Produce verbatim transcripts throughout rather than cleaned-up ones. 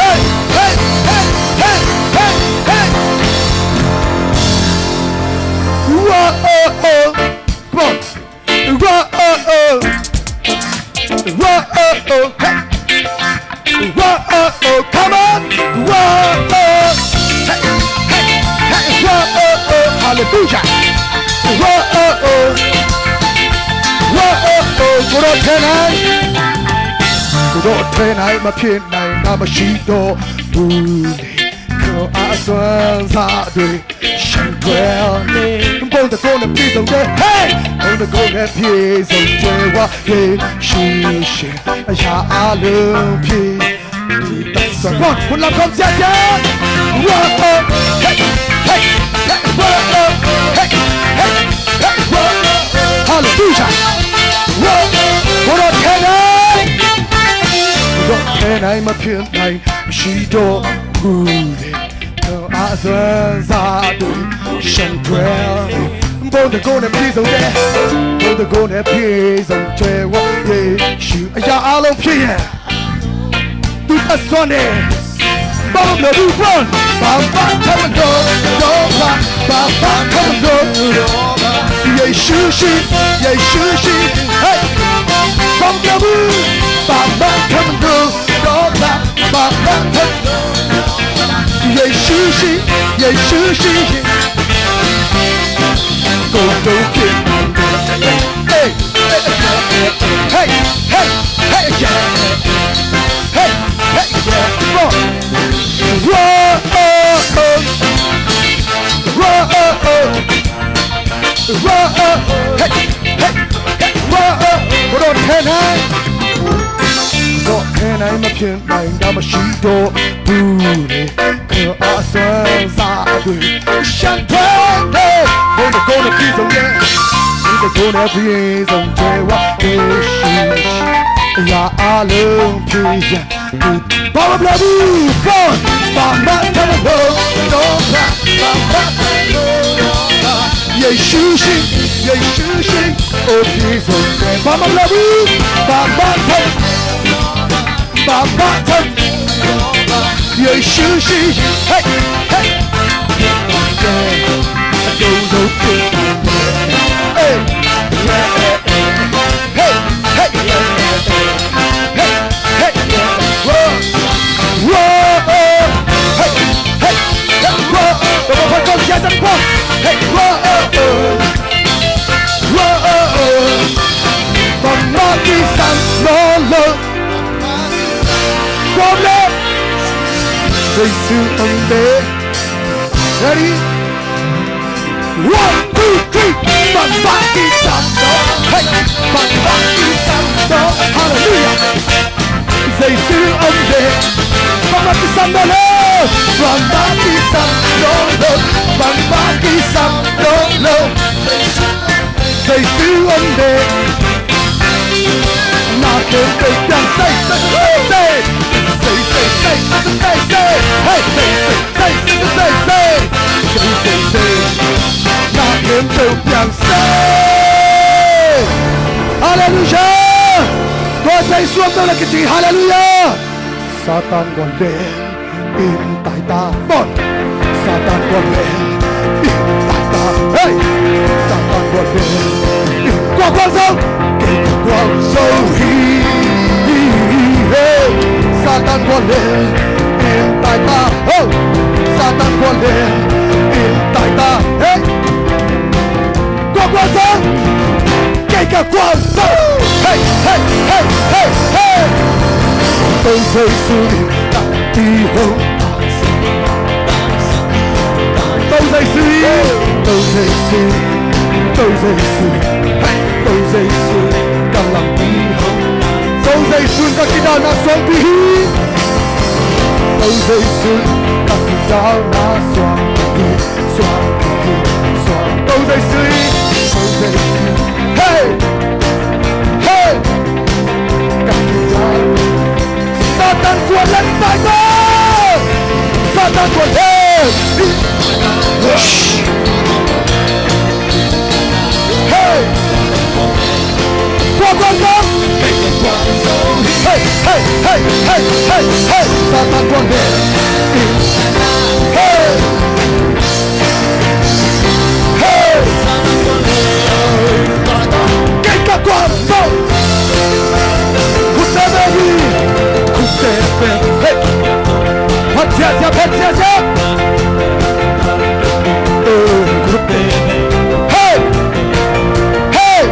Hey, hey, hey, hey, hey, hey. Whoa, oh, oh. Come on. Whoa, oh, oh. Whoa, oh, oh. Hey. Whoa, oh, oh, come on. Whoa, oh. Hey, hey, hey, whoa, oh, oh. Hallelujah. Whoa, oh, oh. Whoa, oh, oh. ကိုယ်တော်ထဲ၌၊ ကိုယ်တော်ထဲ၌မဖြစ်နိုင်တာမရှိတော့ဘူးလေ။ ခွန်အားအစွမ်းစားတွေ ရှုံးထွက်နေ။ ဘုန်းတန်ခိုးနဲ့ပြည့်စုံတဲ့၊ Hey! ဘုန်းတန်ခိုးနဲ့ပြည့်စုံကြွယ်ဝ၊ ယေရှုရှင်အရာအားလုံးဖြည့်။ That's the one. Put up your hands. Whoa, oh, hey, hey, hey, whoa, oh, hey, hey, hey, whoa, oh. Hallelujah. Whoa, ကိုယ်တော်ထဲ၌၊ ကိုယ်တော်ထဲ၌မဖြစ်နိုင်မရှိတော့ဘူးလေ။ ခွန်အားအစွမ်းစားတွေရှုံးထွက်နေ။ ဘုန်းတန်ခိုးနဲ့ပြည့်စုံတဲ့၊ ဘုန်းတန်ခိုးနဲ့ပြည့်စုံကြွယ်ဝ၊ ယေရှုအရာအားလုံးဖြည့်ရဲ့။ သူ့အစွမ်းနဲ့ ဘာမှမလိုဘူး။ ဘာမှထပ်မလိုတော့ပါ၊ ဘာမှထပ်မလိုတော့ပါ။ ယေရှုရှိ၊ ယေရှုရှိ၊ Hey! ဘာမှမလိုဘူး။ ဘာမှထပ်မလိုတော့ပါ၊ ဘာ耶稣是，耶稣是，够都可以。哎，哎，嘿，嘿，嘿，耶，嘿，嘿，耶，哇，哇，哦，哦，哇，哦，哦。Whoa, oh, hey, hey, hey, whoa, oh, oh. ကိုယ်တော်ထဲ၌၊ ကိုယ်တော်ထဲ၌မဖြစ်နိုင်တာမရှိတော့ဘူးလေ။ ကိုယ်အစွမ်းစားတွေရှမ်းထဲနေ။ ဘုန်းတော်ကိုယ်နဲ့ပြည့်စုံရဲ့။ ဘုန်းတော်ကိုယ်နဲ့ပြည့်စုံတဲ့ဝါယေရှု။ အရာအလုံးဖြစ်ရန် ဘာမှမလုပ်ဘူး။ ဘာမှမလုပ်တော့ဘူး။ ဘာမှမလုပ်တော့ဘူး။ ယေရှုရှိ၊ ယေရှုရှိ။ အိုး ပြည့်စုံတယ်။ ဘာမှမလုပ်ဘူး။ ဘာမှမလုပ်၊ ဘာမှမလုပ်။ ယေရှုရှိ။ Hey, hey. အကုန်လုံးပြည့်စုံတယ်။ Hey, hey, hey, hey. Hey, hey, hey, hey, hey, whoa, whoa, oh, hey, hey, hey, whoa, oh, come on, come on, yes, and whoa, hey, whoa, oh, oh, whoa, oh, oh, ဘာမှမလုပ်၊ ဘာမှမလုပ်၊ ယေရှုအသက် Ready? One, two, three. Bambaki Sando. Hey, Bambaki Sando. Hallelujah. Yesu ande. Bambaki Sando lo. Bambaki Sando lo. Bambaki Sando lo. Yesu ande. Nakin pe piang say, say, say, say. Say, say, say, say, say, say. Hey, say, say, say, say, say, say. Say, say, say. Nakin pe piang say. Hallelujah. Tua say suam tu lagi ci. Hallelujah. Satan gua le. In tai ta. Bon. Satan gua le. In tai ta. Hey. Satan gua le. In gua gua zong. Gei gua zong hi. Hey. Satan gua le. In tai ta. Oh. Satan gua le. In tai ta. Hey. Gua gua zong. Gei gua gua zong. Hey, hey, hey, hey, hey. Tau say suy. Tau say suy. Tau say suy. Tau say suy. Hey, tau say suy. Ka lam pi hong. Tau say suy ka kidal na suang pi hi. Tau say suy ka kidal na suang pi hi. Suang pi hi. Suang. Tau say suy. Tau say suy. Hey! Hey! Satan gua le tai ta. Satan gua le. Hey! Gua gua gua. Hey, hey, hey, hey, hey, hey. Satan gua le. Hey! Hey! Gei ka gua zong. Khut te bek hi. Khut te bek. Hey. Phat ziahziah, phat ziahziah. Eh, khut te. Hey. Hey.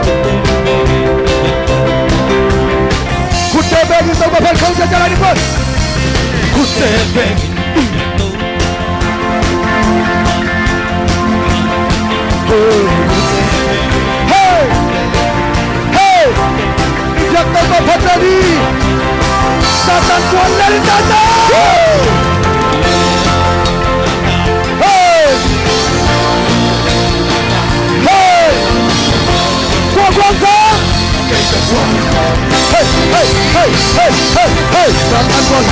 Khut te bek hi, Topa phat khol ziahziah lai ding. Khut te bek. Hey! Hey! Yak tau ba phat na di. Satan kuan na di tata. Hey! Hey! Kuan kuan kuan. Hey, hey, hey, hey, hey, hey. Satan kuan.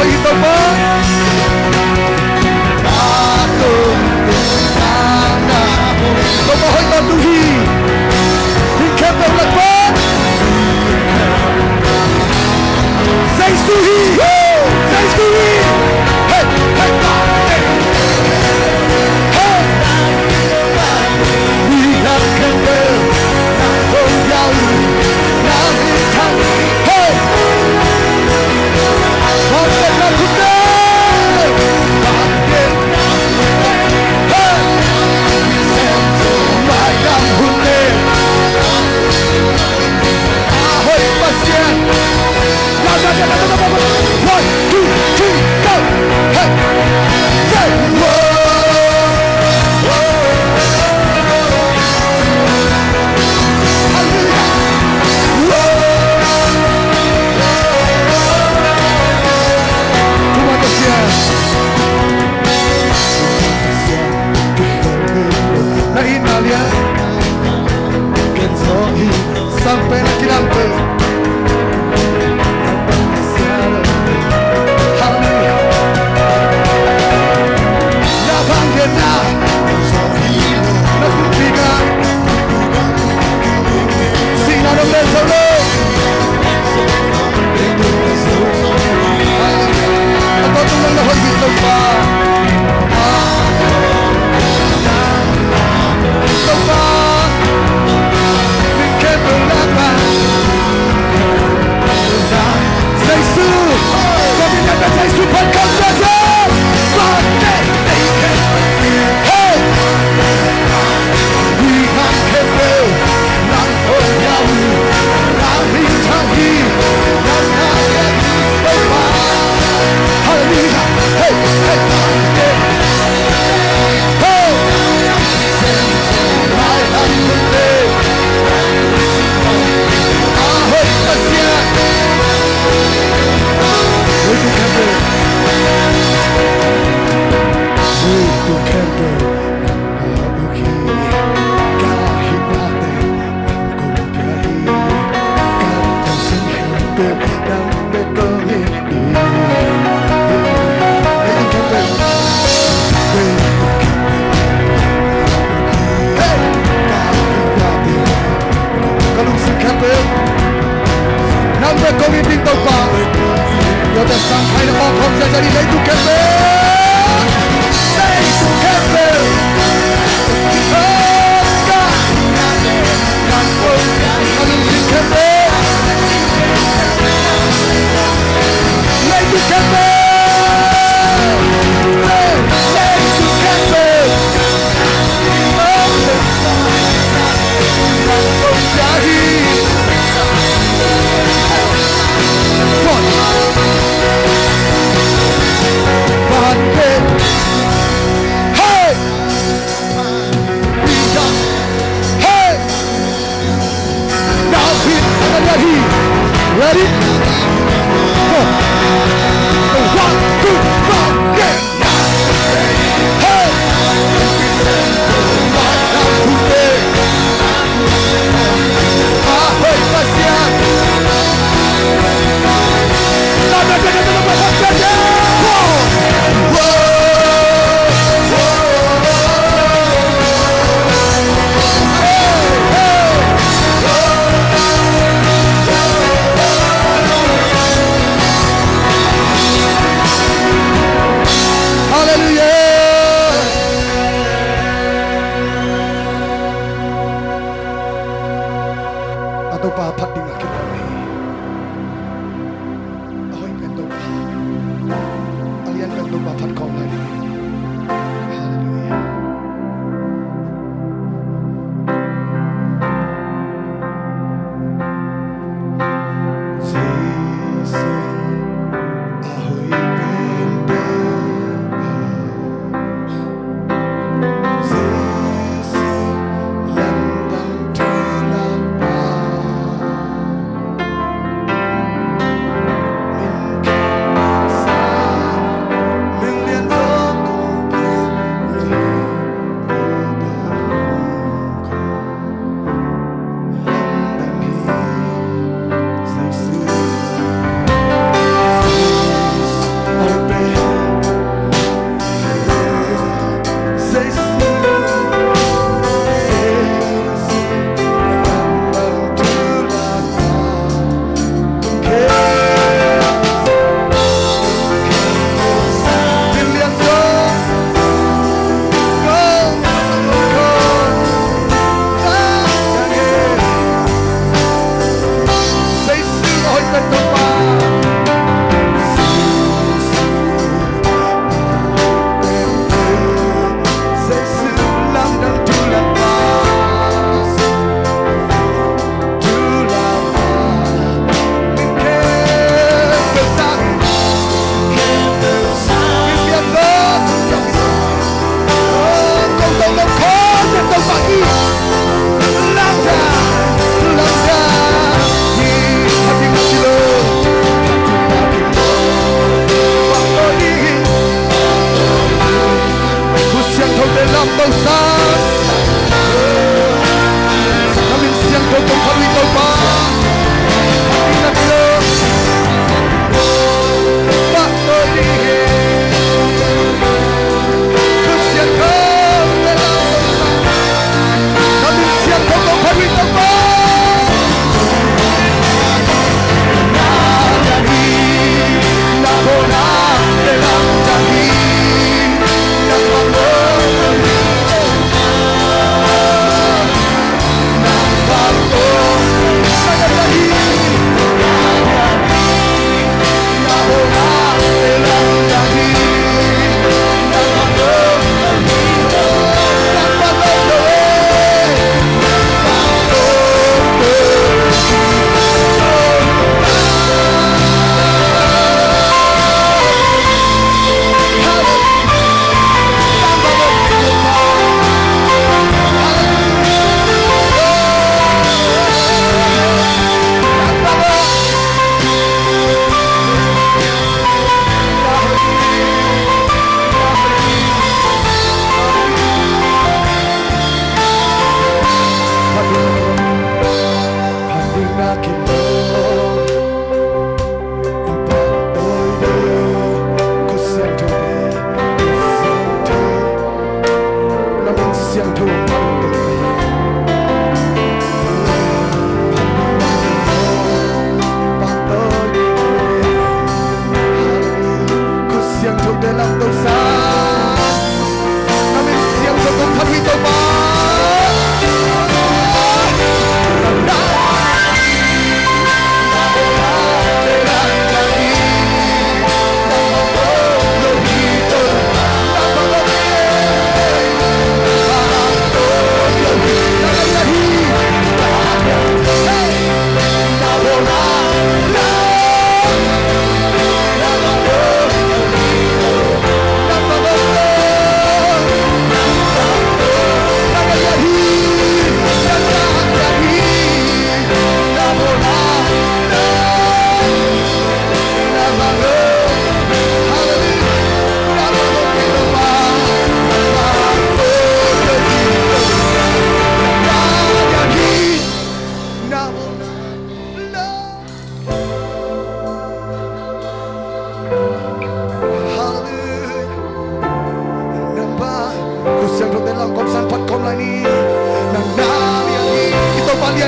Topa. Topa hoih tawntung hi. Min khempeuh lak pan Jesu hi. Jesu hi. Hey, hey, hey. Hey. One, two, three, go! Hey! Say, whoa! Hallelujah! Whoa! Tuhan Pasian. Na itna lian. Ken zong hi. Sang pen a kilang pen. Hallelujah. Na bang lian na. Na tung pi ka. Sing na dong len zong lo. Hallelujah. A to tung na hoih hi Topa. Topa. Jesu! Kong in khat bek Jesu pan kamciam. Hey! Hallelujah. Hey, hey, hey. Hey. Ka lungsim khempeuh nang bek kong it ding Topa. Tua teh sang khai na mawk khawm ziahziah ni leitung khempeuh. Leitung khempeuh. Ka lungsim khempeuh. Leitung khempeuh. Leitung khempeuh. Hey! Hey! Now, ready? Go. One, two, three, yeah.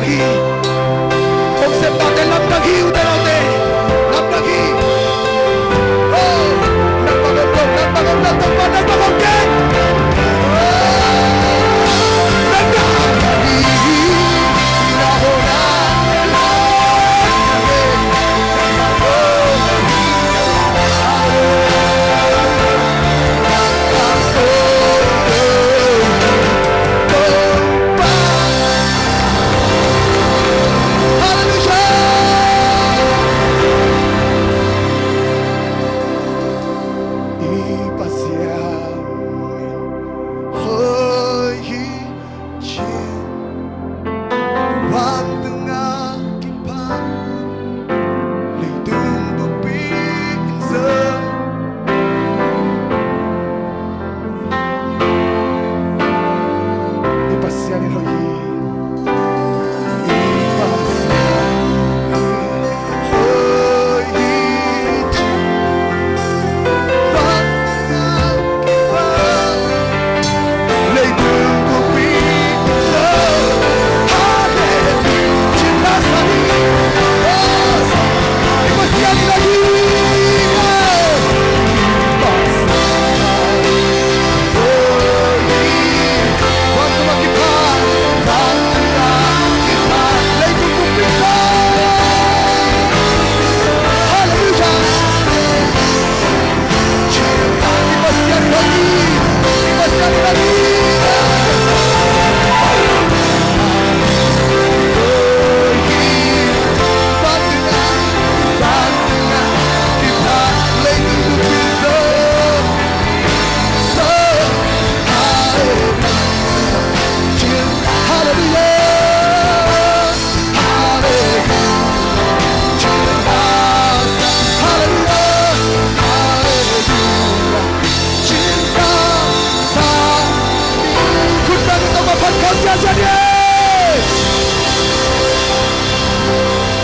hi. Hong sep pahte lamdang hi, ute naute. Lamdang hi. Oh, lamdang om lo, lamdang om lo, Topa lamdang om kei. Oh, lamdang hi. Hallelujah. I Pasian hoih hi cin, vantung a kipan, leitung bupi in zong. I Pasian in hoih hi. I Pasian in hoih hi cin, vantung a kipan,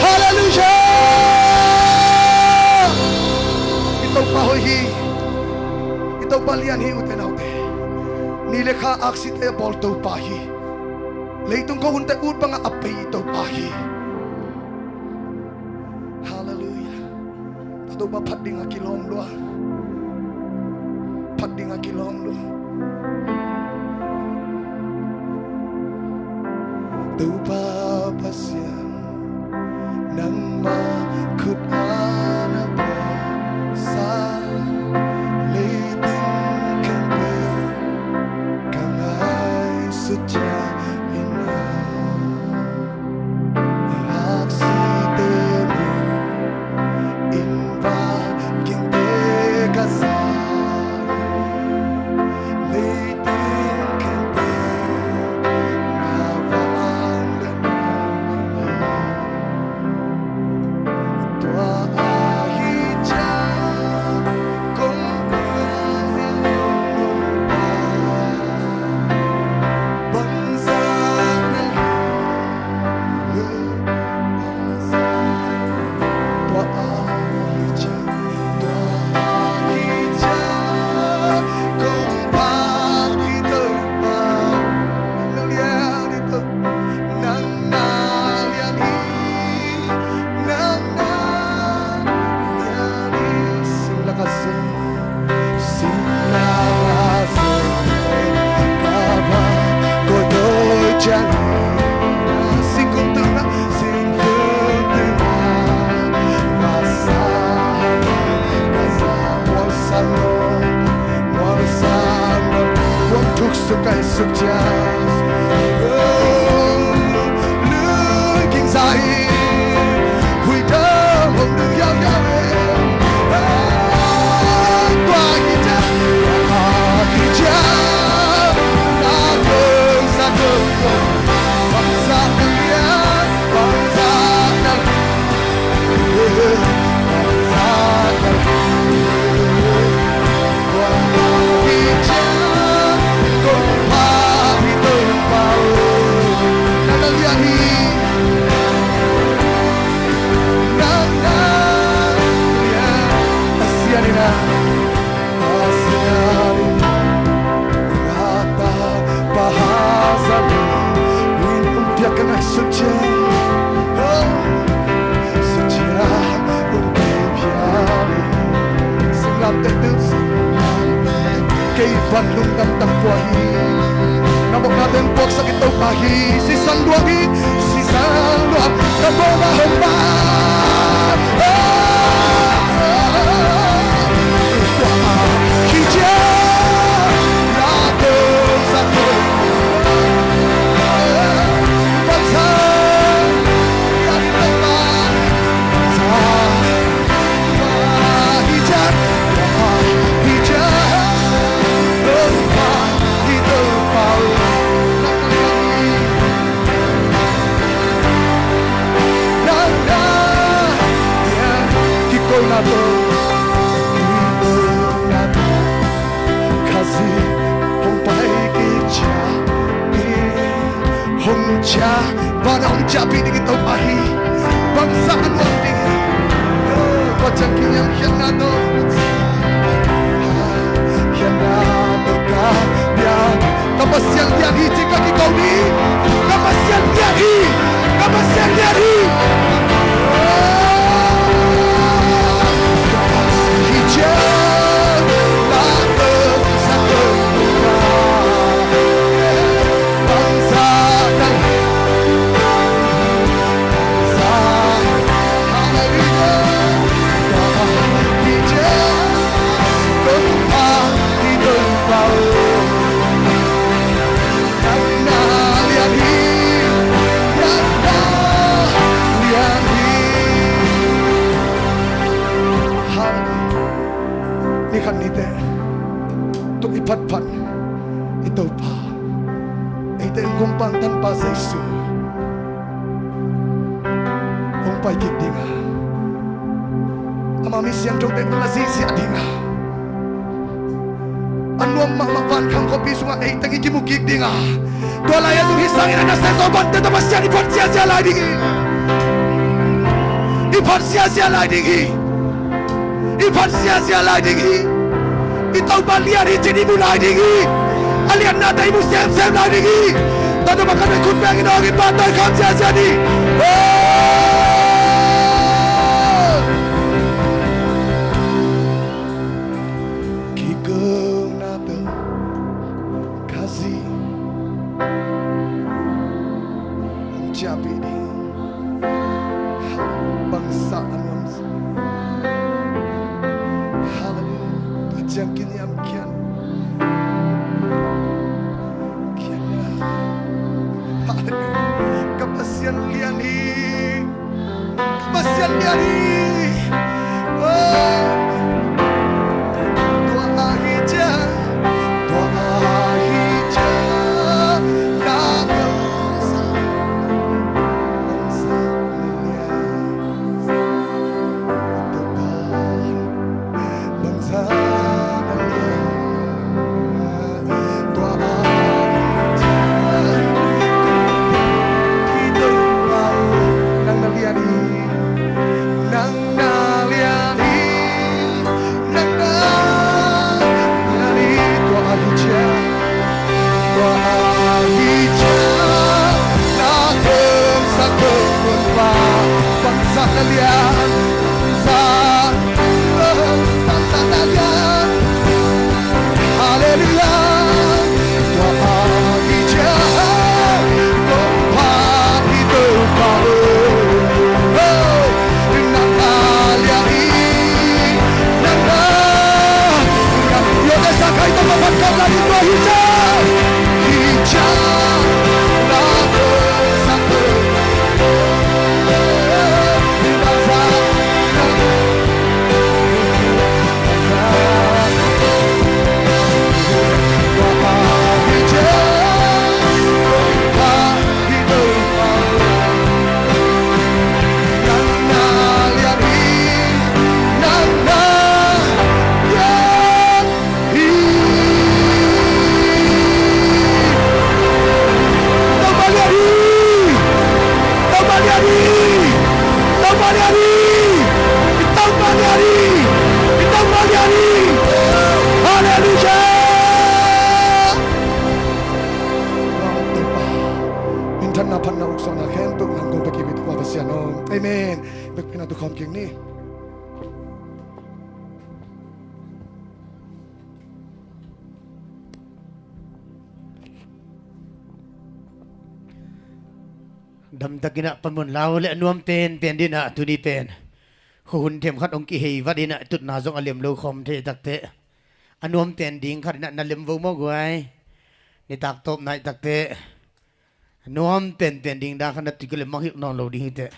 Hallelujah! I Topa hoih hi. I Topa lian hi, ute naute. Ni le kha aksite a bawl Topa hi. Leitung khuahunte ut bangah a pei Topa hi. Hallelujah. Topa phat ding a kilawm lua. Phat ding a kilawm lua. Topa Pasian, nangmah khut a na puaksa leitung khempeuh ka ngaihsut ciangin a, aksite mu in, vangikte ka za hi. Leitung khempeuh na vangliatna hi. Tua ahi ciang kong kuan a om pa, bangzah na hi. Singkung tungah, singkung tungah, vasa, vasa, mualsang lo, mualsang lo, kuang thuk suk kai suk cia. Lui ging zai, hui dam hong du yau yau. Pasian in a, Pasian in a, Pasian in a, Pasian in a, Pasian in a, Kei pan lungdam tang pua hi. Na mawhna teng puaksak i Topa hi. Sisan luang hi. Sisan luang ka mawhna hong pan. Hi cia. Na teng sa teng. Pan sa. Ya hi Topa. Sa. Hong cia, van a hong ciahpih ding i Topa hi. Bangzah a nuam ding hi. Pasian kiniamkhiatna tawh. Khiatna tawh ka lian. Ka Pasian lian hi ci ka kiko ni. Ka Pasian lian hi. Ka Pasian lian hi. Hi cia. Ni khat ni teh tuk i phatphat i Topa, eite in kong pangtanpa Jesu hong pai kik ding a, ama mi siangthote na ziahziah ding a, a nuam mahmah vankhang khuapi sungah eite in i kimu kik ding a, tua lai-ah zong hih sangin a nasem Zomite tawh Pasian i phat ziahziah lai ding hi. I phat ziahziah lai ding hi. I phat ziahziah lai ding hi. I Topa lian hi cih i mu lai ding hi. A liannate i mu semsem lai ding hi. Tua tawh bang khat in khut beng in, awng in, pahtawi kham ziahziah ni. Oh! Kikona tawh Khazih hong ciahpih ding. Bangzah a nuam. Hallelujah. Tua ciang kiniamkhiat. Hallelujah. Ka Pasian lian hi. Ka Pasian lian hi. Oh. Tua ahi ciang, tua ahi ciang, na bangzah, bangzah na lian. Tua bangzah na lian. Damtakin ah panmun lau le a nuam penpen dingin ah tuni pen khuahun themkhat hong kihei vat in ah tutna zong a lem lo khawm thei takteh a nuam pen ding khat in ah na lem vo maw guai. Nitak tawp nai takteh a nuam penpen ding dan khat na tui ka lem mang hilh nawn lo ding hiteh.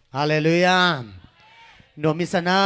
Halleluiah. Nuam i sa na.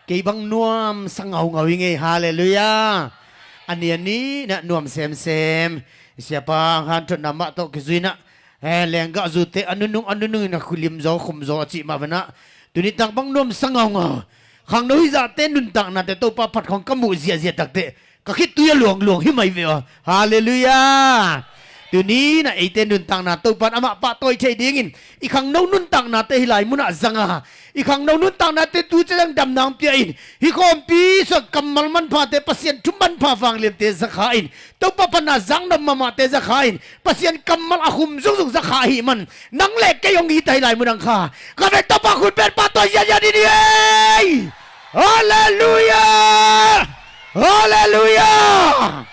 Kei bang nuam sa ngaungau i ngei. Halleluiah. A ni a ni na nuam semsem. Siapa hanthotna mah tawh kizui na, eh, lenggah zute a nunung a nunung in a khulim zaw khum zaw a cih mah bana. Tuni tak bang nuam sa ngaungau. Khangno hizahte nuntaknate Topa phat khawng ka muh ziahziah takteh ka khitui a luangluang hi mai ve aw. Halleluiah. Tuni na eite nuntakna Topan amah pahtawi thei dingin i khangno nuntaknate hi lai munah zanga, i khangno nuntaknate tu ciang damna hong pia in, hi khawmpi sua kammal manphate, Pasian thu manpha vangliante zakha in, Topa pana zaknop mahmahte zakha in, Pasian kammal a khum zungzung zakha ahi man, nang le kei hong hi ta hi lai munang kha. Ka vek Topa khut pen pahtawi ziahziah ding hi ei. Halleluiah. Halleluiah.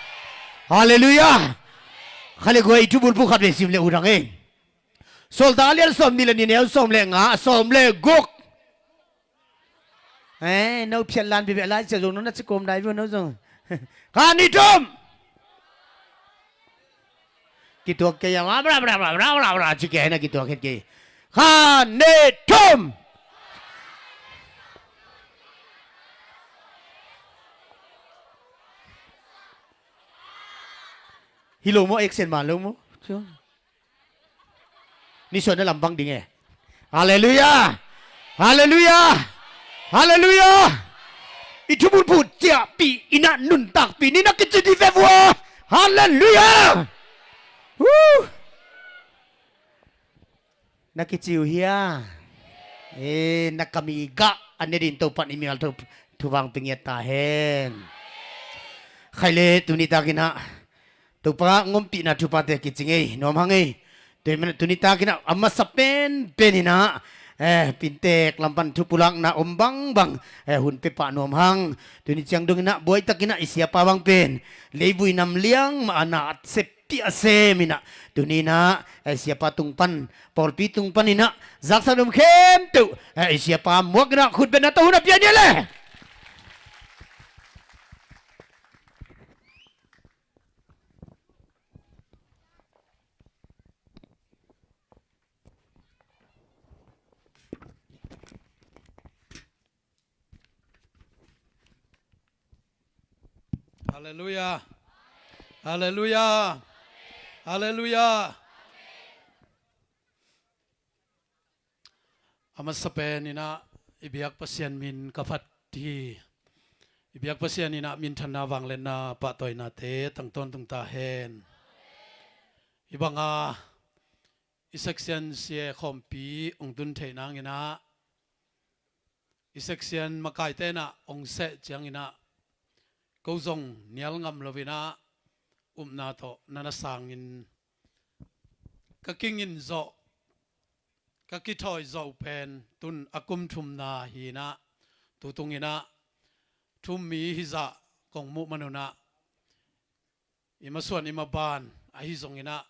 Halleluiah. Kha le guai, i thubulphuh khat vei sim le uh dang ei. Sawltak a lian sawm nih le nih, neu sawm le nga, sawm le guk. Eh, no phiat lan bibia lai cia zong no na ci kawm dai vua no zong. Kha nih thum. Kituak kei a ma bra bra bra bra bra bra ci kei na kituak het kei. Kha nih thum. Hi lo maw, action man lo maw? Nisuan na lam bang ding e. Halleluiah. Halleluiah. Halleluiah. I thubulphuh ciahpih in ah nuntakpih ni na kici dih ve vua. Halleluiah. Woo. Na kici uh hia? Eh, na kam i gah a ne ding Topan i mial thu, thuvang pia ngiat ta hen. Khai le tuni takin ah Topa ngompihna thupate kici ngei nuam hang ei. Tuni takin ah a masa penpen in ah, eh, Pintek lampan thupulakna om bangbang, eh, hun pia pah nuam hang. Tuni ciang dongin ah buaitakin ah i siapa bang pen leivui nam liang mah a na a sep pih a sem in ah, tuni in ah, eh, siapa tung pan, pawlpi tung pan in ah zaksa dum khempeuh, eh, siapa muak in ah khut beng na tawh hun a pia ni le. Halleluiah. Halleluiah. Halleluiah. A masa pen in ah i biak Pasian min ka phat hi. I biak Pasian in ah minthanna vangliatna pahtawinate tangtawn tung ta hen. Hi banga i section sia khawmpi hong tun theih nangin ah i section makaite in ah hong seh ciangin ah ko zong nial ngam lo in ah upna tawh na na sangin ka kingin zawh, ka kithawi zawh pen tun a kum thumna hi in ah, tu tungin ah thummi hizah kong muh man un ah i masuan i maban ahi zongin ah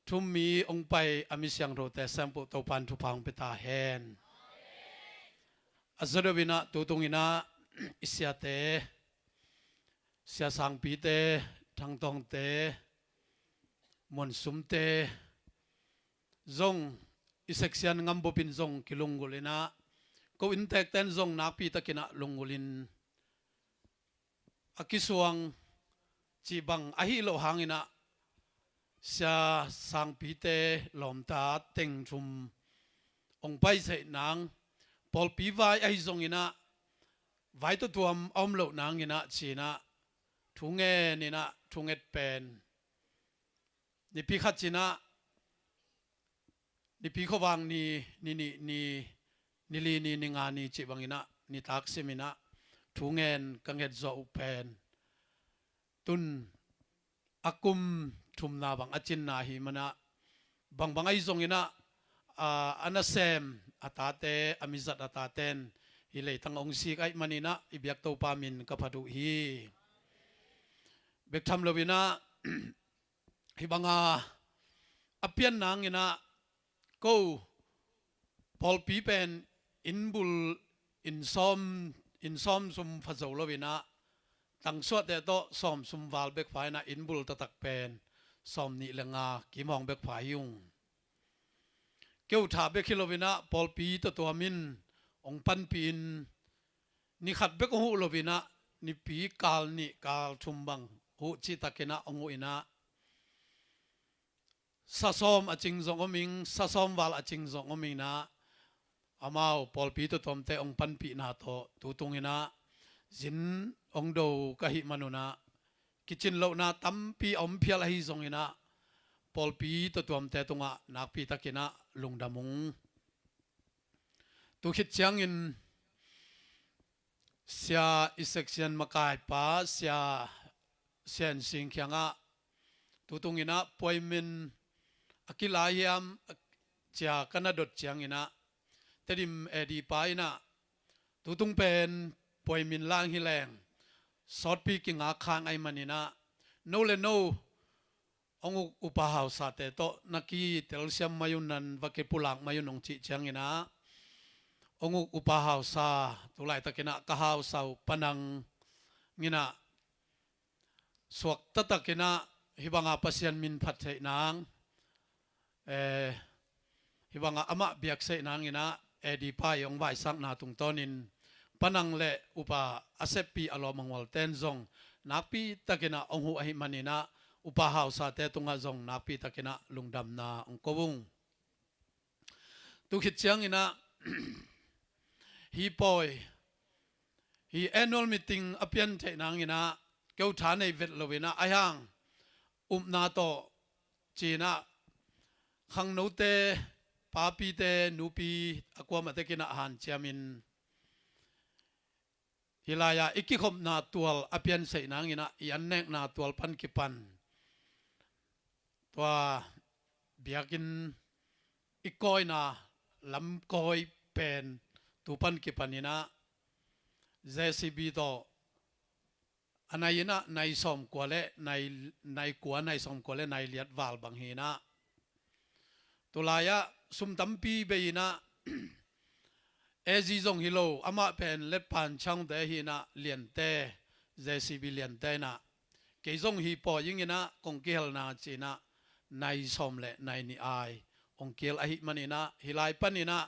thummi hong pai a mi siangthote sempuh Topan thupha hong pia ta hen. A zaw deuh in ah tu tungin ah i siate, Sia Sangpite, Thangtawngte, Muansumte zong i section ngam bupin zong kilunggulh in ah ko inntekten zong nakpi takin ah lunggulhin a kisuang cih bang ahi loh hangin ah Sia Sangpite lawmta teng thum hong pai theih nang, pawlpi vai ahi zongin ah vai tuamtuam a om loh nangin ah ci-in ah thu ngen in ah thunget pen nipi khat ci-in ah nipi khuavang ni, ni nih ni, ni li ni, ni nga ni cih bangin ah nitak simin ah thu ngen ka nget zawh uh pen tun a kum thumna bang a cinna hi manah bangbang ahi zongin ah, a, a nasem a tate, a mizat a taten hi leitang hong sik ahih manin ah i biak Topa min ka phat uh hi. Bek tham loin ah hih banga a pian nang inah ko pawlpi pen inn bul, inn sawm, inn sawm sum pha zo lo inah tangsuahte tawh sawm sum val bek pha inah inn bul taktak pen sawm nih le nga kimhawng bek pha hi ung. Keu tha bek hi lo inah pawlpi tuamtuam in hong panpih in ni khat bek hong huh lo inah nipi kal nih kal thum bang huh cihtak inah hong huh inah sa sawm a cing zong om ing, sa sawm val a cing zong om inah amau pawlpi tuamtuamte hong panpihna tawh tutung inah zin hong do ka hih man unah kicin lohna tampi a om phial ahi zong inah pawlpi tuamtuamte tungah nakpi tak inah lungdam ung. Tu khit ciangin Sia Isaac Sian makaipa Sia Sian Sing kiangah tutung inah puaimin a kilai hiam cia ka na dot ciang inah Tedim A D pa inah tutung pen puaimin lang hi leng sawtpi kinga khang ahi man inah no le no hong uk upa hausate tawh na kitelsiam mai un, nan va kipulak mai un hong cih ciang inah hong uk upa hausa, tu laitak inah ka hausa uh Panang inah suak taktak inah hih banga Pasian min phat theih nang, eh, hih banga amah biak theih nang inah A D pa i hong vaisakna tungtawnin Panang le upa a seppi a lawm a ngualten zong nakpi tak inah hong huh ahi man inah upa hausate tungah zong nakpi tak inah lungdamna hong ko ung. Tu khit ciang inah hih pawi, hih annual meeting a pian theih nang inah keu tha nei vet lo inah ahi hang upna tawh ci inah khangnote, papite, nupi a kuamah tek inah hanciamin hih lai-ah i kikhopna tual a pian theih nang inah i annekna tual pan kipan tua biakinn i kawina lamkawi pen tu pan kipan inah J C B tawh a nai inah nai sawmkua le nai, nai kua, nai sawmkua le nai liat val bang hi inah tu lai-ah sum tampi bei inah A Z zong hi lo, amah pen Letpan Changte hi inah Liante, J C B Liante inah kei zong hih pawi ing inah kong kihelna ci inah nai sawm le nai nih ai hong kihel ahi man inah hih lai pan inah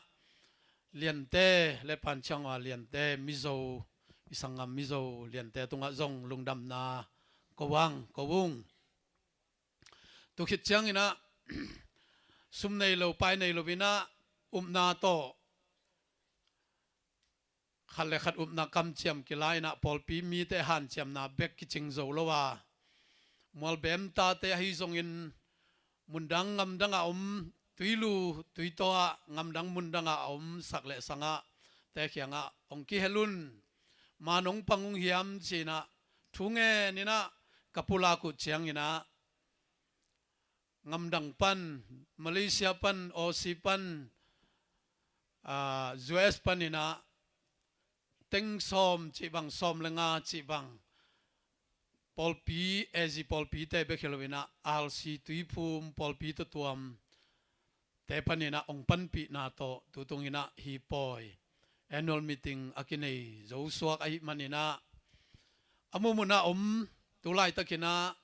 Liante, Letpan Chang a Liante Mizo, i sanggam Mizo Liante tungah zong lungdamna ko ang, ko ung. Tu khit ciang inah sum nei lo, pai nei lo inah upna tawh khat le khat upna kamciam kila inah pawlpi mite hanciamna bek kicing zo lo a, mualbem tate ahi zongin mundang ngamdang a om, tuilu tuitaw ah ngamdang mundang a om sak le sangahte kiangah hong kihel un, man hong pang ung hiam ci inah thu ngen inah ka pulak uh ciang inah ngamdang pan, Malaysia pan, Aussie pan, ah, U S pan inah teng sawm cih bang, sawm le nga cih bang pawlpi, A Z pawlpite bek hi lo inah R C Tuiphum pawlpi tuamtuamte pan inah hong panpihna tawh tutung inah hih pawi annual meeting a kinei zo suak ahi man inah a mumun a om, tu laitak inah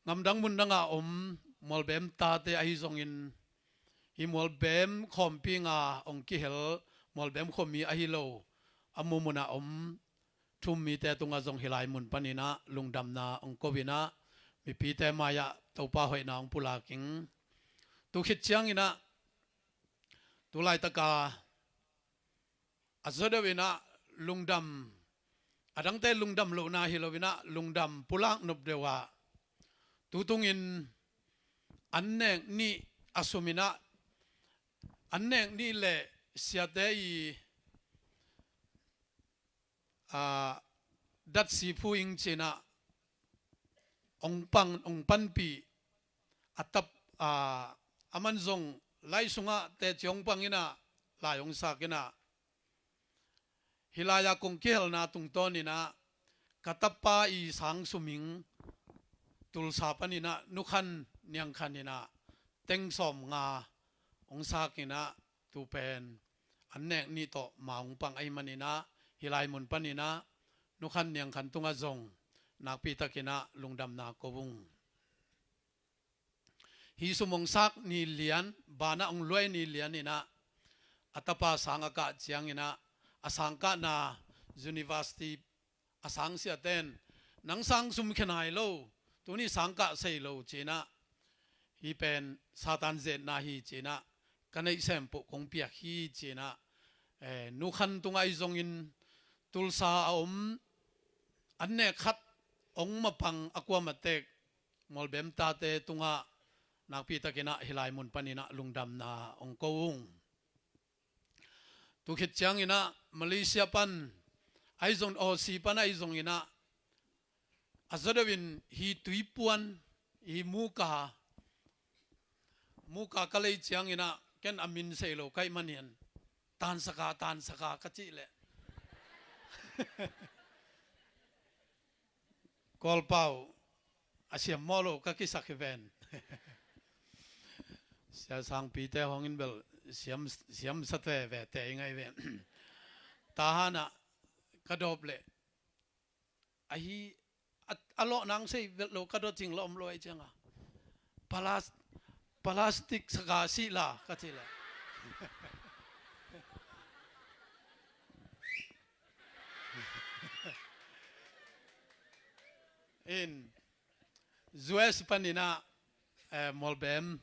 ngamdang mundang a om mualbem tate ahi zongin hih mualbem khawmpi nga hong kihel mualbem khuami ahi lo a mumun a om thu-um mite tungah zong hih lai mun pan inah lungdamna hong ko inah mipite mai-ah Topa hoihna hong pulak ing. Tu khit ciang inah tu laitaka a zaw deuh inah lungdam, a dangte lungdam lohna hi lo inah lungdam pulak nop deuh ah tutungin an nek nih a sum inah an nek nih le siate i, ah, datsi phu ing ci inah hong pang, hong panpih a tap, ah, a man zong lai sungah teci hong pang inah lai hong sak inah hih lai-ah kong kihelna tungtawn inah ka tapa i sang sum ing Tulsa pan inah Nu Khan Niang Khan inah teng sawm nga hong sak inah, tu pen an nek nih tawh ma hong pang ahih maninah, hih lai mun paninah Nu Khan Niang Khan tungah zong nakpi takinah lungdamna ko ung. Hih sum hong sak ni lian, banah hong luai ni lian inah, a tapa sang a kah cianginah, a sang kahna university a sang siaten, "Nang sang sum khia nai lo, tuni sang kah sei lo," ci-inah, "Hih pen Satan zetna hi," ci-inah, "ka neih sem peuh kong piak hi," ci-inah, eh, Nu Khan tungah ahi zongin Tulsa a om an nek khat hong mapang a kuamatek Mawlbem tate tungah nakpi takinah hih lai mun paninah lungdamna hong ko ung. Tu khit cianginah Malaysia pan ahi zong, Aussie pan ahi zonginah, a zaw deuhin hih tuipuan, hih muka, muka ka lei cianginah, ken a min sei lo ka hih manin, "Tansaka, tansaka," ka cih leh Kawlpau a siammawh lo ka kisak hi ven. Sia Sangpite hawngin bel siam, siamsat veve te i ngai ve. Tahanah ka dawp leh, ahi, a, a lawh nang sei velh lo, ka dawcing lawm lo ahi cianga, "Palas-, palastik saka sih la," ka ci leh. In, U S paninah, eh, Mawlbem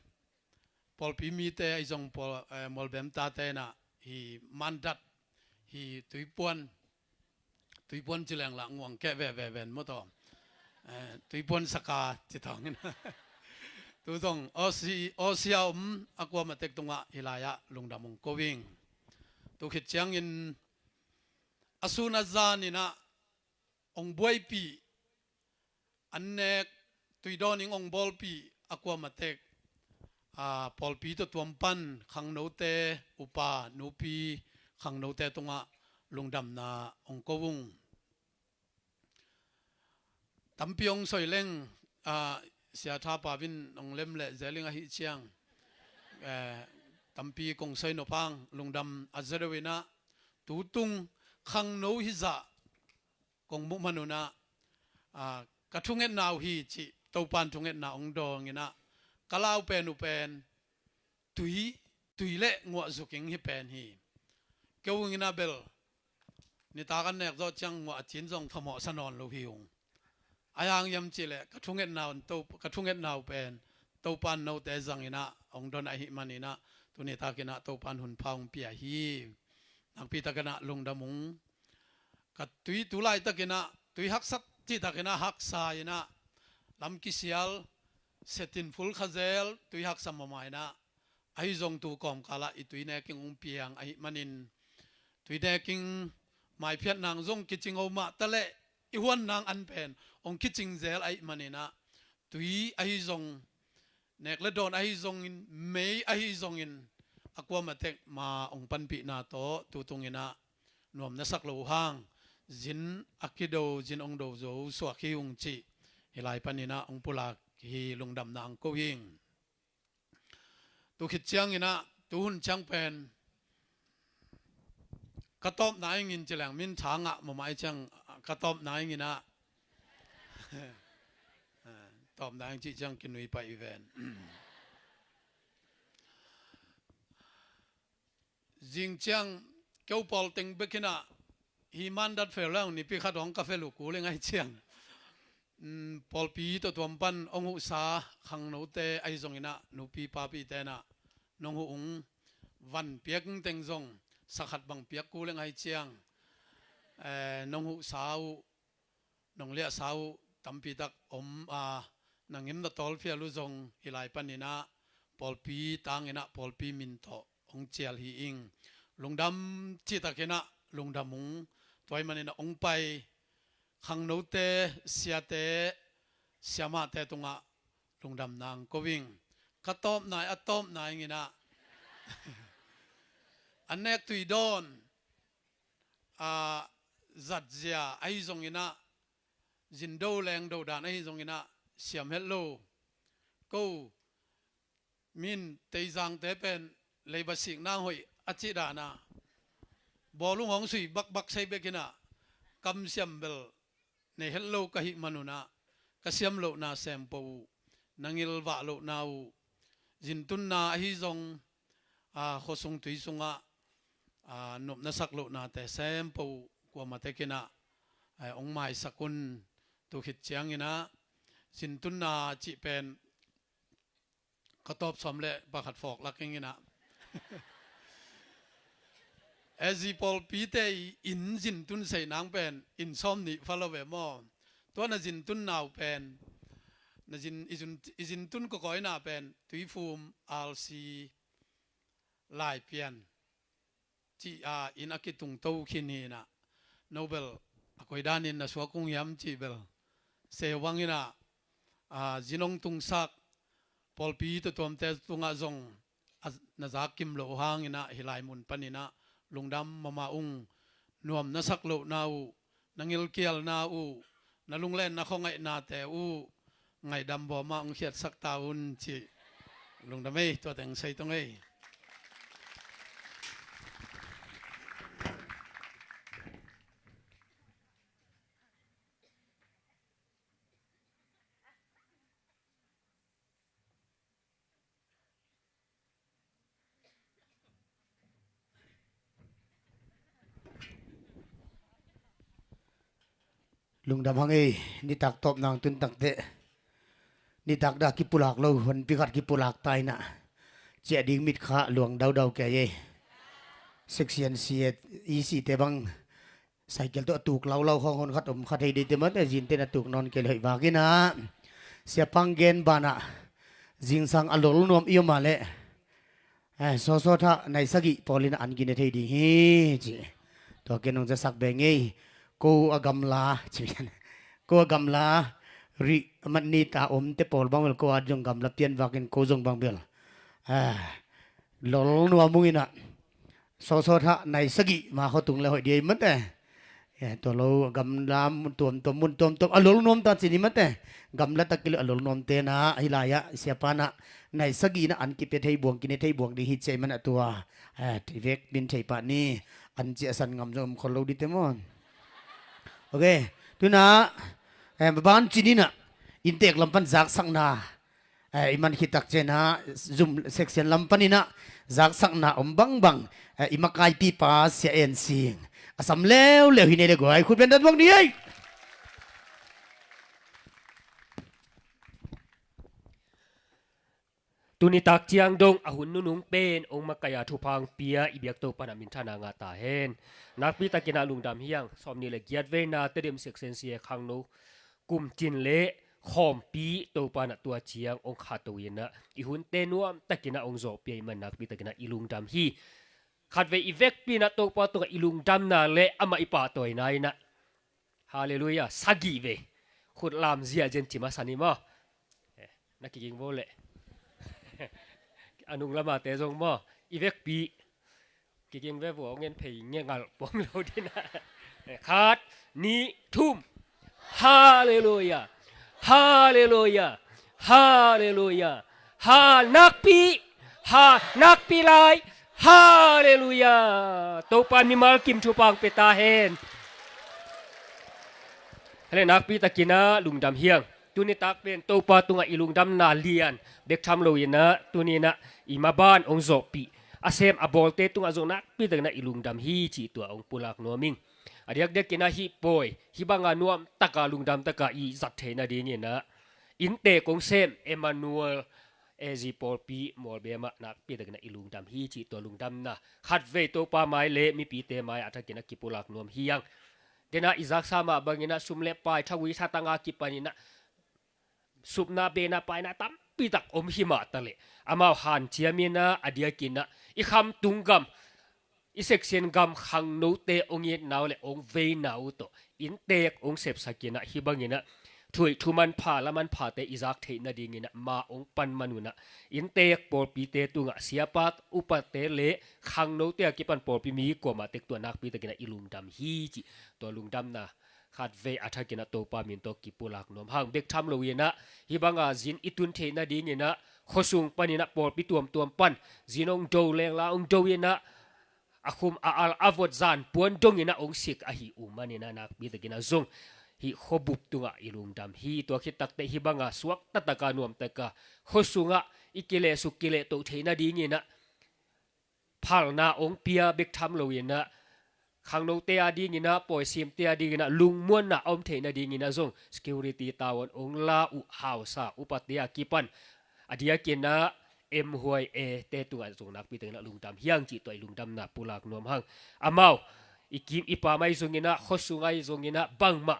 pawlpi mite ahi zong pawl, eh, Mawlbem tate inah hih mandat, hih tuipuan, tuipuan ci leng lah nguang keh veve ven maw taw. Eh, tuipuan saka ci tawngin. Tu zong Aussie, Aussie a om a kuamatek tungah hih lai-ah lungdam hong ko ing. Tu khit ciangin a sun a zaninah hong buaipih, an nek tuidawn ing hong bawlpih a kuamatek, a, pawlpi tawh tuam pan khangnote, upa, nupi, khangnote tungah lungdamna hong ko ung. Tampi hong soi leng, a, Sia Tha Pau in hong lem leh zel ing ahih ciang, eh, tampi kong soi nop hang, lungdam a zaw deuhinah, tutung khangno hizah kong muh manunah, a, ka thungetna uh hi cih Topan thungetna hong dawnginah, ka lau pen uh pen tui, tui le nguah zuking hi pen hi. Kei unginah bel nitak an nek zawh ciang nguah a cin zong phamawhsa nawn lo hi ung. Ahi hang hiam cihleh ka thungetna un to, ka thungetna uh pen Topan note zanginah hong don ahih maninah, tuni takinah Topan hun pha hong pia hi. Nakpi takinah lungdam ung. Ka tui tu laitakinah tui haksat cihtakinah haksa inah, lam kisial, setin phul khazel, tui haksa mamainah, ahi zong tu kawmkalah i tui neking hong piang ahih manin, tui neking maiphiat nang zong kicing ho mah taleh i huan nang an pen hong kicing zel ahih maninah, tui ahi zong, nek le dawn ahi zongin, mei ahi zongin, a kuamatek ma hong panpihna tawh tutunginah nuam na sak lo uh hang, zin a kido, zin hong do zo suak hi ung cih hih lai paninah hong pulak hi. Lungdamna hong ko ing. Tu khit cianginah, tu hun ciang pen ka tawpna ingin ci leng, min tha ngah mahmah ahih ciang ka tawpna inginah, tawpna ing cih ciang kinui pai i ven. Zing ciang keu pawl teng bekinah hih mandat fel leng nipi khat hong ka fel uh kul ing ahih ciang, mm, pawlpi tawh tuam pan hong huhsa khangnote ahi zonginah, nupi papi tenah nong huh ung. Van piak teng zong sakhat bang piak kul ing ahih ciang, eh, nong huhsa uh, nong liahsa uh tampitak om a, na ngim na tawlfial uh zong hih lai paninah pawlpi tanginah pawlpi min tawh hong cial hi ing. Lungdam cihtakinah lungdam ung. Tua ahih maninah hong pai khangnote, siate, siamahte tungah lungdamna hong ko ing. Ka tawpna, a tawpna inginah, an nek tuidawn, a, zatzia ahi zonginah, zindo lengdo dan ahi zonginah, siam het lo. Ko Min Teizangte pen leiba sikna hoih a cih dana bawlung hong sui bakbak sei bekinah kamsiam bel nei het lo ka hih manunah ka siam lohna sempoh uh, na ngilvah lohna uh, zintunna ahi zong, a, khuasung tui sungah, a, nopna sak lohnate sempoh uh kuamah tekinah, a, hong maisak un. Tu khit cianginah zintunna cih pen ka tawp sawm le pakhat phawk lak inginah. Ezi pawlpite i inn zintun sei nang pen inn sawm nih fa lo ve maw? Tua na zintun nau pen, na zin, i zin, i zintun kawkawina pen Tuifum, R C, Laipian cih a inn a kitungto khin hinah, no bel a koidanin na suak ung hiam cih bel seu banginah, a, zin hong tungsak pawlpi tuatuamte tungah zong, a, na zak kim loh uh hanginah hih lai mun paninah lungdam mahmah ung. Nuam na sak lohna uh, na ngilkialna uh, na lunglenna khuangaihnate uh ngaihdam bawmah hong khiatsak ta un cih. Lungdam ei, tua teng sei tong ei. Lungdam hang ei, nitak tawp nang tun takteh nitak dah kipulak lo, honpi khat kipulak ta inah ciah ding mit kha luang daudau kei ei. Section C E C te bang cycle tawh a tuk laulau khawng hon khat om kha thei dei te mate, zinte na tuk nawn kei le hoih vakinah. Siapang gen banah zingsang a lol nuam i om a leh, eh, sawsawtha nai sagih pawlin a an kine thei ding hi ci. Tua ken hong zasak beng ei. Ko a gamla ci. Ko a gamla rih a mat nita omte pawl bang bel ko a zong gamla pian vakin ko zong bang bel, eh, lol nuam unginah sawsawtha nai sagih ma khuatung le hoih dih ei mate. Eh, tua lo gamla mun tuamtuam, mun tuamtuam a lol nuam ta cini mate. Gamla tak kilo a lol nuam tena hih lai-ah siapanah nai sagih na an kipia thei buang, kine thei buang ding hi ci ei manah tua, eh, i vek min thei pah ni. An ciahsan ngam zong om khol lo dite maw? Ok. Tunah, eh, ban cininah inntek lam pan zaksakna, eh, i man khit tak cianah zum section lam paninah zaksakna om bangbang, eh, i makaipipa Sia En Sing a sam leuleu hi nei le guai, khut beng dat bang ni ei. Tuni tak ciang dong a hun nunung pen ong makaia thupha ong pia i biak Topa na minthanna ngah ta hen. Nakpi takinah lungdam hiang, sawmnih le giat veina Tedim section sia khangno kumcin le khawmpi Topa na tua ciang ong khato inah i hunte nuam takinah ong zawhpia i man nakpi takinah i lungdam hi. Khatvei i vekpi inah Topa tungah i lungdamna le amah i pahtawina inah Halleluiah. Sagih vei. Khut lam ziahziah in cim a san hi maw? Eh, na kiging vo leh. A nung lamate zong maw? I vekpi. Kiging ve vo ngen phei nge ngal pong lo dina. Eh, khat, nih, thum. Halleluiah. Halleluiah. Halleluiah. Ha nakpi. Ha nakpi lai. Halleluiah. Topa mimal kim thupha ong pia ta hen. Hale nakpi takinah lungdam hiang. Tuni tak pen Topa tungah i lungdamna lian bek tham lo inah tuni inah i maban ong zawhpih a sem a bawlte tungah zong nakpi takinah i lungdam hi cih tua ong pulak nuam ing. A diakdiakinah hih pawi hih banga nuam taka lungdam taka i zat theih nadinginah inntek ong sem Emmanuel A Z pawlpi Mualbia mah nakpi takinah i lungdam hi cih tua lungdamna khatvei Topa mai le mipite mai a thakinah kipulak nuam hiang. Denah i zaksa mah banginah sum le pai, thagui thatanga kipaninah supna bena paina tampitak om himah taleh amau hanciaminah a diakinah i khamtung gam, i section gam khangnote ong itna uh le ong veina uh tawh inntek ong sepsakinah hih banginah thuih thumanpha lamanphate i zak theih nadinginah ma ong pan manunah inntek pawlpite tungah siapa upate le khangnote a kipan pawlpi mi kuamah tek tua nakpi takinah i lungdam hi cih tua lungdamna khatvei a thakin ah Topa min tawh kipulak nuam hang. Bek tham loin ah hih banga zin i tun theih nadingin ah khuasung panin ah pawlpi tuamtuam pan zin hong do leng la hong do in ah a khum a al a vot zan puan dongin ah hong sik ahih uh manin ah nakpi takin ah zong hih khuabup tungah i lungdam hi. Tua khit takteh hih banga suak taktaka nuamtaka khuasungah i kilehsuk kilehtoh theih nadingin ah phalna hong pia bek tham loin ah khangnote a dingin ah pawisimte a dingin ah lungmuanna a om theih nadingin ah zong security tavuan hong la uh hausa upate a kipan a diakin ah M H Y A te tungah zong nakpi takin ah lungdam hi hang cih tua i lungdamna pulak nuam hang. Amau i kim i pam ahi zongin ah khuasung ahi zongin ah bangmah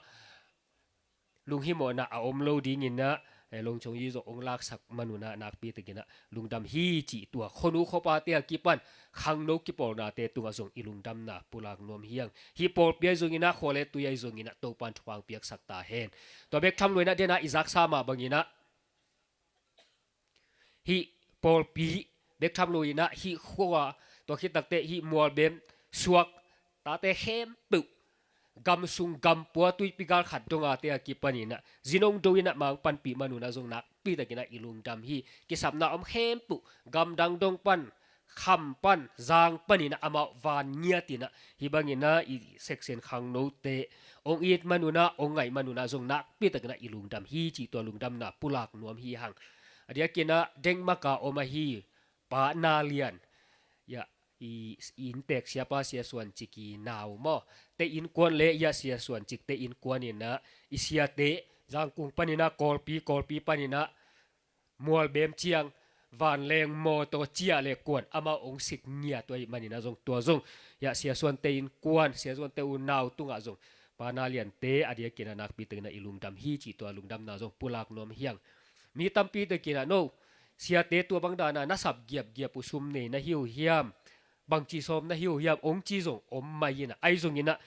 lunghimawhna a om lo dingin ah, eh, Long Chong Yi zong hong laksak man un ah nakpi takin ah lungdam hi cih tua khuanu khuapate a kipan khangno kipawlnate tungah zong i lungdamna pulak nuam hi hang. Hih pawlpi ahi zongin ah khua le tui ahi zongin ah Topan thupha hong piaksak ta hen. Tua bek tham loin ah den ah i zaksa mah bangin ah hih pawlpi bek tham loin ah hih khua, tua khit takteh hih mualbem suak tate khempeuh gam sung gam pua tuipi gal khat dongate a kipanin ah zin hong do in ah mang panpih man un ah zong nakpi takin ah i lungdam hi. Kisapna om khempeuh gamdang dong pan kham pan zang panin ah amau van ngiatin ah hih bangin ah i section khangnote hong it man un ah hong ngaih man un ah zong nakpi takin ah i lungdam hi cih tua lungdamna pulak nuam hi hang. A diakin ah Denmark a om ahi Pa Na Lian, ya, i, i inntek siapa Sia Suan Cik i nau maw, te innkuan le ya Sia Suan Cik te innkuan in ah i siate Zangkung panin ah Kawlpi, Kawlpi panin ah mualbem ciang vanleng mawtaw ciah le kuan amau hong sik ngiat uh ahih manin ah zong tua zong ya Sia Suan te innkuan, Sia Suan te unau tungah zong Pa Na Lian te a diakin ah nakpi takin ah i lungdam hi cih tua lungdamna zong pulak nuam hi hang. Mi tampi takin ah no siate tua bang dana na sap giapgiap uh sum nei na hi uh hiam, bangci sawm na hi uh hiam hong ci zong om mai in ah ahi zongin ah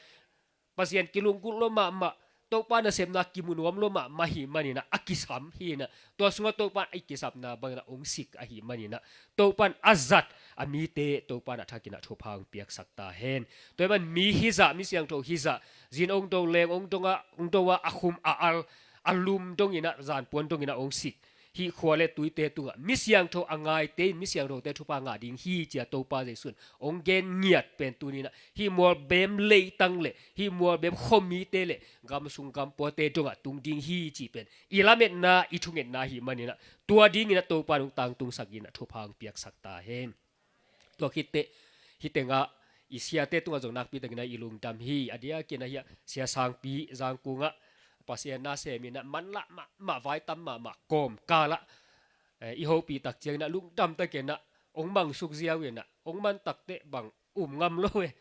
Pasian kilunggulh lua mahmah, Topa nasepna kimu nuam lua mahmah ahih manin ah a kisam hi in ah tua sungah Topa i kisapna bangin ah hong sik ahih manin ah Topan a zat a mite Topan a thakin ah thupha hong piaksak ta hen. Tua ahih man mi hizah, mi siangtho hizah, zin hong do leng hong dong ah, hong do ah a khum a al a lum dongin ah zan puan dongin ah hong sik hih khua le tuite tungah mi siangtho a ngaite in mi siangthote thupha ngah ding hi ci-a Topa Jesu in hong gen ngiat pen tuni-in ah hih mualbem leitang le hih mualbem khuamite le gam sung gam puate dongah tung ding hi cih pen i lametna i thungetna ahih manin ah tua dingin ah Topa in hong tangtungsak in ah thupha hong piaksak ta hen. Tua khit teh hih tengah i siate tungah zong nakpi takin ah i lungdam hi. A diakin ah hiah Sia Sangpi Zangkung ah Pasian na sem in ah manlah mahmah, vai tam mahmah kawmkal ah, eh, i hopih tak ciangin ah lungdam takin ah hong mangsuk ziau in ah hong man tak teh bang um ngam lo e.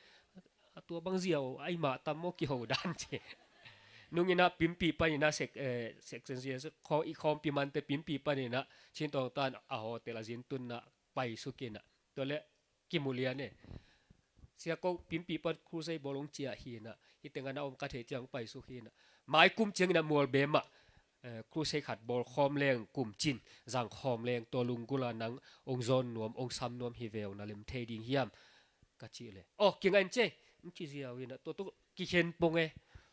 A tua bang ziau ai mah tam maw kiho dan ci. Nung in ah Pimpi panin ah sek, eh, sek sen sia khaw i khawmpi mante Pimpi panin ah Chin Tawng Tan a hotel a zin tun ah paisuk in ah tua le kimu lian e. Sia ko Pimpi pan crusade bawl hong ciah hi in ah hih tengah na om ka theih ciang paisuk hi in ah mai kum ciangin ah mualbem ah, eh, crusade khat bawl khawm leng kum cin zang khawm leng tua lunggulh ah nang hong zawn nuam hong sam nuam hi ve uh, na lem thei ding hiam ka cih leh aw kingaih in ci e. Hong ci ziau in ah tua tu kikhen pong e.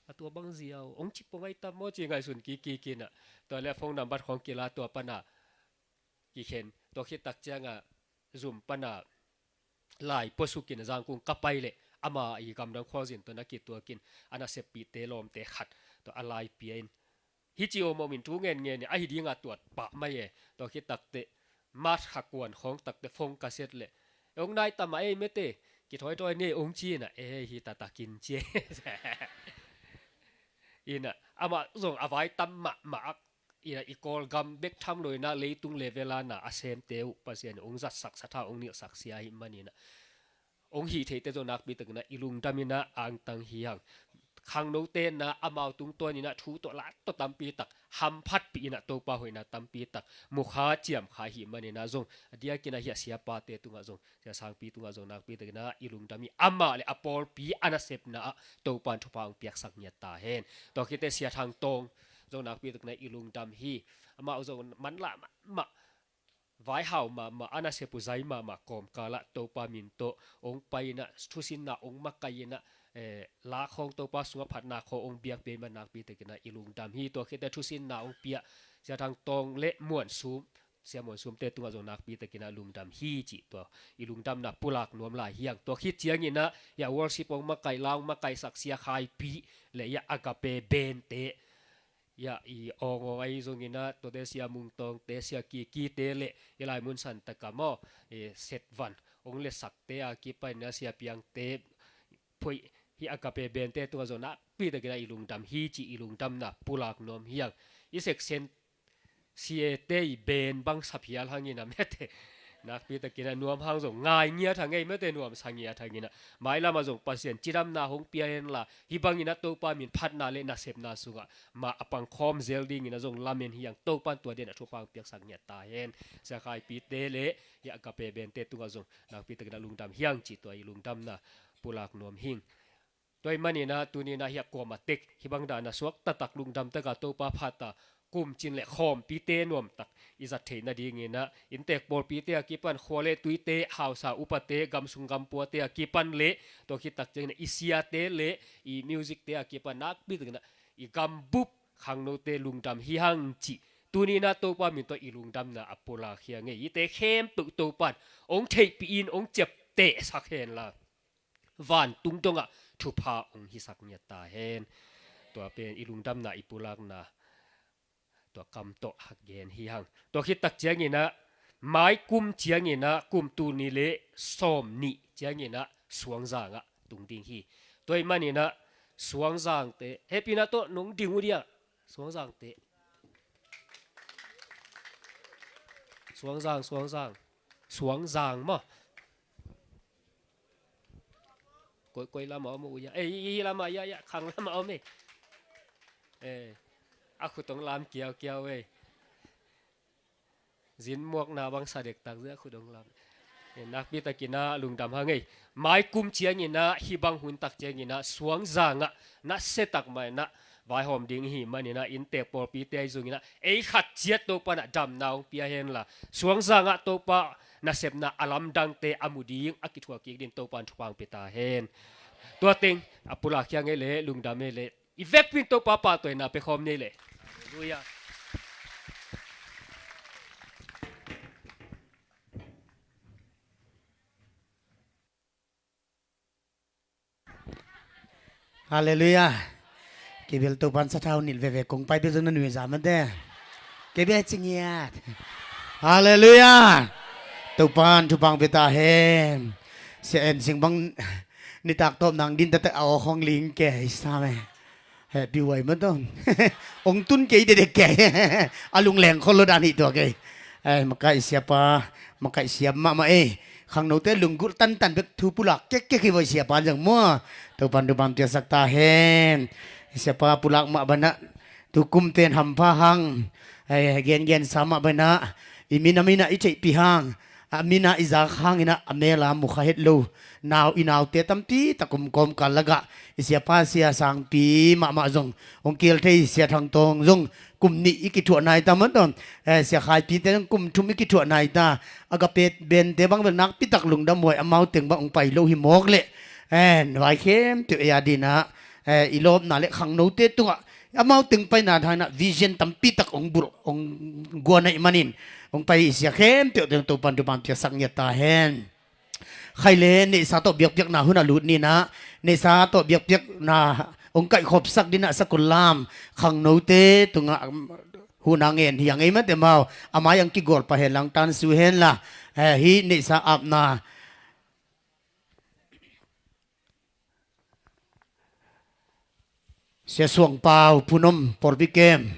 A tua bang ziau hong ci pong ai tam maw ci ngaihsun kik kik in ah tua le phone number khawng kila tua pan ah kikhen. Tua khit tak ciang ah zum pan ah lai puasuk in ah Zangkung ka pai leh ama i gamdang khualzin tawh na kituak in ah naseppihte lawmte khat tawh a lai pia in hih ci om om in thu ngen ngen in ahi ding a tuat pah mai e. Tua khit tak teh March kha kuan khawng tak teh phone ka set leh e hong nai tam a ei mete kithawi thawi ni hong ci in ah e hi ta takin ci e. In ah amah zong a vai tam mahmah in ah i Kawlgam bek tham lo in ah leitung level ah na a semte uh Pasian in hong zatsak, satha hong nilhsak sia ahih manin ah hong hih theihte zong nakpi takin ah i lungdam in ah angtang hi hang. Khangnote in ah amau tungtawn in ah thu tawh la tawh tampi tak hamphatpih in ah Topa hoihna tampi tak mukha ciamkha ahih manin ah zong a diakin ah hiah siapate tungah zong Sia Sangpi tungah zong nakpi takin ah i lungdam hi. Amah le a pawlpi a nasepna ah Topa in thupha hong piaksak ngiat ta hen. Tua khit teh Sia Thang Tawng zong nakpi takin ah i lungdam hi. Amah zong manlah mahmah, vaihau mahmah, a nasep uh zai mahmah kawmkal ah Topa min tawh hong pai in ah thusinna hong makaih in ah eh, lak khawng Topa sungah phatna khawng hong biak pia in mah nakpi takin ah i lungdam hi. Tua khit teh thusinna hong pia Sia Thang Tawng le Muan Sum, Sia Muan Sumte tungah zong nakpi takin ah lungdam hi cih tua i lungdamna pulak nuam lai hi hang. Tua khit ciangin ah hiah worship hong makaih, la hong makaihsak Sia Khaipi le hiah Agape Band te, hiah i awngawng ahi zongin ah tuate Sia Mung Tawngte, Sia Kikite le i lai mun Santa Kamo, eh, Setvan hong letsakte a kipan in ah Sia Piangte phoih, hiah Agape Band te tungah zong nakpi takin ah i lungdam hi cih i lungdamna pulak nuam hi hang. I section C A te i band bang sa phial hangin ah mate, nakpi takin ah nuam hang zong ngai ngiat hang ei mate, nuamsa ngiat hangin ah. Mailam ah zong Pasian cidamna hong pia henla, hih bangin ah Topa min phatna le nasepna sungah mah a pangkhawm zel dingin ah zong lamen hi hang. Topan tua den ah thupha hong piaksak ngiat ta hen. Sia Khaipite le hiah Agape Band te tungah zong nakpi takin ah lungdam hi hang cih tua i lungdamna pulak nuam hi ing. Tua ahih manin ah tuni in ah hiah kuamah tek hih bang dan a suak taktak lungdam takin Topa phat a, kum cin le khawmpite nuam tak i zat theih nadingin ah inntek pawlpite a kipan, khua le tuite, hausa upate, gamsung gampuate a kipan le tua khit tak ciangin ah i siate le i music te a kipan nakpi takin ah i gambup khangnote lungdam hi hang cih tuni in ah Topa min tawh i lungdamna a pulak hi hang ei. Hihte khempeuh Topan hong theihpih in hong ciaptehsak henla, vantung dongah thupha hong hisak ngiat ta hen. Tua pen i lungdamna i pulakna tua kam tawh hak gen hi hang. Tua khit tak ciangin ah mai kum ciangin ah, kum tul nih le sawm nih ciangin ah Suangzang ah tung ding hi. Tua ahih manin ah Suangzangte, hehpihna tawh nong ding uh dia, Suangzangte. Suangzang, Suangzang. Suangzang maw? Koi, koi lamah om uh ia? Eh, i, i lamah ia, ia, khang lamah om ei. Eh, a khut hong lam kiaukiau ei. Zin muakna bang sa dektak zia khut hong lam. Eh, nakpi takin ah lungdam hang ei. Mai kum ciangin ah, hih bang hun tak ciangin ah Suangzang ah nasia tak mah in ah vaihawm ding i hih manin ah inntek pawlpite ahi zongin ah ei khat ciat Topan ah damna hong pia henla, Suangzang ah Topa nasepna a lamdangte a mu ding, a kithuah kik ding Topan thupha hong pia ta hen. Tua teng a pulak hi hang ei le, lungdam ei le. I vekpi in Topa pahtawina pia khawm ni ei le. Halleluiah. Halleluiah. Kei bel Topan sathau nilh veve kong pai bel zong na nuihza mate. Kei bel ci ngiat. Halleluiah. Topan thupha hong pia ta hen. Sia En Sing bang nitak tawp nang din tate a aw khawng ling kei sa me. Hehpih huai mah tawh. Hong tun kei dekdek kei. A lungleng khol lo dan hi tua kei. Eh, makaih siapa, makaih siam mahmah ei. Khangnote lunggulh tantan bek thu pulak kekkek hi voi siapa zong maw. Topan thupha hong piaksak ta hen. Siapa pulak mah bang ah tukum pen hampha hang. Eh, gengensa mah bang ah i min a min ah i theihpih hang. A min ah i zak hangin ah a mel a mu kha het lo. Nau, i naute tampi tak om kawmkal lakah i siapa Sia Sangpi mahmah zong hong kil thei, Sia Thang Tawng zong kum nih i kithuah nai ta mah tawh. Eh, Sia Khaipite zong kum thum i kithuah nai ta. Agape Band te bang bel nakpi tak lungdam huai, amau teng bang hong pai lo hi mawk leh. Eh, vai khempeuh ei a din ah, eh, i lawpna le khangnote tungah amau teng paina thang in ah vision tampi tak hong bulh, hong guan ahih manin hong pai i sia khempeuh teng Topan thupha hong piaksak ngiat ta hen. Khai le neihsa tawh biakpiakna hun ah lut ni in ah, neihsa tawh biakpiakna hong kaihkhopsak ding ah sakul lam khangnote tungah hun a ngen hi hang ei mate maw. A mai ah hong kigual pah hen lang tan su hen la. Eh, hih neihsa apna Sia Suang Pau, Phunom, pawlpi kem.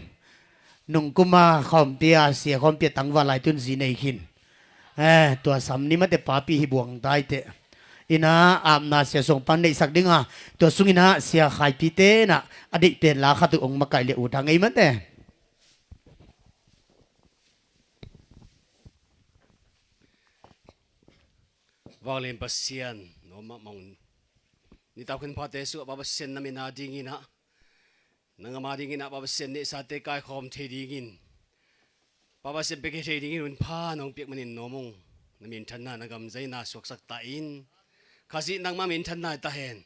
Nungkum a khawmpi a, sia khawmpi a tangval lai tun zi nei khin. Eh, tua sam ni mate papi hi buang tai teh. In ah apna Sia Suang Pau neihsak ding a, tua sungin ah Sia Khaipite in ah a deih pen la khat uh hong makaih le ut hang ei mate. Vanglian Pasian, no mahmah un. Nitak hun phate sungah Pa Pasian na min a dingin ah, nangma dingin ah Pa Pasian neihsate kaikhawm thei dingin, Pa Pasian bek hi thei dingin hun pha nong piak manin no mong, na minthanna, na gamzaina suaksak ta in. Khazih nangma minthanna ta hen.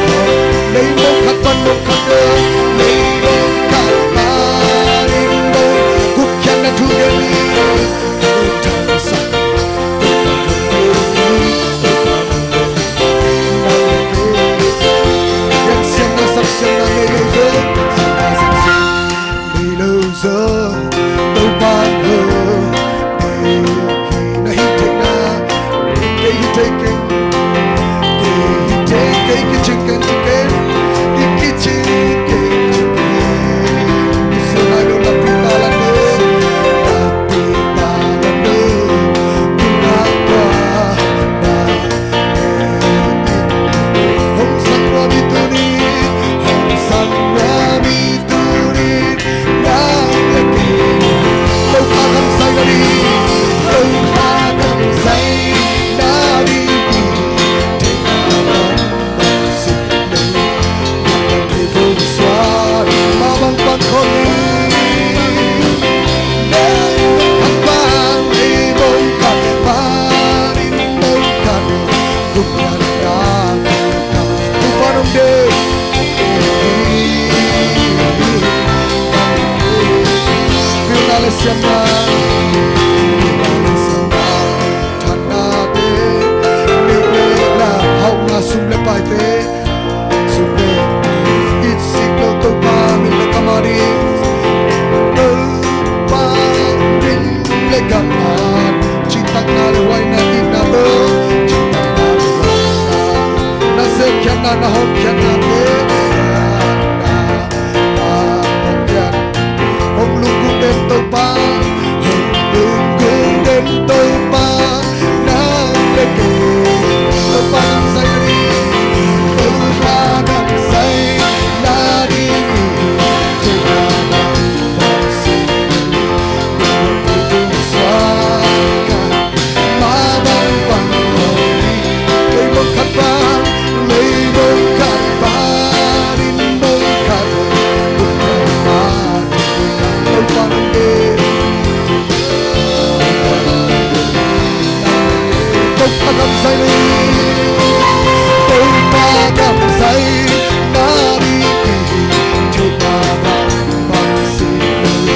Leimong khat pan mong khat deuh, leimong khat pan in mong gupkhiatna thu gen hi. Gensiatna, saksiatna nei lo zong, nei lo zong, Topa aw, na hih theihna, kei hih thei keng, kei hih thei kei kici keng ci keng, i kici keng ci keng. Sia nai lo lapi ta la lo, lapi ta la lo, tuna tua na, hong sang lua mi tuni, hong sang lua mi tuni. Nang le kei Topa kamsai na ding, Topa kamsai na ding. Mabang pang khawm ni. Nang bang, leimong khat panin mong khat. Topa nong deih. Pilna le siamna, pilna le siamna, thanate, neih le la, hauhna, sum le paite, sum le, it sik lo Topa min le kam a ding, Topa min le kam a, citakna le huaina, itna lo, citakna le huaina, na sepkhiatna, na hawmkhiatnate, na, na, na hawmkhiat. Hong lungkung den Topa, hong lungkung den Topa, nang le kei Topa kamsai na ding, Topa kamsai na ding. Topa kamsai ni, Topa kamsai na ding, Topa kamsai ni.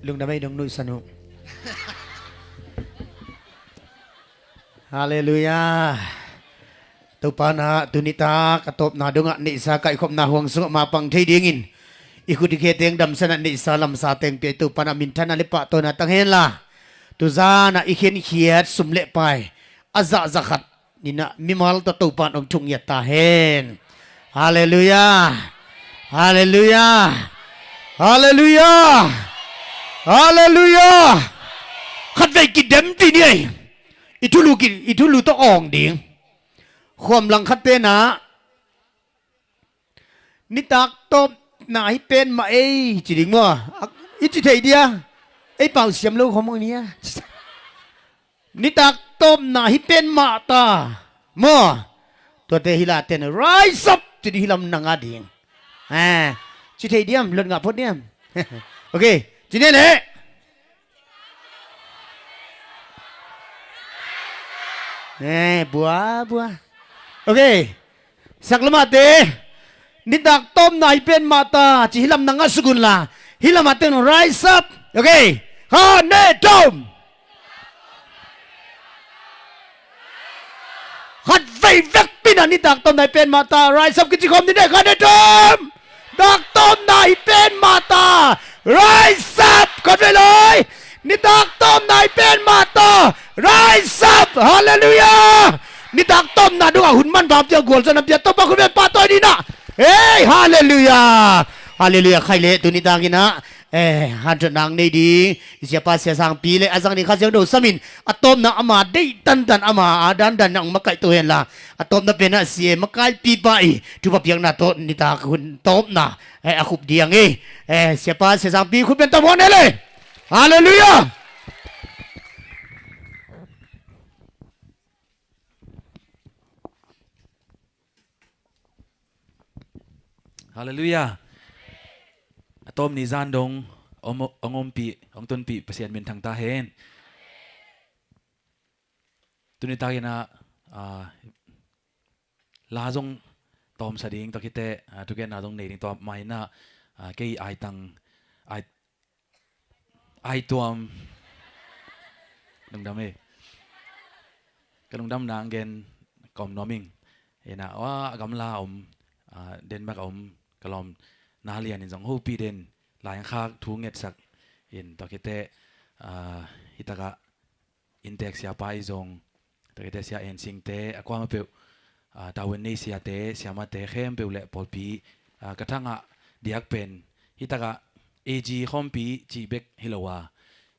Lungdam ei, dong nuihsan uh. Halleluiah. Topa na tuni tak a tawpna dongah neihsa kaihkhopna huang sungah mapang thei dingin i khut i khe teng damsanah neihsa lamsa teng pia i Topa na minthanna le pahtawina tang henla, tuzanah i khenkhiat sum le pai a zahzah khat ninah mimal tawh Topa in hong thungiat ta hen. Halleluiah. Halleluiah. Halleluiah. Halleluiah. Khatvei kidem ti ni ei. I thulu ki, i thulu tawh awng ding. Khuam lang khat tenah nitak tawpna hi pen mah ei ci ding maw? I ci thei dia? Ei pau siam lo khawm ni a. Nitak tawpna hi pen mah ta maw? Tuate hi la ten rise up ci ding hi lam nang a ding. Eh, ci thei diam? Lot ngah phot diam? Ok, ci ni leh. Eh, bua bua. Ok. Sak lamate. Nitak tawpna hi pen mah ta ci hi lam nang a sukun la. Hi lamate nung rise up. Ok. Kha ne dom. Khatvei vekpi na nitak tawpna hi pen mah ta rise up kici khawm ni ne kha ne dom. Nitak tawpna hi pen mah ta rise up. Khatvei lai. Nitak tawpna hi pen mah ta rise up. Halleluiah. Nitak tawpna dungah hun man bang pia gual zon a pia tawpa khut pen pa tawi dina. Hei, halleluiah. Halleluiah khai leh tuni takinah eh, hanthot nang nei ding i siapa sia sangpi le a zang ding kha siang do samin a tawpna ama deih tantan ama a dandan nang makaih to hen la a tawpna penah sia makaipipa i thupha piakna tawh nitak hun tawpna eh, a khup diang i eh, siapa sia sangpi khut pen tam huan ele. Halleluiah. Halleluiah. A tawp ni zan dong hong ompih hong tunpih Pasian min thang ta hen. Tuni takinah ah, la zong tawmsa ding tawh khite ah, thugenna zong nei ding tawh mainah ah, kei aitang ai Ai tuam. Lungdam e. Ka lungdamna ang gen ka om nuam ing. Ina a gamla a om, ah, Denmark a om ka lawm na lian in zong hopi den lai ang khak thu ngetsak in tua khite, ah, hitakah inntek siapa i zong, tua khite sia en singte a kuama peuh, ah, tavuan nei siate siamate khempeuh le pawlpi, ah, ka thangah diak pen hitakah A G khawmpi cih bek hi lo a,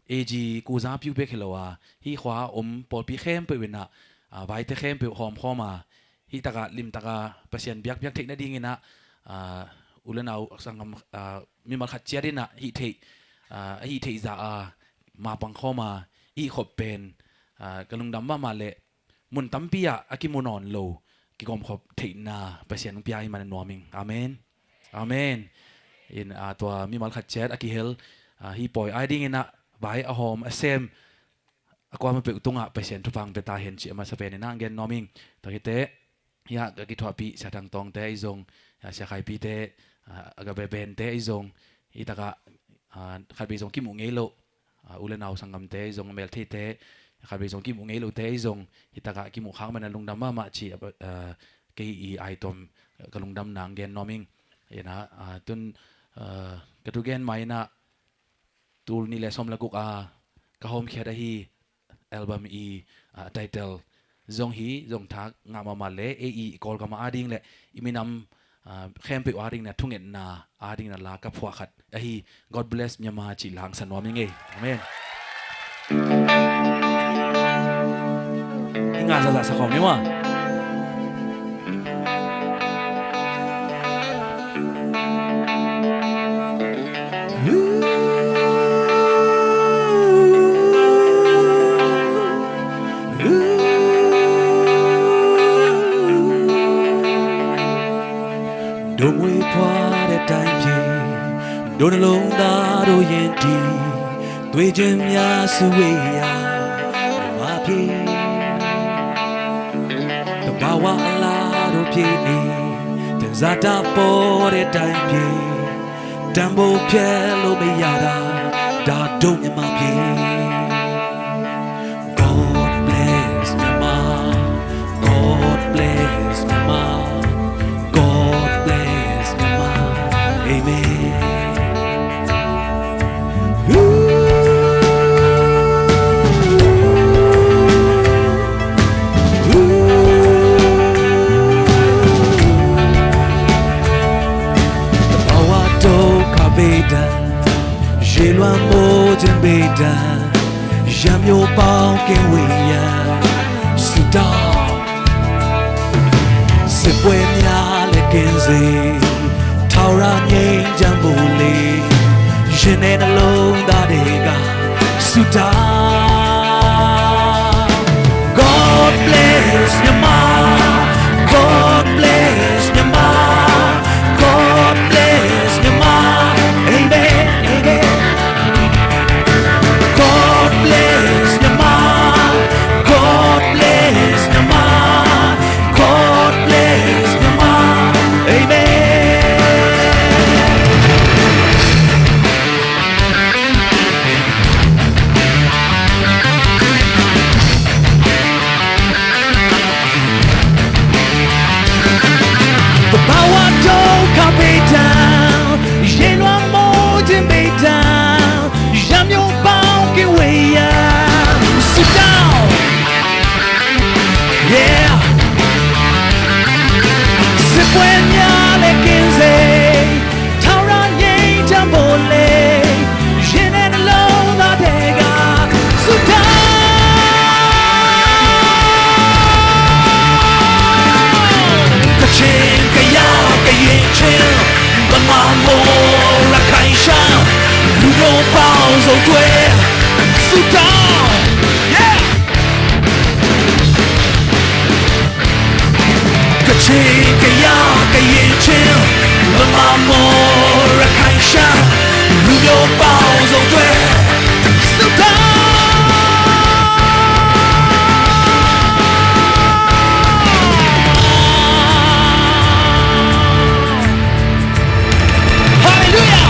A G kuza piu bek hi lo a, hih khua a om pawlpi khempeuh inah, ah, vaite khempeuh hawmkhawm a, hitakah limtaka Pasian biakpiak theih nadinginah, ah, u le nau sanggam, ah, mimal khat ciat inah hih theih, ah, a hih theih zah a mapang khawm a, hih khop pen, ah, ka lungdam mahmah leh mun tampi ah a kimu nawn lo kigawmkhop theihna Pasian hong pia ahih man a nuam ing. Amen. Amen. In, ah, tua mimal khat ciat a kihel, ah, hih pawi ai dinginah vai a hawm a sem a kuama peuh tungah Pasian thupha hong pia ta hen cih a masa penin ah gen nuam ing. Tua khite hiah ka kithuahpih Sia Thang Tawngte ahi zong, ah, Sia Khaipite, ah, a Gabebente ahi zong, hitakah, ah, khatvei zong kimuh ngei loh, ah, u le nau sanggamte ahi zong, a meltheite khatvei zong kimuh ngei lohte ahi zong, hitakah kimuh khak man a lungdam mahmah cih, ah, kei i ai tuam ka lungdamna ang gen nuam ing. Inah, ah, tun, ah, ka thugen ma inah tul nih le sawm le guk a ka hawmkhiat ahi album i, ah, title zong hi zong thak ngah mahmah le ei i Kawlgam a ading le i minam, ah, khempeuh ading na thungetna ading na la ka phuah khat ahi God Bless Myanmar cih la ang sa nuam ing ei. Amen. I ngah zahzah sa khawm ni maw. Dum we pwa de time pye, dum long da do yen di, twe jim ya suwe ya, ma pye. The bawa la do pye ni, then zata po de time pye. Tambo pielo me yada, da do me ma pye. God bless me ma, God bless me ma, God bless me ma. Amen. Ooh. Awa to kabeda, jelwa mo jembeda, jam မျိုးပေါင်းကင်းဝေးရန်ဆုတောင်း။ စစ်ပွဲများလည်းကင်းစေ၊ ထာဝရငြိမ်းချမ်းဖို့လေ၊ ရင်ထဲနှလုံးသားထဲကဆုတောင်း။ God bless Myanmar, God bless Myanmar, God bless Myanmar. Amen, amen. God bless Myanmar, God bless Myanmar, God bless Myanmar. Amen. သဘာဝဒုက္ခပေးတမ်း၊ ရေလွှမ်းမိုးခြင်းပေးတမ်း၊ ရန်မျိုးပေါင်းကင်းဝေးရန်ဆုတောင်း။ Yeah. စစ်ပွဲများလည်းကင်းစေ၊ ထာဝရငြိမ်းချမ်းဖို့လေ၊ ရင်ထဲနှလုံးသားထဲကဆုတောင်း။ ကချင်၊ ကယား၊ ကရင်၊ ချင်း၊ ဗမာ၊ မွန်၊ ရခိုင်၊ ရှမ်း၊ လူမျိုးပေါင်းစုံအတွက်ဆုတောင်း။ Yeah. ကချင်၊ ကယား၊ ကရင်၊ ချင်း၊ ဗမာ၊ မွန်၊ ရခိုင်၊ ရှမ်း၊ လူမျိုးပေါင်းစုံအတွက်ဆုတောင်း။ Hallelujah.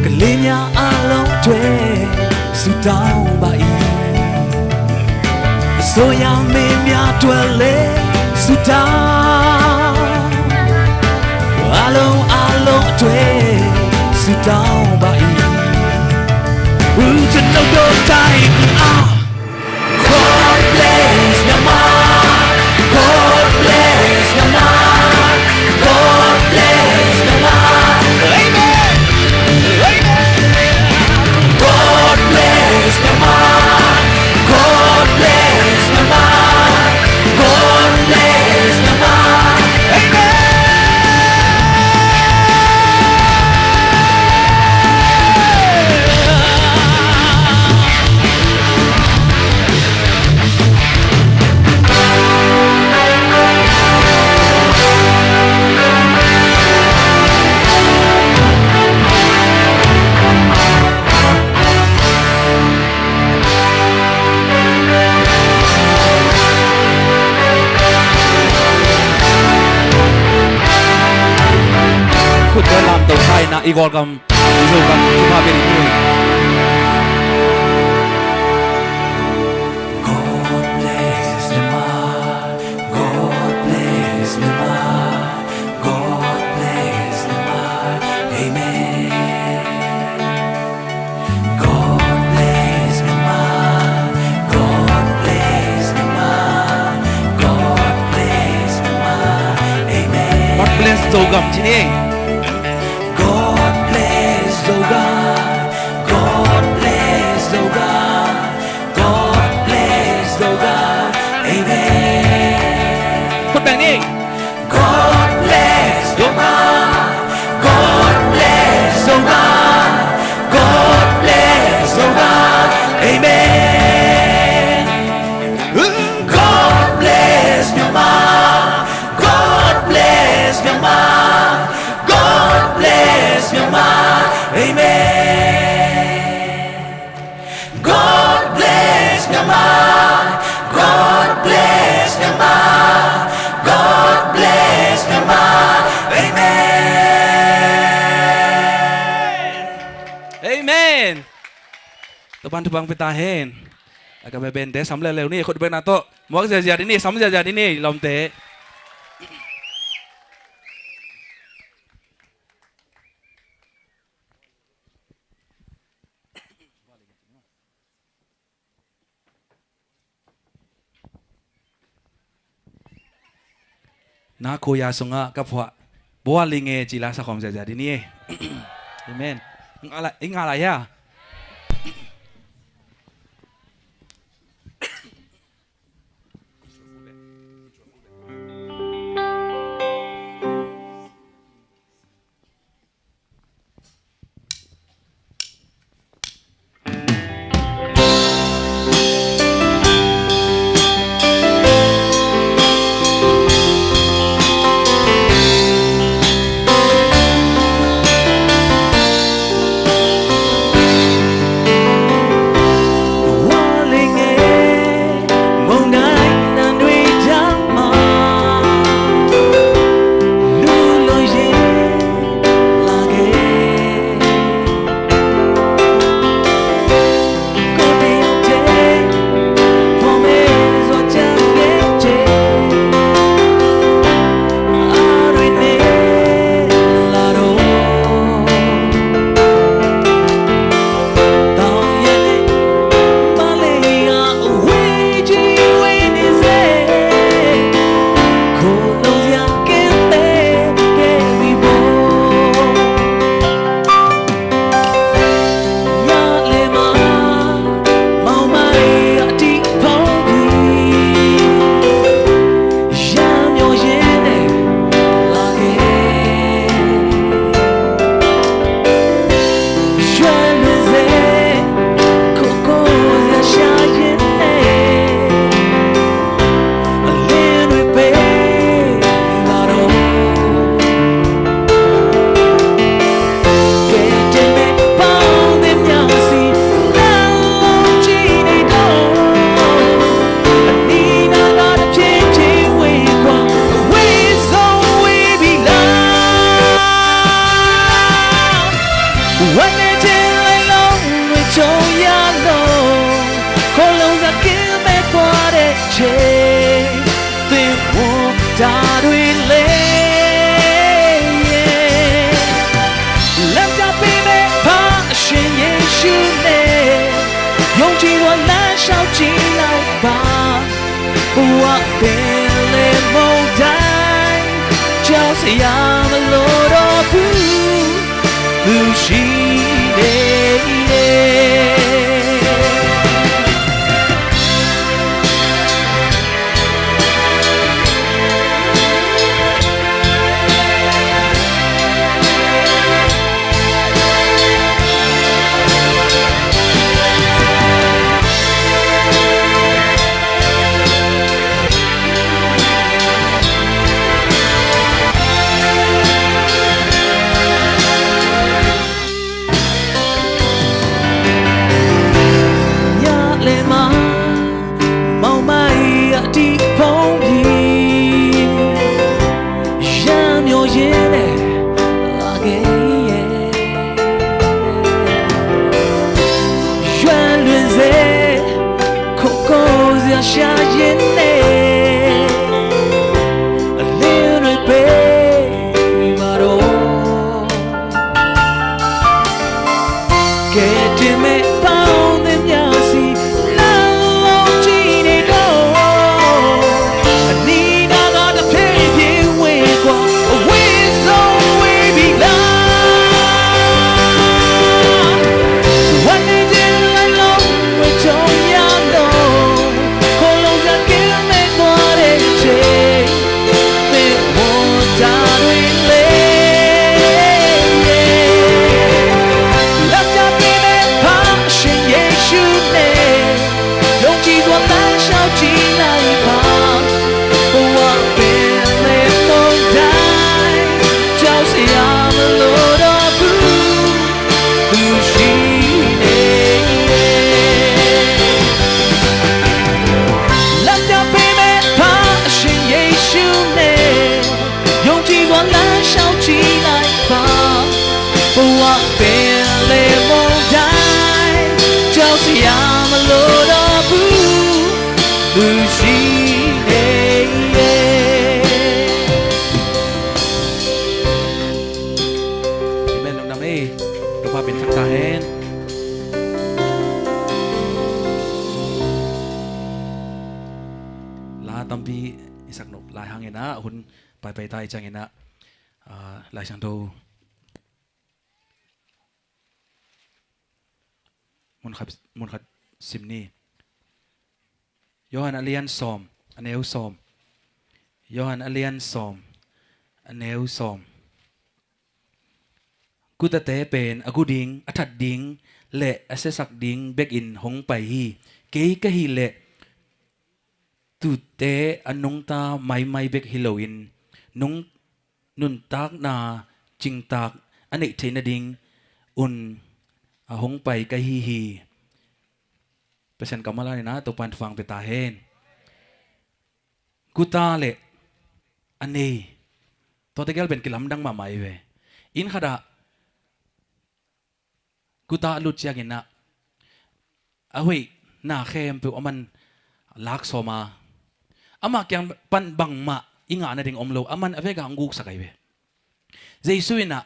ကလေးများအားလုံးအတွက်ဆုတောင်းပါ၏။ အစိုးရမင်းများအတွက်လည်းဆုတောင်း။ အားလုံး၊ အားလုံးအတွက်ဆုတောင်းပါ၏။ ဦးကျွန်ုပ်တို့တိုင်းပြည်အား God bless Myanmar, God bless Myanmar, God bless Myanmar. Amen. Amen. God bless Myanmar, God bless Myanmar, God bless Myanmar. Amen. ခုတ်ကွဲလမ်းတုံးဆိုင်နာ အီဂေါ်ကမ် အီဂေါ်ကမ် သူဖားပေးနေတယ်။ God bless Myanmar, God bless Myanmar, God bless Myanmar, Amen. God bless Myanmar, God bless Myanmar, God bless Myanmar, Amen. God bless Zogam ที่นี่ God bless Zogam, God bless Zogam, God bless Zogam, Amen. พูดแบบนี้ God bless Zogam, God bless Zogam, God bless Zogam, Amen. God bless Myanmar, God bless Myanmar, Ban thupha hong pia ta hen. A ka mebente sam leuleu ni, khut bekna tawh muak ziazia ding ni, sam ziazia ding ni lawmte. Na khuya sungah ka phuah bual ing e ci-in la sakhawm ziazia ding ni e. Amen. I ngah lai, i ngah lai hia? Pen thang ta hen. La tampi i sak nop lai hangin ah hun paipai ta i ciangin ah, ah, Lai Siangtho mun khat, mun khat sim ni. Johan a lian sawm, a neu sawm. Johan a lian sawm, a neu sawm. Gutate pen a gu ding, a that ding le a siasak ding bekin hong pai hi. Kei ka hih leh tuute a nungta maimai bek hi loin nung, nuntakna cingtak a neih theih nading un a hong pai ka hi hi. Pasian kammal a nina Topa'n thupha pia ta hen. Guta le a nei, tuate gel pen kilamdang mahmah hi ve. Inn khatah guta a lut ciangin ah a hoihna khempeuh aman lak sawm a, amah kiang pan bangmah i ngah nading om lo, aman a vekpi-a hong guksak ahi ve. Jesu in ah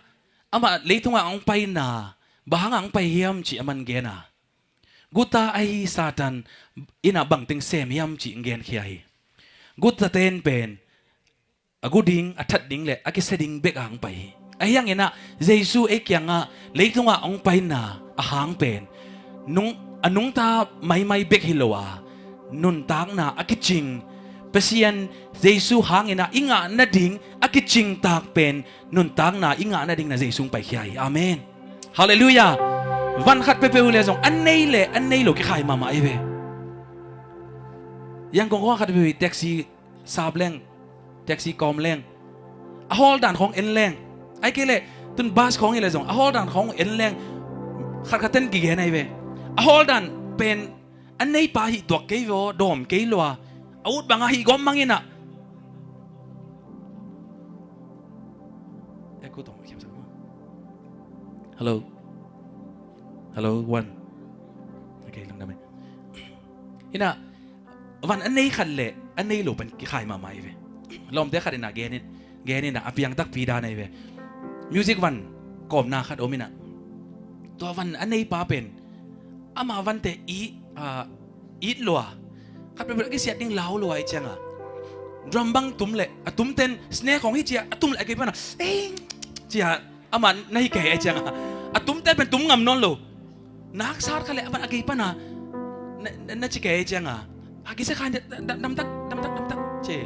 amah leitungah hong paina, bang hangah hong pai hiam cih aman gen a, guta ahi Satan in ah bangteng sem hiam cih hong genkhia hi. Guta ten pen a gu ding, a that ding le a kisia ding bekah hong pai hi. Ahi hangin ah Jesu ei kiangah leitungah hong paina a hang pen nung, a nungta maimai bek hi lo a, nuntakna a kicing, Pasian Jesu hangin ah i ngah nading a kicingtak pen nuntakna i ngah nading na Jesu hong paikhia hi. Amen. Halleluiah. Van khat peuhpeuh uh le zong a nei le a nei lo kikhai mahmah hi ve. Yangon khua khat peuhpeuh hi, taxi sap leng, taxi kawm leng, a hawldan khawng en leng, ahih kei leh tun bus khawng hi le zong a hawldan khawng en leng, khatkhat ten kigen ahi ve. A hawldan pen a neipa hih tuak kei ve aw, dawm kei lua, a ut banga hih gawm mang in ah. Echo tawh khiamsak maw? Hello. Hello, one. Okay, lungdam e. Ina, van a nei khat le a nei lo pen kikhai mahmah hi ve. Lawmte khat ina genin, genin a piang takpi dan ahi ve. Music van kawmna khat om ina, tua van a neipa pen ama vante i, a, it lua, khat peuhpeuh a kisiat ding lau lua i cianga, drum bang tum le a tumten snare khawng hi cia a tum le a gei pana ei cia, amah na hi kei a cianga, a tumte pen tum ngam nawn lo. Nak sat kha le amah a gei pana na, na, na ci kei a cianga, a kisia khan damtak, damtak, damtak ci.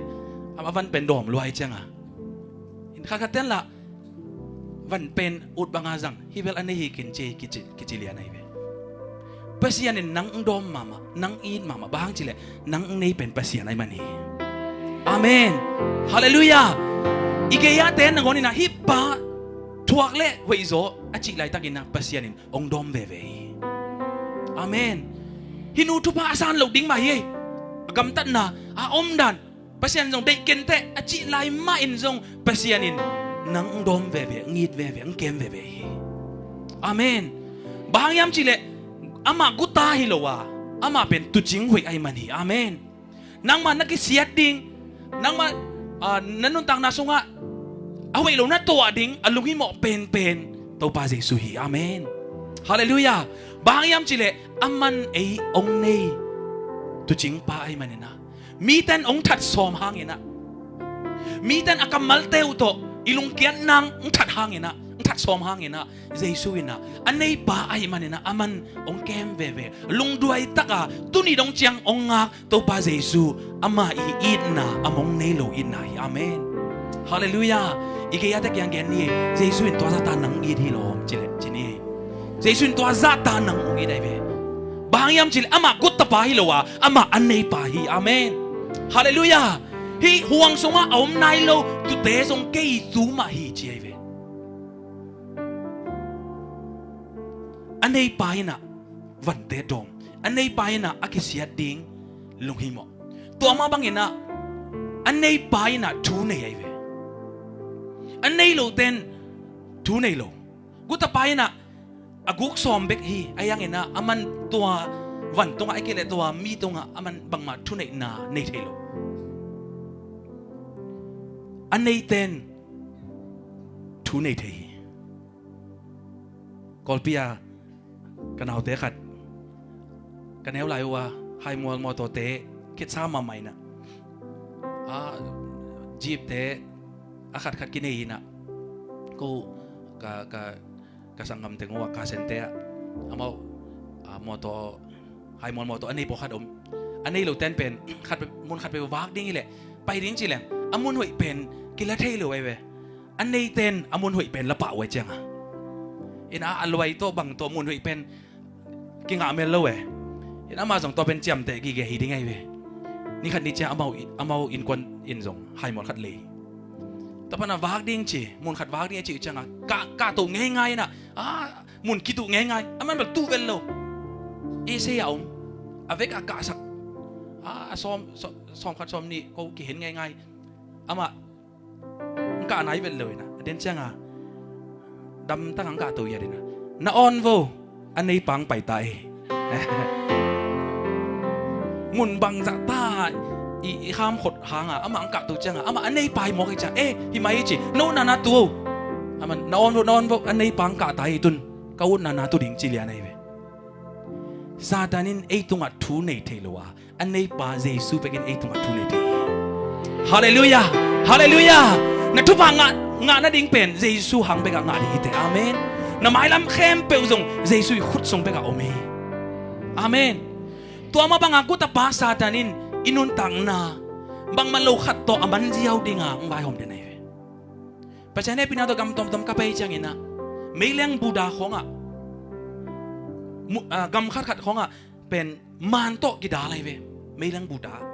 Amah van pen dawm lua a cianga, in khatkhat ten lah van pen ut banga zang hi bel a nei hi kin ci, kici, kici lian ahi ve. Pasian in nang hong dawm mahmah, nang it mahmah, bang hang cileh nang hong nei pen Pasian ahi man hi. Amen. Halleluiah. I gei-a ten nangawn ina hih pa thuak le hoihzaw a cih laitakin ah Pasian in hong dawm veve hi. Amen. Hih nu thupha a san loh ding mah hi. A gamtatna, a omdan, Pasian zong deih kenteh a cih lai mahin zong Pasian in nang hong dawm veve, hong it veve, hong kem veve hi. Amen. Bang hang hiam cihleh amah guta hi lo a, amah pen tuucing hoih ahi man hi. Amen. Nangmah na kisiat ding, nangmah, ah, na nuntakna sungah a hoih lo na tuah ding a lunghimawh penpen Topa Jesu hi. Amen. Halleluiah. Bang hang hiam cihleh aman ei hong nei tuucingpa ahi maninah, miten hong that sawm hanginah, miten a kammalte uh tawh i lungkiat nang hong that hanginah, hong that sawm hanginah, Jesu inah a neipa ahi maninah aman hong kem veve. Lungduai taka tuni dong ciang hong ngak Topa Jesu, amah i itna, amah hong nei lo itna hi. Amen. Halleluiah. I gei-ate kiang gen ni, Jesu in tua zahta nang it hi lo om cileh ci ni. Jesu in tua zahta nang hong it ahi ve. Bang hang hiam cileh amah guttapa hi lo a, amah a neipa hi. Amen. Halleluiah. Hih huang sungah a om nai lo tuute zong kei tu mah hi ci ahi ve. A neipa inah vante dawm, a neipa inah a kisiat ding lunghimawh. Tua mah banginah a neipa inah thu nei ahi ve. A nei loten thu nei lo. Guttapa inah a guk sawm bek hi, ahi hanginah aman tua vantungah, ahih kei leh tua mi tungah aman bangmah thuneihna nei thei lo. A neiten thu nei thei hi. Kawlpi a ka naute khat ka neu lai uh a, haimual mawtawte khitsa mahmah inah, a, jeepte a khatkhat kinei inah, ko ka, ka, ka sanggamte ngua ka sente ah amau, a, mawtaw, haimual mawtaw a nei pawlkhat om. A nei lo ten pen khat, mun khat pe vak ding hileh pai ding ci leng a mun hoih pen kila thei lo ai ve. A nei ten a mun hoih pen la pah uh ai cianga, ina a luai tawh bang tawh mun hoih pen kingah mel lo e. Ina amah zong tua pen ciamteh gige hi ding ai ve. Ni khat ni ciang amau, amau innkuan in zong haimual khat lei. Tua pana vak ding ci, mun khat vak ding a ci uh cianga kah, kah to ngeingai ina, a, mun kituh ngeingai, a man bel tuh vel lo. Ese a om, a vek a kahsak, a, a sawm, sawm, sawm khat sawm nih ko kihen ngeingai. Amah ang kah nai vet lo ina, a den cianga damtak ang kah to iat ina, na awn vo, a nei pang pai ta e. Mun bangzah ta i, i kham khot hanga amah ang kah to cianga amah a nei pai mawk i ciang, e, hi mai i ci, na utna na tu o. Amah na awn vo, na awn vo, a nei pang kah ta e, tun ka utna na tu ding ci lian ai ve. Satan in ei tungah thu nei thei lo a, a neipa Jesu bekin ei tungah thu nei thei hi. Halleluiah. Halleluiah. Na thupha ngah, ngah nading pen Jesu hang bekah ngah ding hite. Amen. Na mailam khempeuh zong Jesu i khut sung bekah om hi. Amen. Tua mah banga gutapa Satan in i nuntakna bangmah lo khat tawh a manziau dinga ang vaihawm den ahi ve. Pasian hehpihna tawh gam tuamtuam ka pai cianginah meileng Buddha khawngah, mu-, ah, gam khatkhat khawngah pen man tawh kidal ahi ve. Meileng Buddha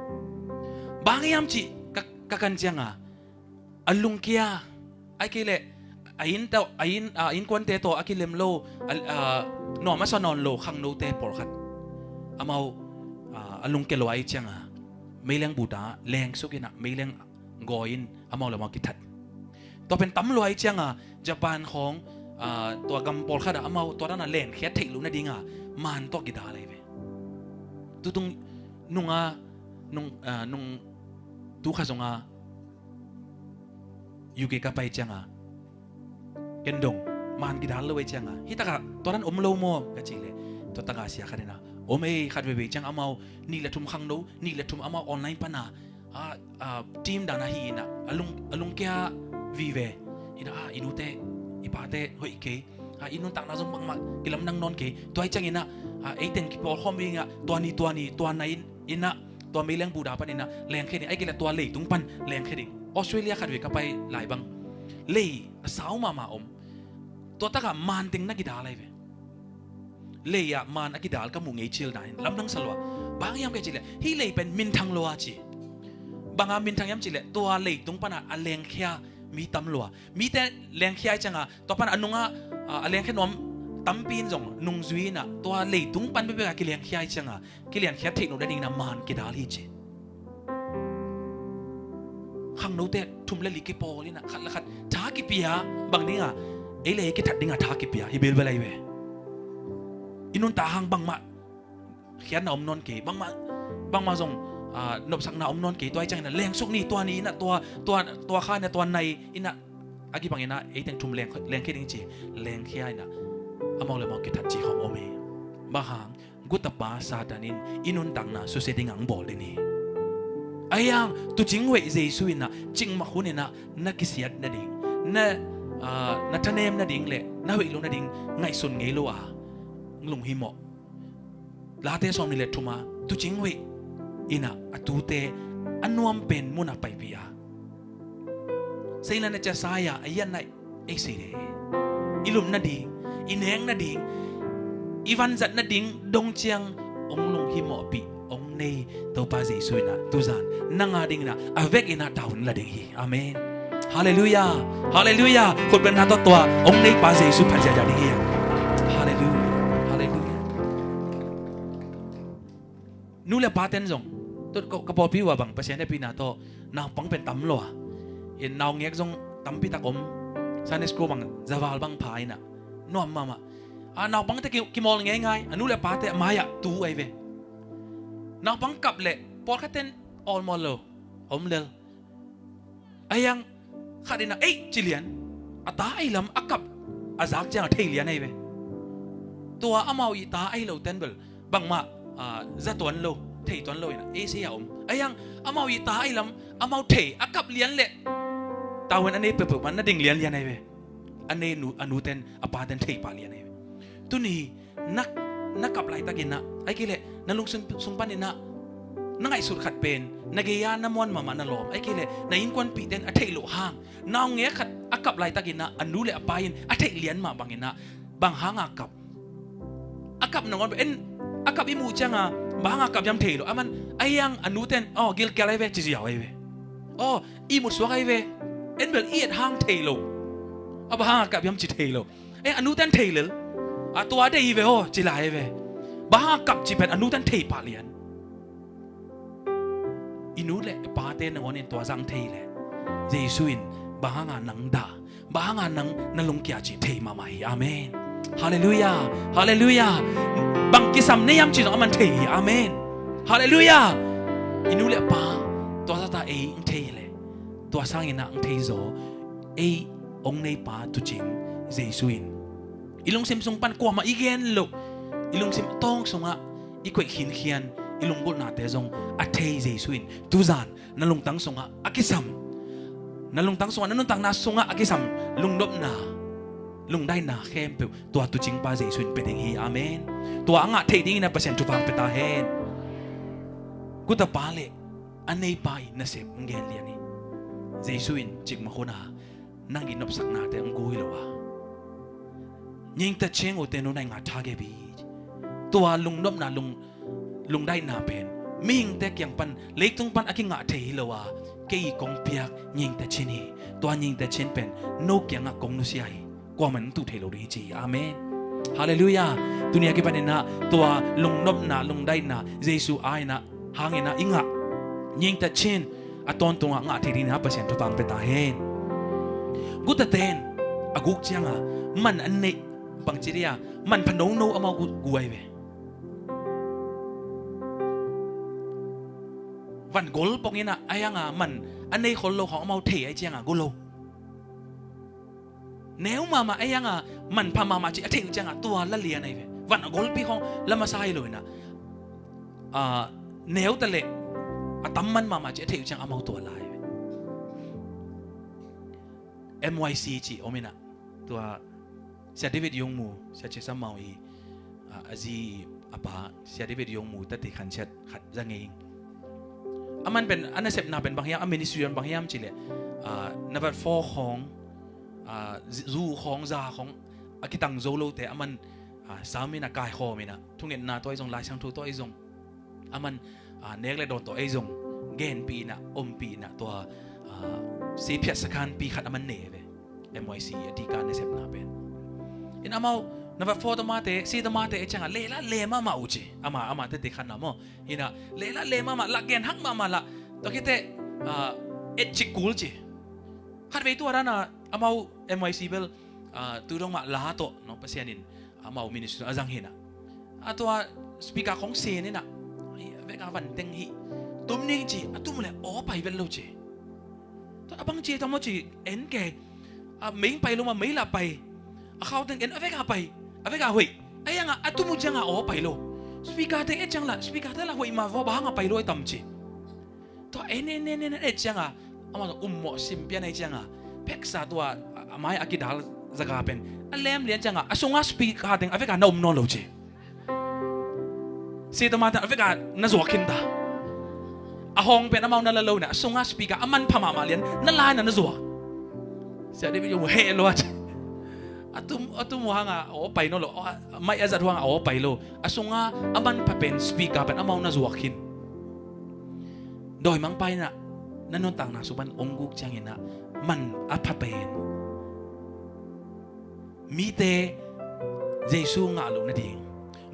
bang hiam cih ka, ka kan cianga a lungkia, ai kei leh a inn tawh, a inn, a innkuante tawh a kilem lo, a, a, nuam a sa nawn lo khangnote pawlkhat amau, a, a lungkia lo ahi cianga meileng Buddha lengsuk inah meileng gawi in amau le amau kithat. Tua pen tam lua ahi cianga Japan khawng, a, tua gam pawlkhatah amau tua dana lenkhiat theih loh nadinga man tawh kidal ahi ve. Tutung nunga, nung, a, nung tukha zonga U K ka pai cianga ken dong man kidal lo ahi cianga hih takah tua dan om lo maw ka cih leh, tua taka sia khat inah om ei, khat veivei ciang amau nih le thum khangno, nih le thum amau online pana a, a, team dana hi inah a lung, a lungkia vive inah, a, i nute i pate hoih kei, a, i nuntakna zong bangmah kilamdang nawn kei, tua hi cianginah, a, eiteng kipawlkhawm inah tua ni, tua ni, tua nai in, inah tua meileng Buddha pan inah lengkhia ding, ai kei leh tua leitung pan lengkhia ding. Australia khat vei ka pai lai bang lei a sau mahmah om. Tua takah man teng na kidal ahi ve. Lei ah man a kidal ka muh ngei cil dahin lamdang sa lua. Bang hiam ka cih leh hih lei pen minthang lua ci. Banga minthang hiam cih leh tua leitung pana a lengkhia mi tam lua. Mite lengkhia ahi cianga tua pana a nunga, a, a lengkhia nuam tampi in zong nungzui inah tua leitung pan bekbek a kilengkhia ahi cianga kiliankhiat theih loh nadingin a man kidal hi ci. Khangnote thum le li kipawl inah khat le khat tha kipia, bang dinga ei le ei kithat dinga tha kipia hi bilbel ahi ve. I nuntak hang bangmah khiatna om nawn kei, bangmah, bangmah zong, a, nopsakna om nawn kei, tua hi ciangin a lengsuk ni, tua ni inah tua, tua, tua kha inah tua nai inah a kibang inah eiteng thum leng, lengkhia ding ci, lengkhia inah amau le amau kithat ci khawng om hi. Bang hang gutapa Satan in i nuntakna susia ding ang bawl den hi. Ahi hang tuucing hoih Jesu inah cikmah hun inah na kisiat nading, na, a, na thanem nading le na hoih lo nading ngaihsun ngei lo a lunghimawh. Late sawmnih le thuma tuucing hoih inah a tuute a nuam pen munah paipih a seilan a cia sai-a a iatna ei si de. I lum nading, i nek nading, i vanzat nading dong ciang hong lunghimawhpih hong nei Topa Jesu inah tuzan nang a ding inah a vek inah taun la ding hi. Amen. Halleluiah. Halleluiah. Khutbetna tawh tua hong neipa Jesu phat ziahziah ding hi. Halleluiah. Halleluiah. Nu le paten zong, tu ka, ka pawlpi uh a bang Pasian hehpihna tawh naupang pen tam lua. In naungek zong tampitak om. Sunday school bang zaval bang pha inah nuam mahmah. A, naupangte ki, kimawl ngeingai, a nu le pate a mai-ah tu ahi ve. Naupang kap leh pawlkhatten awlmawl lo om lel. Ahi hang khat inah ei ci lian, a ta ei lam a kap a zak ciang a thei lian ahi ve. Tua amau i ta ahi lo ten bel bangmah, ah, za tuan lo, thei tuan lo inah ei sei a om. Ahi hang amau i ta ahi lam amau thei a kap lian leh tavuan a nei peuhpeuh man na ding lianlian ahi ve. A nei nu, a nu ten a pa ten thei pah lian ahi ve. Tuni na, na kap laitak inah, ahi kei leh na lungsim sung pan inah na ngaihsut khat pen na gei-a na muan mahmah na lawm, ahi kei leh na innkuanpihte in a theih loh hang na hong ngek khat a kap laitak inah a nu le a pa in a theih lian mah bang inah bang hanga kap? A kap nangawn en a kap i muh cianga bang hanga kap hiam thei lo. A man ahi hang a nute in aw gilkial ahi ve ci ziau ahi ve. Aw ihmut suak ahi ve. En bel i et hang thei lo. A bang hanga kap hiam ci thei lo. Eh, a nute in thei lel. A tua deih hi ve aw ci lai hi ve. Bang hanga kap ci pen a nute in thei pah lian. I nu le pate nangawn in tua zang thei leh Jesu in bang hanga nang dah, bang hanga nang na lungkia cih thei mahmah hi. Amen. Halleluiah. Halleluiah. Bang kisam nei hiam cih zong a man thei hi. Amen. Halleluiah. I nu le pa tua zata ei ang thei leh tua sangin ah ang thei zaw ei ong neipa tuucing Jesu in i lungsim sung pan kuamah i gen loh, i lungsim tawng sungah i koih khinkhian i lunggulhnate zong a thei Jesu in tuzan na lungtang sungah a kisam, na lungtang sungah na nuntakna sungah a kisam lungnopna, lungdaina khempeuh tua tuucingpa Jesu in pia ding hi. Amen. Tua a ngah theih dingin a Pasian thupha ang pia ta hen. Kutapa le a neipa i nasep ang gen lian hi. Jesu in cikmah hun a nang i nopsaknate ang gu hi lo a, 你的钱 ute nu nai ngah tha ge bi. Tua lungnopna lung, lungdaina pen mihingte kiang pan leitung pan a kingah thei hi lo a, kei i kong piak 你的钱 hi. Tua 你的钱 pen no kiangah kong nusia hi. Kuaman tuh thei lo ding hi ci hi. Amen. Halleluiah. Tuni a kipanin ah tua lungnopna lungdaina Jesu a inah hangin ah i ngah 你的钱 a tawntungah ngah thei dingin ah Pasian thupha ang pia ta hen. Guta ten a guk cianga man an neih bangci dia man pha nono amau gu, gu ahi ve. Van gol pongin ah a hianga man a nei khol lo khawng amau thei ahi cianga gu lo. Neu mahmah a hianga manpha mahmah cih a theih uh cianga tua la lian ahi ve. Van a golpi khawng la masa hi lo inah, ah, neu ta leh a tam man mahmah cih a theih uh cianga amau tua la ahi ve. M Y C cih om inah tua Sia David Yungmu, Sia Chisam Mau i, ah, a zi a pa Sia David Yungmu tate khan siat khat za ngei ing. A man pen a nasepna pen bang hiam, a ministry pen bang hiam cileh, ah, navat four khawng, ah, zu khawng za khawng a kitang zo lote a man, ah, sam inah kaikhawm inah thungetna tawh ahi zong Lai Siangtho tawh ahi zong a man, ah, nek le dawn tawh ahi zong genpih inah ompih inah tua, ah, seiphiat sakhanpi khat a man nei ve. M Y C a dika nasepna pen in amau navat four tamate si tamate e ciangah lehlah leh mahmah uh ci. Ama, ama tete khanna maw. Inah lehlah leh mahmah lah, gen hak mahmah lah. Tua khite, ah, et cik kul ci. Khatvei tua dana amau M Y C bel, ah, tu dong mah la tawh no Pasian in amau ministry a zang hinah a tua speaker khawng sen inah a veka vanteng hih tum ning ci. A tum le aw pai vet lo ci. Tua a bang ci tamaw ci en ke. A mei pai lo ma mei lah pai. A khau teng en a veka pai, a veka hoih. A hianga a tum uh cianga aw pai lo. Speaker teng et ciang lah speaker te lah hoih ma vaw bang hanga pai lo a tam ci. Tua en en en en et cianga amah tua ummawh sim pian ahi cianga pheksa tua a mai a kidal zaga pen a lem lian cianga a sunga speaker teng a veka na um nawn lo ci. Sitama teng a veka na zuak khin ta. A hawng pen amau na la lo inah a sunga speaker a manpha mahmah lian na la inah na zuak. Sia David Yungmu heh lo a ci. A tum, a tum uh hanga aw pai nawn lo, a mai a zat uh hanga aw pai lo. A sunga a manpha pen speaker pen amau na zuak khin. Dawimangpa inah na nuntakna sung pan ong guk cianginah man a pha pen mite Jesu ngah loh nading,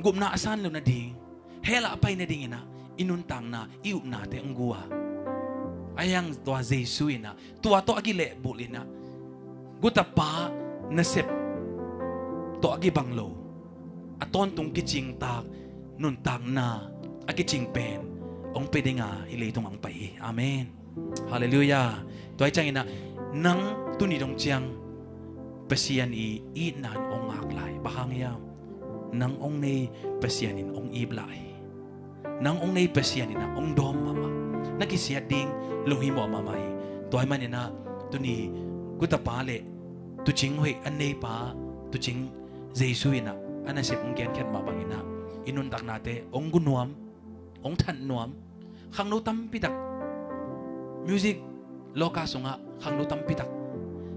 gupna a san loh nading, hell ah a pai nadinginah i nuntakna i upnate ong gu a, a hiang tua Jesu inah tua tawh a kilehbulh inah gutapa nasep tawh a kibang lo a tawntung kicingtak nuntakna a kicing pen hong pia dinga hih leitung hong pai hi. Amen. Halleluiah. Tua hi cianginah nang tuni dong ciang Pasian i itna in hong ngak lai. Bang hang hiam? nang hong nei Pasian in hong ip lai hi. Nang hong nei Pasian in ah hong dawm mahmah. Na kisiat ding lunghimawh mahmah hi. Tua ahih manin ah tuni gutapa le tuucing hoih a neipa, tuucing Jesu in ah a nasep hong genkhiat mah bangin ah i nuntaknate hong gu nuam, hong that nuam. Khangno tampi tak, music loka sungah khangno tampi tak,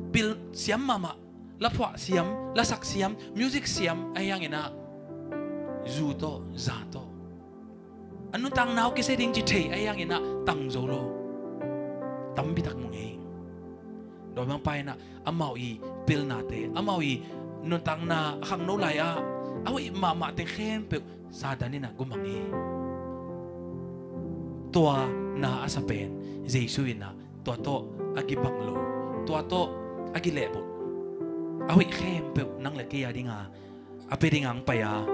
pil siam mahmah, laphuah siam, lasak siam, music siam, ahi hangin ah zu tawh, za tawh, a nuntakna uh kisia ding ci thei ahi hangin ah tang zo lo tampi tak mu ngei. Tua bang pa in ah amau i pilnate, amau i nuntakna a khangno lai-ah a hoih mahmahte khempeuh Satan in ah gumang hi. Tua na a sa pen Jesu in ah tua tawh a kibang lo, tua tawh a kilehbulh, a hoih khempeuh nang le kei a dinga a pia dinga hong pai a,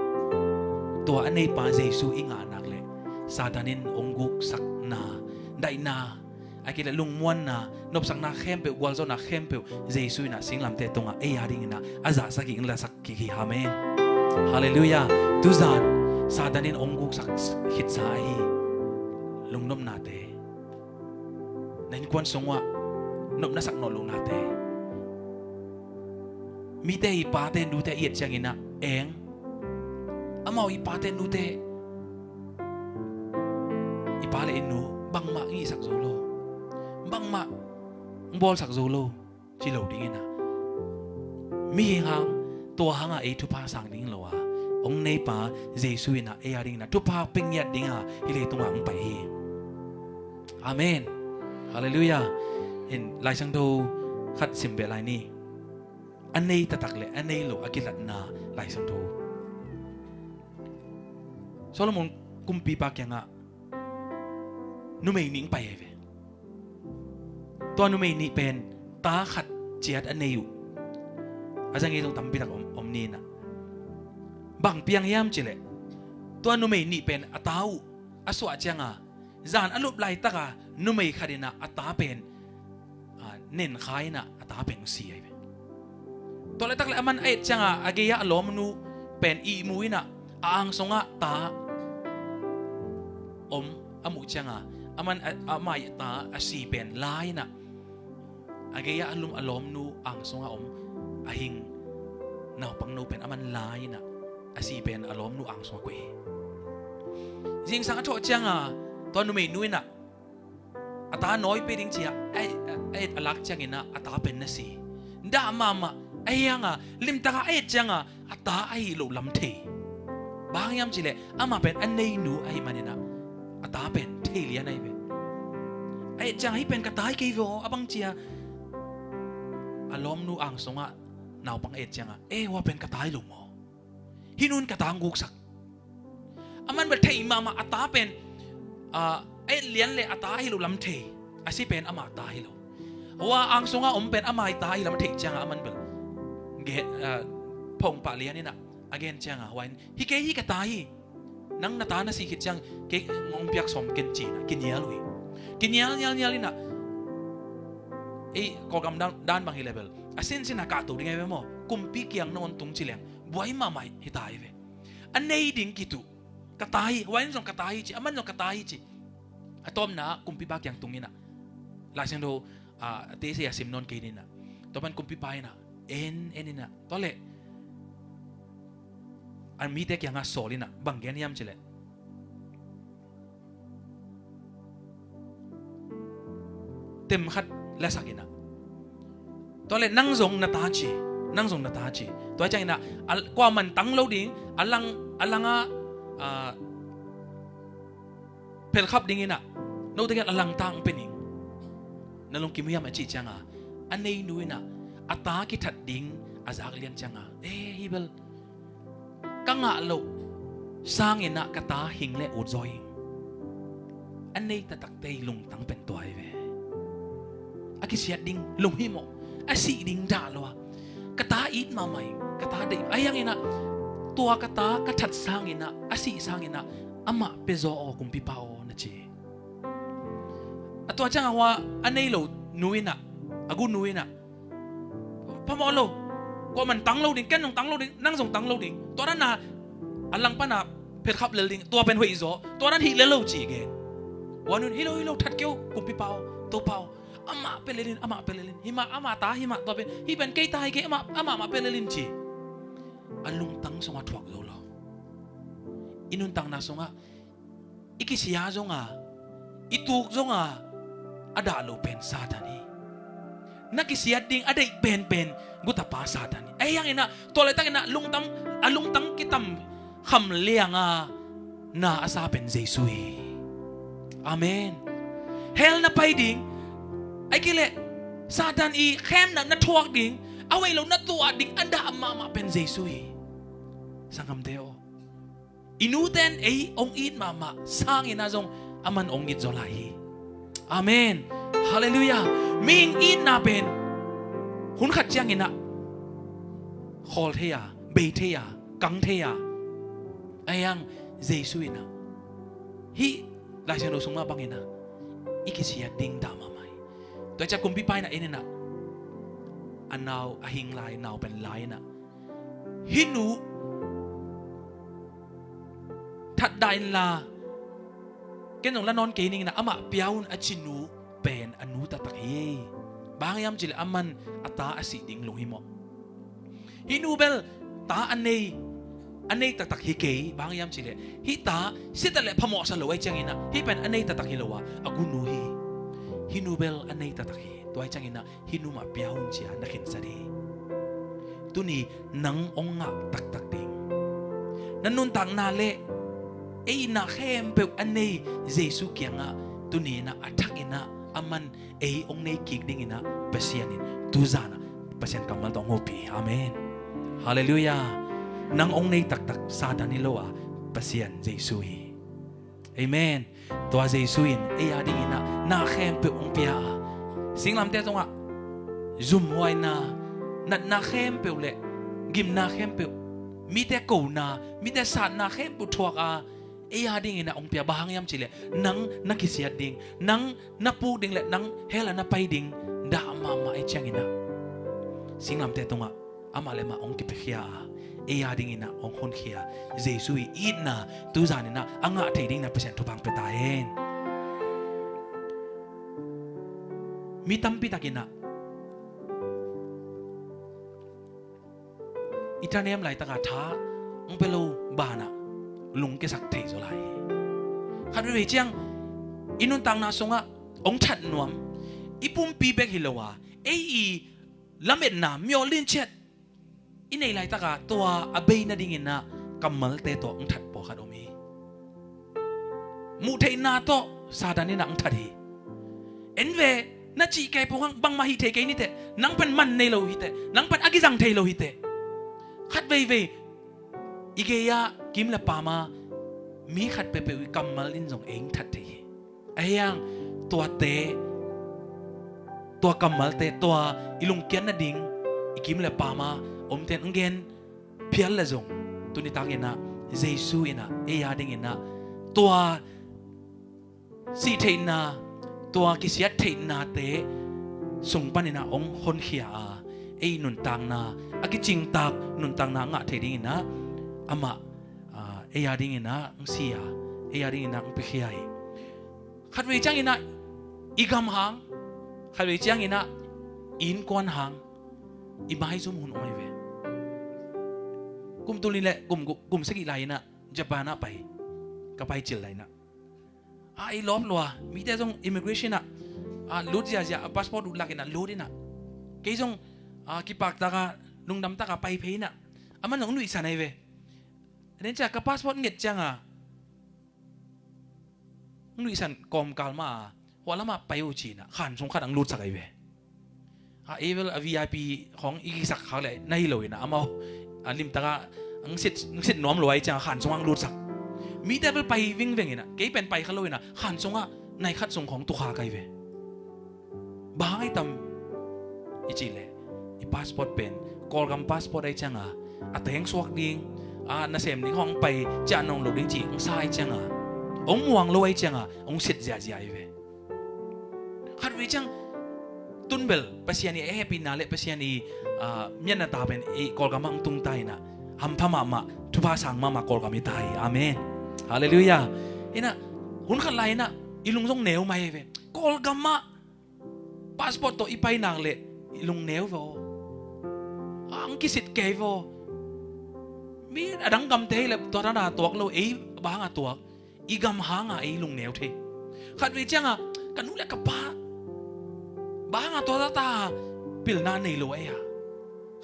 tua a neipa Jesu i ngah nak leh Satan in hong guksakna, daihna, a kileh lungmuanna, nopsakna khempeuh, gualzawhna khempeuh Jesu in ah singlamteh tungah ei a dingin ah a zahsak kik, lasak kik hi. Amen. Halleluiah. Tuzan Satan in hong guksak khitsa ahi. Lungnopnate, na innkuan sung uah nopna sak nawn lohnate, mite i pate nute i et ciangin ah eng, amau i pate nute, i pa le i nu bangmah ngihsak zo lo, bangmah bawlsak zo lo ci lo dingin ah, mihing hang, tua hanga ei thupha sang ding lo a, hong neipa Jesu in ah ei a dingin ah thupha pia ngiat dinga hih leitungah hong pai hi. Amen. Halleluiah. In Lai Siangtho khat sim beh lai ni. A nei taktak le a nei lo a kilatna Lai Siangtho. Solomon kumpipa kiangah numei nih hong pai ahi ve. Tua numei nih pen ta khat ciat a nei uh. A zang i zong tampi tak om, om ni in ah. Bang piang hiam cileh, tua numei nih pen a ta uh a suah cianga, zan a lup laitaka numei khat in ah a ta pen, a, nenkha in ah a ta pen hong si ahi ve. Tua laitak le aman a et cianga a gei-ah a lawmnu pen ihmu in ah a ang sungah ta om a muh cianga, aman a, amah i ta a si pen la in ah, a gei-ah a lum a lawmnu ang sungah om a hing naupangno pen aman la in ah, a si pen a lawmnu ang sungah koih hi. Zingsang a thawh cianga tua numeinu in ah a ta nawi pia ding ci-a a, a, a et a lak ciangin ah a ta pen na si. Dah mahmah, ahi hanga limtaka a et cianga a ta ahi loh lam thei. Bang hang hiam cileh amah pen a neinu ahih manin ah a ta pen thei lian ahi ve. A et cianga hih pen ka ta hi kei ve aw, a bang ci-a a lawmnu ang sungah naupang a et cianga, e, hua pen ka ta hi lo maw? Hih nun ka ta hong guksak. Aman bel thei mahmah a ta pen, ah, a et lian le a ta ahi lo lam thei. A si pen ama ta hi lo. Hua ang sunga om pen ama i ta ahi lam a theih cianga aman bel ge, ah, phawng pah lian in ah a gen cianga hua in, hi kei hi, ka ta hi. Nang na ta na si khit ciang kei hong piak sawm ken ci-in ah kinial uh hi. Kinial nial nial in ah, ei Kawlgam dan, dan bang hi le bel a sinsin a kahto ding ahi ve maw? Kumpi kiang na hong tung ci leng buai mahmah hi ta hi ve. A nei ding kituh. Ka ta hi, hua in zong ka ta hi ci, aman zong ka ta hi ci. A tawpna ah kumpipa kiang tung in ah, Lai Siangtho, ah, a teitei a sim nawn kei ni in ah, tua pan kumpipa in ah en en in ah, tua leh a mite kiangah sawl in ah bang gen hiam ci leh, tem khat lasak in ah, tua leh nang zong na ta ci, nang zong na ta ci. Tua ciangin ah, a, kuaman tang lo ding, a lang, a langah, ah, phelkhap ding in ah, note kiang a langtang pe ning, na lungkim uh hiam a cih cianga, a neinu in ah a ta kithat ding a zak lian cianga, e, hi bel ka ngah loh sangin ah ka ta hing le ut zaw hi. A nei taktakte i lungtang pen tua hi ve. A kisiat ding lunghimawh, a sih ding dah lua. Ka ta it mahmah hi, ka ta deih. Ahi hangin ah tua ka ta ka that sangin ah, a sih sangin ah, amah pia zaw aw kumpipa aw na ci hi. A tua ciangah hua a nei lo nu in ah, a gu nu in ah, phamawh lo, kuaman tang lo ding, ken zong tang lo ding, nang zong tang lo ding. Tua na na a langpana phet khap lel ding, tua pen hoih zaw, tua dan hih lel lo ci gen. Wan un, hi lo, hi lo, that keu, kumpipa aw, Topa aw, amah pia lel in, amah pia lel in, himah, amah ta, himah, tua pen, hih pen kei ta hi kei, amah, amah, amah pia lel in ci. A lungtang sungah thuak zo lo. I nuntakna sungah i kisia zonga, i tuk zonga, a dah lo pen Satan hi. Na kisiat ding a deih penpen gutapa Satan hi. Ahi hanginah tua laitakinah lungtang, a lungtang kitam kham lianga na a sa pen Jesu hi. Amen. Hell na pai ding, ai kileh Satan i khemna na thuak ding, a weih lo na tuah ding a dah mahmah pen Jesu hi. Sanggamte aw, i nuten ei hong it mahmah sangin ah zong aman hong it zaw lai hi. Amen. Halleluiah. Mihing itna pen hun khat cianginah khawl thei a, bei thei a, kang thei a. Ahi hang Jesu inah hih Lai Siangtho sungah banginah i kisiat ding dah mahmah hi. Tua ciah kumpipa inah en inah a nau a hing lai nau pen lai inah, hih nu thatdah inla ken zong la nawn kei ninginah amah pia un a ci nu pen a nu taktak hi. Bang hang hiam cihleh aman a ta a sih ding lunghimawh. Hih nu bel ta a nei, a nei taktak hi kei. Bang hang hiam cihleh hih ta siatak le phamawhsa lo ahi cianginah hih pen a nei taktak hi lo a, a gu nu hi. Hih nu bel a nei taktak hi. Tua ahi cianginah hih nu mah pia un cia na khinsa ding. Tuni nang hong ngah taktak ding, na nuntakna le ei itna khempeuh a nei Jesu kiangah tuni inah a thak inah aman ei hong nei kik dinginah Pasian in tuzanah Pasian kammal tawh hong hopih hi. Amen. Halleluiah. Nang hong nei taktak Satan hi lo a, Pasian Jesu hi. Amen. Tua Jesu in ei a dinginah na khempeuh hong pia a, singlamteh tungah zumhuaina, natna khempeuh le gimna khempeuh, mite kona, mite satna khempeuh thuak a, ei a dinginah hong pia. Bang hang hiam cihleh nang na kisiat ding, nang na puk ding le nang hell ah na pai ding dah mahmah ahi cianginah singlamteh tungah amah le amah hong kipiakhia a, ei a dinginah hong honkhia Jesu i itna tuzaninah a ngah thei dinginah Pasian thupha hong pia ta hen. Mi tampi takinah i thanem laitaka tha hong pia lo banah lungkiasak thei zaw lai hi. Khat veivei ciang i nuntakna sungah hong that nuam, i pumpi bek hi lo a, ei i lametna, myaw linciat i neih laitaka tua a bei nadinginah kammalte tawh hong that pawlkhat om hi. Muhtheihna tawh Satan inah hong that hi. En ve, na cih kei pawh hang bangmah hih thei kei niteh, nang pen man nei lo hiteh, nang pen a kizang thei lo hiteh. Khat veivei i gei-ah kim le pama mi khat peuhpeuh i kammal in zong ei hong that thei hi. Ahi hang tuate, tua kammalte, tua i lungkiat nading i kim le pama omten hong gen phial le zong, tuni takinah Jesu inah ei a dinginah tua sih theihna, tua kisiat theihnate sung paninah hong honkhia a, ei nuntakna a kicingtak nuntakna a ngah thei dinginah amah, ah, ei a dinginah hong si a, ei a dinginah hong piakhia hi. Khat vei cianginah i gam hang, khat vei cianginah i innkuan hang i maizum hun om ahi ve. Kum tul nih le kum, kum sagih lai inah Japan ah pai, ka pai cil lai inah, a, ei lawp lua, mite zong immigration ah, a, lut ziazia, a, passport lut lak inah lut inah, kei zong, a, kipaktak a, lungdamtak a pai phei inah, aman zong nuihsan ahi ve. Nen cia ka passport nget cianga nuihsan kawmkal ma a, huah lamah pai uh cinah khan sung khat ang lutsak ahi ve. A, ei bel a V I P khawng i kisak khak le na hi lo inah, amau a limtaka ang sit, ang sit nuam lua ahi cianga khan sungah ang lutsak. Mite bel pai vingveng inah, kei pen pai kha lo inah khan sungah nai khat sung khawng tukha kai ve. Bang hang ai tam i cih leh, i passport pen Kawlgam passport ai cianga, a teng suak ding, a nasem ding hong pai ciah nong lo ding cih hong sa ai cianga, hong muang lo ai cianga hong sit ziazia ai ve. Khat vei ciang tun bel Pasian i a hehpihna le Pasian i, a, miatna ta pen i Kawlgam ah hong tungta inah hampha mahmah Topa sang mahmah Kawlgam i ta hi. Amen. Halleluiah. Inah, hun khat lai inah i lung zong neu mai ve. Kawlgam ah passport tawh i pai nak leh i lung neu ve aw. Ang kisit kei ve aw. Mi a dang gamte hi leh tua dana tuak lo, ei bang a tuak. I gam hanga ei lungneu thei. Khatvei cianga ka nu le ka pa banga tua zata pilna nei lo ei a.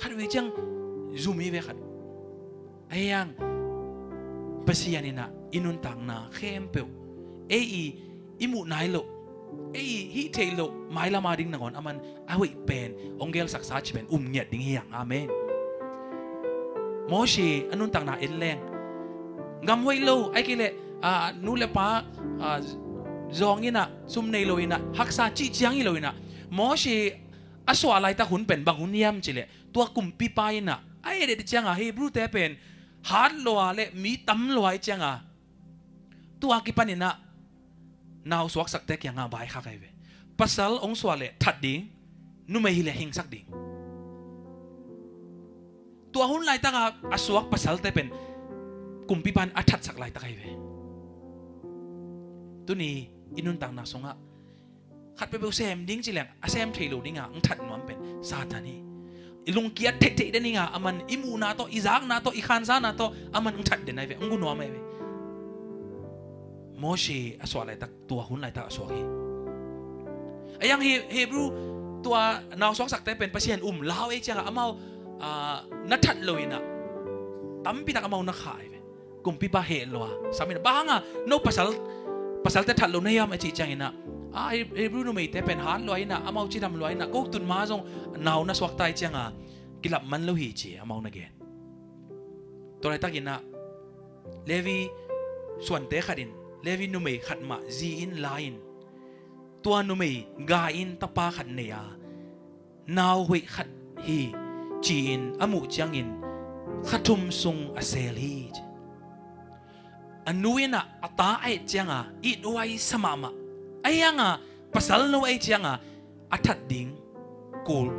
Khatvei ciang zum hi ve khat. Ahi hang Pasian inah i nuntakna khempeuh ei i, i muh nai loh, ei i hih theih loh mailam a ding nangawn aman a hoih pen hong gelsaksa cih pen um ngiat ding hi hang. Amen. Mose a nuntakna en leng gam hoih lo, ahih kei leh, a, nu le pa, a, zawng inah, sum nei lo inah, haksa cih ciang hi lo inah, Mose a suah laitak hun pen bang hun hiam cih leh tua kumpipa inah a et et cianga Hebru te pen hat lua le mi tam lua i cianga tua kipan inah nau suaksakte kiangah vaikhak ahi ve. Pasal hong suah leh that ding, numei hi leh hingsak ding. Tua hun laitaka a suak pasalte pen kumpipa in a thatsak laitak ahi ve. Tuni i nuntakna sungah khat peuhpeuh sem ding ci leng a sem thei lo dinga hong that nuam pen Satan hi. I lungkiat theihtheih den dinga aman i muhna tawh, i zakna tawh, i khanzana tawh aman hong that den ahi ve, hong gu nuam ahi ve. Mose a suah laitak, tua hun laitak a suak hi. A yang hi, Hebru tua nau suaksakte pen Pasian um lau ei cianga amau, a, na that lo inah tampitak amau na kha ahi ve. Kumpipa heh lua sam inah bang hanga no pasal, pasalte that lo na hiam a cih ciang inah, a, Hebru numeite pen hat lua inah amau cidam lua inah ko tun ma zong nau na suakta i cianga kilap man lo hi ci amau na gen. Tua laitak inah Levi suante khat in Levi numei khat mah zi in la in tua numei ga in tapa khat nei a nau hoih khat hi ci-in a muh ciangin kha thum sung a sel hi ci. A nu inah a ta a et cianga it huai sa mahmah. Ahi hanga pasal no ei cianga a that ding kul.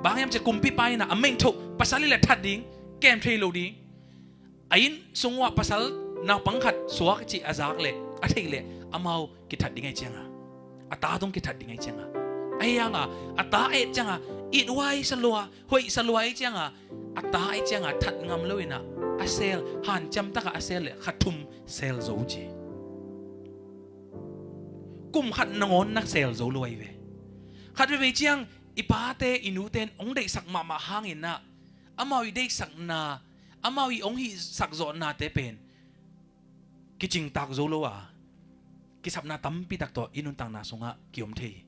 Bang hiam ci kumpipa inah a mengthoh pasal hi leh that ding, kem thei lo ding. A inn sung uah pasal naupang khat suak cih a zak leh a theih leh amau kithat ding ahi cianga, a ta tung kithat ding ahi cianga, ahi hanga a ta a et cianga it huai sa lua, hoih sa lua ahi cianga a ta ahi cianga that ngam lo inah a sel, hanciam takah a sel leh kha thum sel zo ci. Kum khat nangawn na sel zo lo ahi ve. Khat veivei ciang i pate i nute in hong deihsak mahmah hang inah amau i deihsakna, amau i hong hihsak zawhnate pen kicingtak zo lo a, kisapna tampitak tawh i nuntakna sungah kiom thei hi.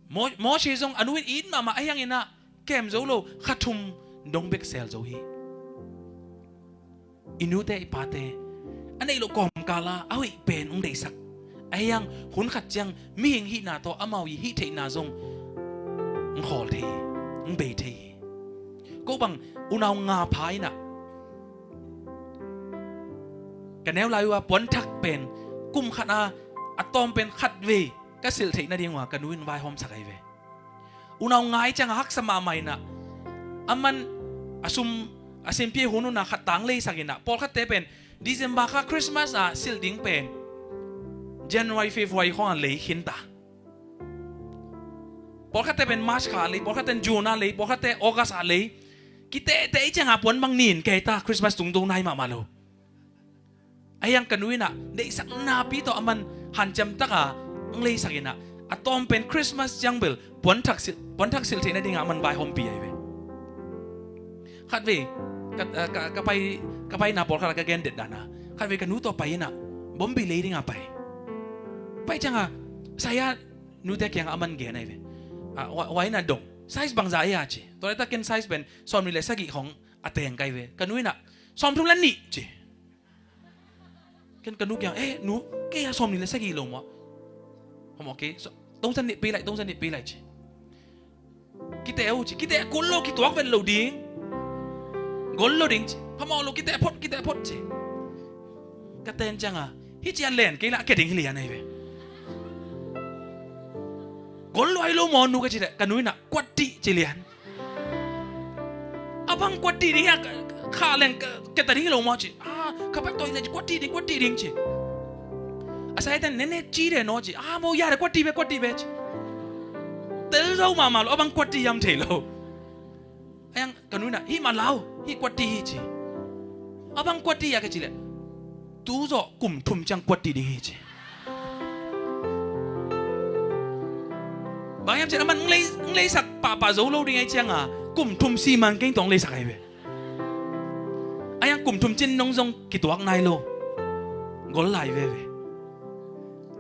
Mo-, Mose zong a nu in it mahmah ahi hang inah kem zo lo, kha thum dong bek sel zo hi. I nute i pate a neih loh kawmkala a hoih pen hong deihsak ahi hang hun khat ciang mihing hihna tawh amau i hih theihna zong hong khawl thei hi, hong bei thei hi. Ko bang unau nga pha inah ka neu lai uh a puanthak pen kum khat a a tawm pen khat vei ka silh theih nading uh a ka nu in vaihawmsak ahi ve. Unau nga i cianga haksa mahmah inah aman a sum a simpia hun una khat tang leisak inah pawlkhatte pen December kha Christmas a silh ding pen January, February khawng a lei khinta. Pawlkhatte pen March kha a lei, pawlkhatte June a lei, pawlkhatte August a lei. Kitehteh i cianga puan bang nin kei ta Christmas tungto nai mahmah lo. Ahi hang ka nu inah deihsak napi tawh aman hanciam taka hong leisak inah a tawm pen Christmas ciang bel puanthak silh, puanthak silh theih nadinga aman vaihawmpi ahi ve. Khat vei ka, ka, ka pai, ka paina pawlkhat a ka gen det dana khat vei ka nu tawh pai inah bombi lei dinga pai. Pai cianga saya nute kiangah aman gen ahi ve. A, wa, wa inah dong size bangza ei a ci. Tua laitak ken size pen sawmnih le sagih khawng a teng kai ve. Ka nu inah sawmthum le nih ci. Ken ka nu kiang, eh nu, kei a sawmnih le sagih lo maw? Hawmawh kei, tongsan nih pei lai, tongsan nih pei lai ci. Kiteh uh ci, kiteh kul lo, kituak vet lo ding. Gol lo ding ci, phamawh lo, kiteh phot, kiteh phot ci. Ka ten cianga hih ci a len kei lah a kia ding hi lian ahi ve. Gol lo ahi lo maw nu ka ci leh ka nu inah kuat dih ci lian. A bang kuat dih ding hiah, Khah leng ka, ka ta ding hi lo maw ci. A, ka pai tawi le ci, kuat dih ding, kuat dih ding ci. A saite ne ne ci de naw ci. A, maw ya de, kuat dih ve, kuat dih ve ci. Tel zo mahmah lo, a bang kuat dih hiam thei lo. A hiang ka nu in ah, hih mah lau, hih kuat dih hi ci. A bang kuat dih hiam ka cih leh, tu zawh kum thum ciang kuat dih ding hi ci. Bang hiam cih leh aman ng lei, ng leisak pahpah zo lo ding ahih ciangin ah, kum thum xi mangkeng tawh ng leisak ahi ve. A hiang kum thum cin nong zong kituak nai lo. Gol lai veve.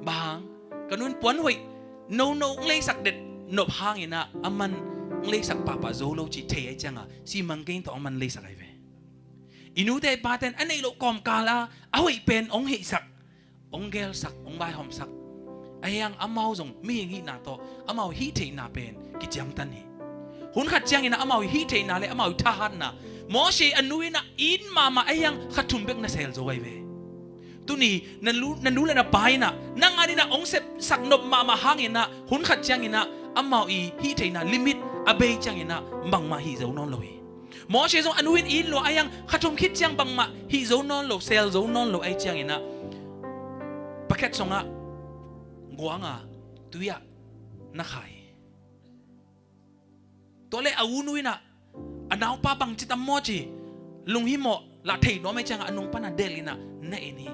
Bang hang, ka nu in puan hoih nono ng leisak det nop hangin ah, aman ng leisak pahpah zo lo cih thei ahih ciangin ah, xi mangkeng tawh aman leisak ahi ve. I nute i pate in a neih loh kawmkal ah a hoih pen hong heihsak, hong gelsak, hong vaihawmsak. A hiang amau zong mihing hihna tawh amau hih theihna pen kiciamtan hi. Hun khat ciangin ah amau hih theihna le amau thahatna, Mose a nu in ah it mahmah a hiang kha thum bek na sel zo ahi ve. Tuni na nu, na nu le na pa in ah nang adingin ah hong sepsak nop mahmah hangin ah, hun khat ciangin ah amau i hih theihna limit a bei ciangin ah bangmah hih zo nawn lo hi. Mose zong a nu in it lua a hiang kha thum khit ciang bangmah hih zo nawn lo, sel zo nawn lo ahih ciangin ah, pakhet sungah guang a tui ah na khai hi. Tua leh a u nu in ah a naupa bangci tam maw ci, lunghimawh lah thei nuam ahih ciangin ah a nung pan a delh in ah na en hi.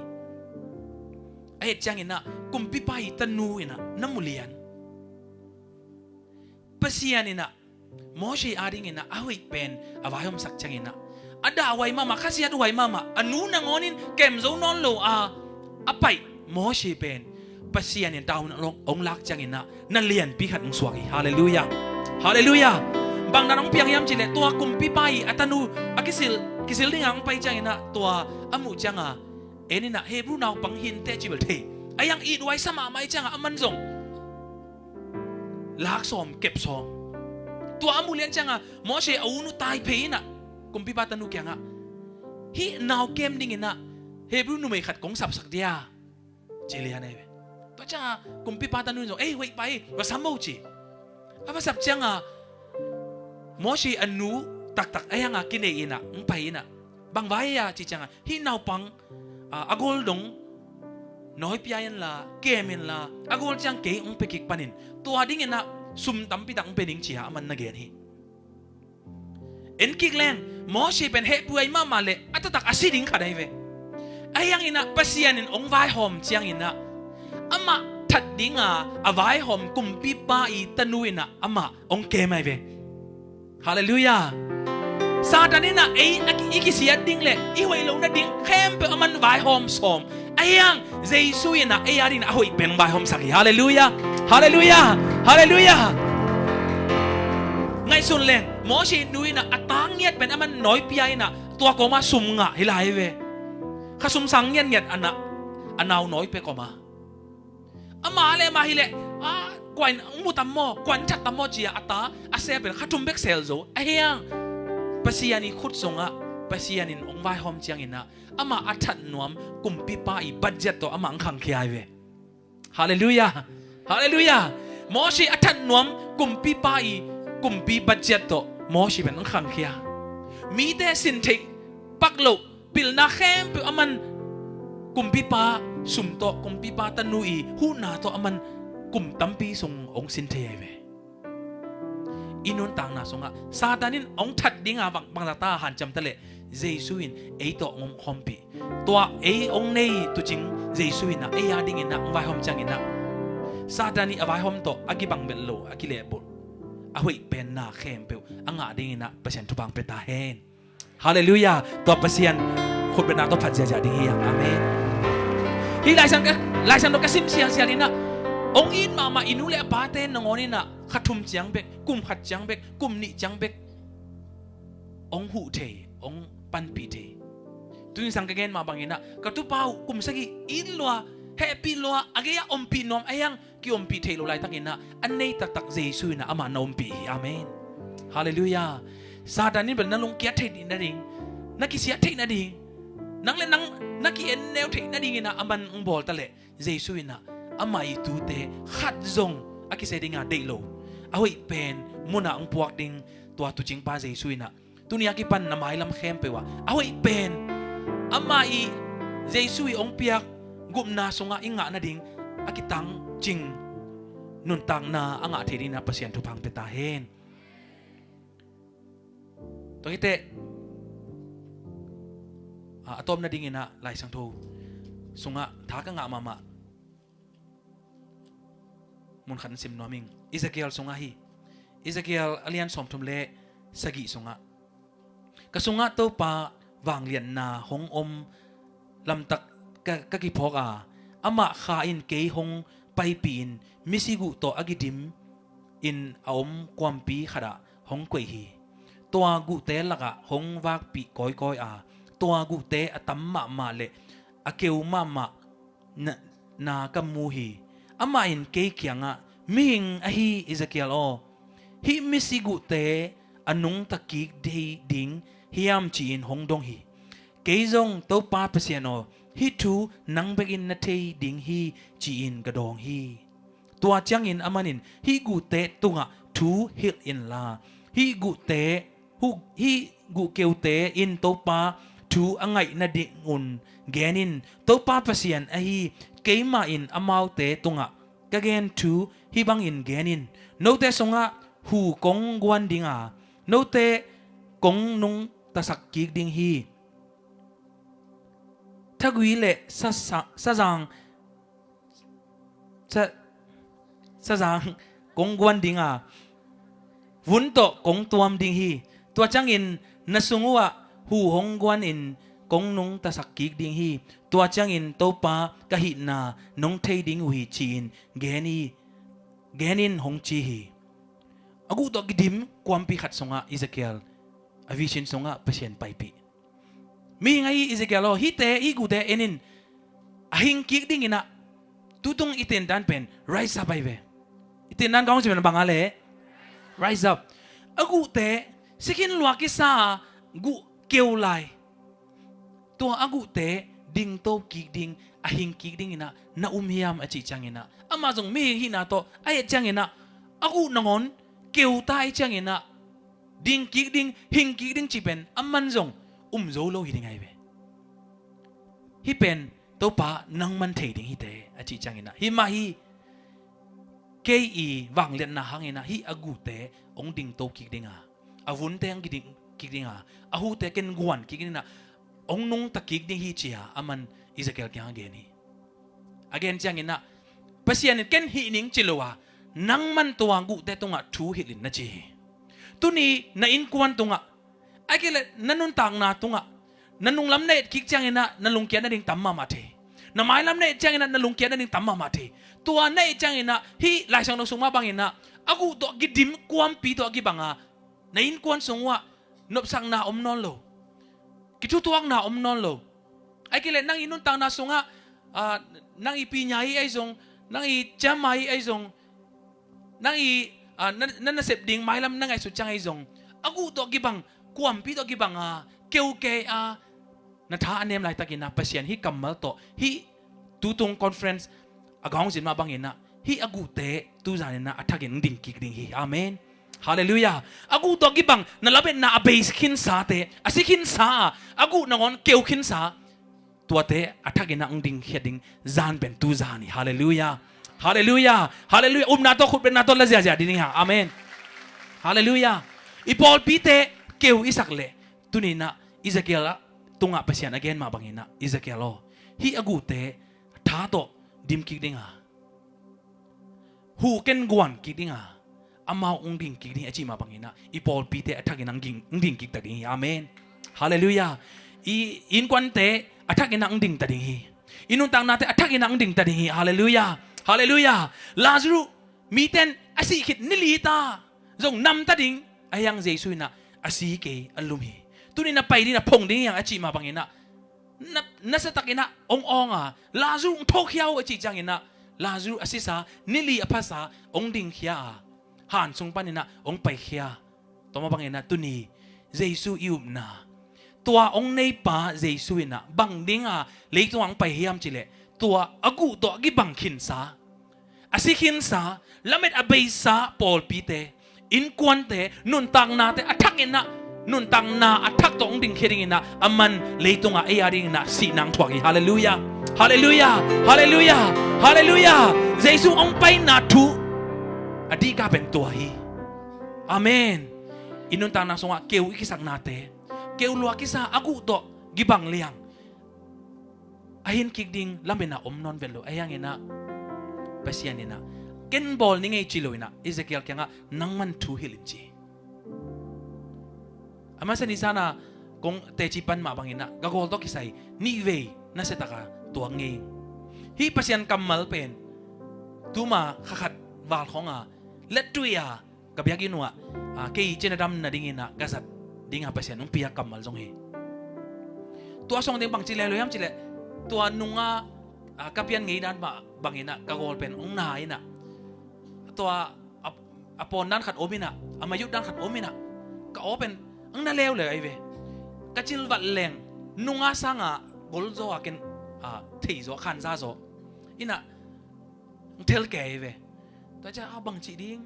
A et ciangin ah kumpipa i tanu in ah na mu lian. Pasian in ah Mose adingin ah a hoih pen a vaihawmsak ciangin ah, a dahhuai mahmah, khasiathuai mahmah, a nu nangawn in kem zo nawn lo a, a paih Mose pen Pasian in tavuan hong lak ciangin ah na lianpi khat hong suak hi. Halleluiah. Halleluiah. Bang dan hong piang hiam cih leh, tua kumpipa i a tanu a kisil, kisil dingin hong pai ciangin ah tua a muh ciangin ah, en in ah Hebru naupang hi inteh ci bel thei. A hiang ithuai sa mahmah ahih ciangin ah aman zong lak sawm, kep sawm. Tua a muh lian ciangin ah Mose a u nu tai phei in ah kumpipa tanu kiangah, hih nau kem dingin ah Hebru numei khat kong sapsak dia, ci lian ahi ve. Tua ciangin ah kumpipa tanu in zong, ei, hoih pai, va sam o ci. A va sap ciangin ah Mose a nu taktak a hiangah kinei in ah hong pai in ah, bang vai a ci ciangin ah, hih naupang a, a gol dong nawi pia inla, kem inla, a gol ciang kei hong pia kik panin, tua dingin ah sum tampi tak hong pia ning ci-a aman na gen hi. En kik leng, Mose pen hehpihhuai mahmah leh a taktak a si ding khat ahi ve. A hiangin ah Pasian in hong vaihawm ciangin ah, amah that dinga a vaihawm kumpipa i tanu in ah amah hong kem ahi ve. Halleluiah. Satan in ah ei a ki, i kisiat ding le i hoih loh nading khempeuh aman vaihawm sawm. A hiang Jesu in ah ei adingin a hoih pen vaihawmsak hi. Halleluiah. Halleluiah. Halleluiah. Ngaihsun leng, Mose nu in ah a tang ngiat pen aman nawi pia in ah tua kawma sum ngah hi lai ve. Kha sum sang ngiatngiat a na, a nau nawi pia kawma. Amah le amah hi leh, a, kua in hong mu tam maw, kua in that tam maw ci-a a ta a sel pen kha thum bek sel zo. A hiang Pasian i khut sungah Pasian in hong vaihawm ciangin ah, amah a that nuam kumpipa i budget tawh amah hong khangkhia hi ve. Halleluiah. Halleluiah. Mose a that nuam kumpipa i kumpi budget tawh Mose pen hong khangkhia. Mite sin theih pak loh pilna khempeuh aman kumpipa sum tawh, kumpipa tanu i huhna tawh aman kum tampi sung hong sin thei ahi ve. I nuntakna sungah Satan in hong that dinga bang, bangzah ta hanciam ta leh, Jesu in ei tawh hong omkhawmpih. Tua ei hong nei tuucing Jesu in ah ei adingin ah hong vaihawm ciangin ah, Satan i a vaihawm tawh a kibang belh lo, a kilehbulh, a hoih penna khempeuh a ngah dingin ah Pasian thupha hong pia ta hen. Halleluiah. Tua Pasian khutbetna tawh phat ziahziah ding hi hang. Amen. Hih Lai Siang ka, Lai Siang tawh ka sim sialsial in ah, hong it mahmah i nu le a pate nangawn in ah kha thum ciang bek, kum khat ciang bek, kum nih ciang bek hong huh thei, hong panpih thei. Tuni sang ka gen mah bangin ah, ka tupa uh kum sagih it lua, hehpih lua, a gei-ah ompih nuam a hiang, kiompih theih loh laitakin ah, a nei taktak Jesu in ah amah na ompih hi. Amen. Halleluiah. Satan in bel na lungkiat theih nading, na kisiat theih nading, nang le nang na ki-en neu theih nadingin ah aman hong bawl ta leh, Jesu in ah amah i tuute khat zong a kisai dinga deih lo, a hoih pen munah hong puak ding tua tuucingpa Jesu in ah Tuni a kipan na mailam khempeuh ah a hoih pen amah i Jesu i hong piak gupna sungah i ngah nading a kitangcing nuntakna a ngah thei dingin ah Pasian thupha hong pia ta hen. Tua hi teh, a, a tawpna dingin ah Lai Siangtho sungah tha ka ngah mahmah mun khat in sim nuam ing. Ezekiel sungah hi. Ezekiel a lian sawmthum le sagih sungah, ka sungah Topa vangliatna hong om lamtak ka, ka kiphawk a, amah Kha in kei hong paipih in, misi guh tawh a kidim in a om kuampi khatah hong koih hi. Tua guhte lakah hong vakpih kawikawi a, tua guhte a tam mahmah le a keu mahmah na, na ka mu hi. Amah in kei kiangah, "Mihing ahi Ezekiel aw, hih misi guhte a nungta kik thei ding hiam?" ci-in hong dong hi. Kei zong, "Topa Pasian aw, hih thu nang bekin na thei ding hi," ci-in ka dawng hi. Tua ciangin aman in, "Hih guhte tungah thu hilh inla, hih guhte, hu-, hih guhkeute in Topa thu a ngaih nadingun gen in. Topa Pasian ahi keimah in amaute tungah ka gen thu hih bangin gen in: Note sungah hu kong guan ding a, note kong nungtasak kik ding hi. Thagui le sa-, sa-, sazang, sa-, sazang kong guan ding a, vun tawh kong tuam ding hi. Tua ciangin na sung uhah hu hong guan in kong nungtasak kik ding hi. Tua ciangin Topa ka hihna nong thei ding uh hi," ci-in gen hi, gen in hong ci hi. A guh tawh kidim kuampi khat sungah Ezekiel a vision sungah Pasian paipih. "Mihing ahi Ezekiel aw, hihte, hih guhte en in, a hing kik dingin ah tutung i tentan pen rise up ahi ve." I tentan kong cih pen bang a le, rise up. A guhte, sikhin luak kisa a guh keu lai. Tua a guhte dingto kik ding, a hing kik dingin ah na um hiam, a cih ciangin ah, amah zong mihing hihna tawh a et ciangin ah, a guh nangawn keu ta ahih ciangin ah, ding kik ding, hing kik ding cih pen aman zong um zo lo hi ding ahi ve. "Hih pen Topa nangman thei ding hi teh," a cih ciangin ah, "Hih mah hi, kei i vangliatna hangin ah hih a guhte hong dingto kik ding a, a vunte hong kiding kik ding a, a hute ken guan kik ding a, hong nungta kik ding hi," ci-a aman Ezekiel kiangah gen hi. A gen ciangin ah, "Pasian in ken hih ning," ci lo a, "Nangman tua guhte tungah thu hilh in," na ci hi. Tuni na innkuan tungah, ahih kei leh na nuntakna tungah, na nunglam na et kik ciangin ah na lungkiat nading tam mahmah thei. Na mailam na et ciangin ah na lungkiat nading tam mahmah thei. Tua na et ciangin ah hih Lai Siangtho sung mah bangin ah, a guh tawh kidim kuampi tawh kibang a, na innkuan sung uhah nopsakna om nawn lo, kithutuakna om nawn lo. Ahih kei leh nang i nuntakna sungah, ah, nang i pinya hi ahi zong, nang i ciamma hi ahi zong, nang i, ah, na, na nasep ding mailam na ngaihsut ciang ahi zong, a guh tawh kibang, kuampi tawh kibang a, keu kei a, na tha a nem laitakin ah, Pasian hih kammal tawh, hih tutung conference a kong zin mah bangin ah, hih a guhte tuzanin ah a thakin hong ding kik ding hi. Amen. Halleluiah. A guh tawh kibang, na lametna a bei khinsate, a si khinsa a, a guh nangawn keu khinsa, tuate a thakin ah hong dingkhiat ding zan pen tuzan hi. Halleluiah. Halleluiah. Halleluiah. Upna tawh, khutbetna tawh la ziahziah ding hi hang. Amen. Halleluiah. I pawlpite keu i sak leh, tuni-in ah Ezekiel ah tungah Pasian a gen mah bangin ah, "Ezekiel aw, hih a guhte tha tawh dim kik ding a, hu ken guan kik ding a, amau hong ding kik ding hi," a cih mah bangin ah, i pawlpite a thakin ah hong ding, hong ding kik ta ding hi. Amen. Halleluiah. I innkuante a thakin ah hong ding ta ding hi. I nuntaknate a thakin ah hong ding ta ding hi. Halleluiah. Halleluiah. Lazarus, mite in a sih khit ni li ta zong nam ta ding, ahi hang Jesu in ah, "A si kei, a lum hi. Tuni-in ah pai ding, a phong ding hi hang," a cih mah bangin ah, na, nasatakin ah hong awng a, "Lazarus, hong thawkhia o," a cih ciangin ah, Lazarus a sisa, ni li a phasa, hong dingkhia a, han sung panin ah hong paikhia. Tua mah bangin ah tuni Jesu i upna, tua hong neipa Jesu in ah bang ding a leitungah hong pai hiam cih leh, tua a guh tawh a kibang khinsa, a si khinsa, lamet a beisa pawlpite, innkuante, nuntaknate a thakin ah nuntakna a thak tawh hong dingkhia dinginah a man leitungah ei a dinginah sihna hong thuak hi. Halleluiah. Halleluiah. Halleluiah. Halleluiah. Jesu hong paina thu a dihka pen tua hi. Amen. I nuntakna sungah keu i kisaknate, keu lua kisa a guh tawh gibang liang a hin kik ding lametna om nawn vet lo. Ahi hanginah Pasian inah ken bawl ni ngei ci lo inah Ezekiel kiangah nangman thu hilh in ci. A masa ni sana kong teci pan mah banginah gagawl tawh kisai nihvei nasiataka tuak ngei. Hih Pasian kammal pen tuma khakhat valkhawnga lettui a ka biakinn uhah kei cina dam nadinginah ka zat dinga Pasian hong pia kammal zong hi. Tua song ding bangci leh lo hiam cileh tua nunga ka pian ngei dan mah banginah ka gawl pen hong na inah tua a pawn dan khat om inah a mayut dan khat om inah ka aw pen hong na leuleu ahi ve. Ka cilvat leng nunga sanga golzaw a ken theizaw khanzazaw inah hong thel kei ahi ve. Tua ciah a bangcih ding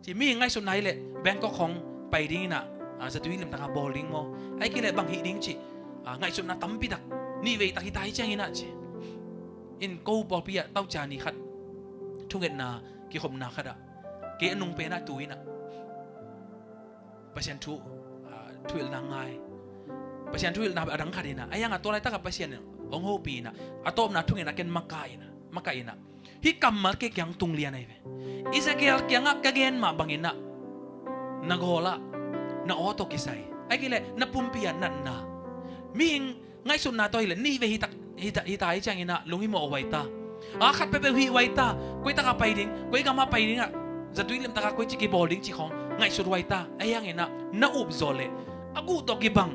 ci mi ngaihsutna hileh Bangkok khong pai dinginah zatui limtaka bawl ding maw? Ahi kileh bang hih ding cih ngaihsutna tampitak nihveitak hita hi cianginah ci. In ko pawlpi ah taucia ni khat thungetna kikhopna khatah kei a nung penah tu inah Pasian thu thuhilhna ngai. Pasian thuhilhna a dang khat inah ahi hanga tua laitakah Pasian in hong hopih inah a tawpna thungetna ken maka inah maka inah hih kammal kei kiang tung lian ahi ve. Ezekiel kiangah ka gen mah banginah na gawlah na aw tawh kisai ahi kileh na pumpi ah natna mihing ngaihsutna tawh hileh nihvei hitak hita hita hi cianginah lunghimawh huaita. A khat peuhpeuh hih huaita koi taka pai ding koi gamah pai dingah zatui limtaka koi ci kibawl ding ci khawng ngaihsut huaita. Ahi hanginah na upzawh leh a guh tawh kibang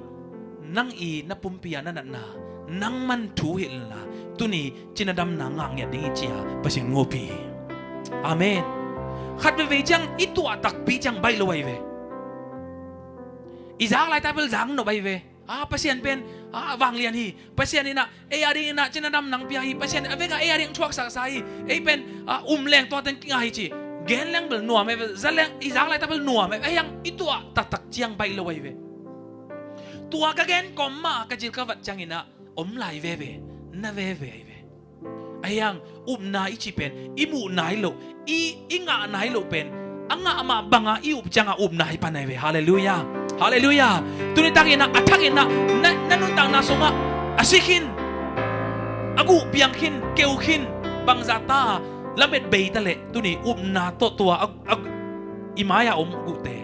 nang i na pumpi ah na natna nangman thu hilhla tuni cina damna ngah ngiat ding hi cia Pasian hong hopih hi. Amen. Khat veivei ciang i tuah takpi ciang baih lo ahi ve. I zak laitak bel zak nop ahi ve. A Pasian pen a vanglian hi. Pasian inah ei a dinginah cina dam nang pia hi. Pasian a veka ei a ding thuaksaksa hi. Ei pen a um leng tua teng kinga hi ci. Gen leng bel nuam ahi ve. Za leng i zak laitak bel nuam ahi ve. Ahi hang i tuah taktak ciang baih lo ahi ve. Tua ka gen kawm mah ka cil ka vat cianginah om lai veve na veve ahi ve. Ahi hang upna i cih pen i muh nai loh i i ngah nai loh pen a ngah mah banga i up cianga upna hi pan ahi ve. Halleluiah. Halleluiah. Tuni takinah a thakinah na, na nuntakna sungah a si khin a guh piang khin keu khin bangzah ta lamet bei ta leh tuni upna tawh tua a, a, i mai-a om a guhte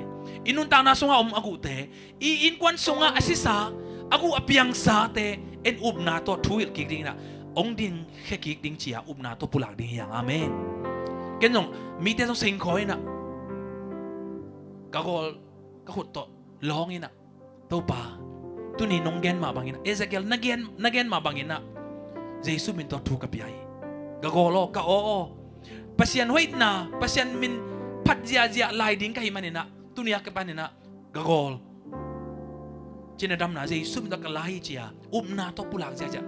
i nuntakna sungah om a guhte i innkuan sungah a sisa a guh a piangsate en upna tawh thu hilh kik dinginah hong dingkhia kik ding cia upna tawh pulak ding hi hang. Amen. Ken zong mite zong sengkhawi inah ka gawl ka khut tawh lawng inah Topa tuni nong gen mah banginah Ezekiel na gen, na gen mah banginah Jesu min tawh thu ka pia hi. Ka gawl aw ka aw aw Pasian hoihna Pasian min phat ziahziah lai ding ka hih maninah tuni a ka paninah ka gawl cina damna Jesu min tawh ka la hi cia upna tawh pulak ziahziah.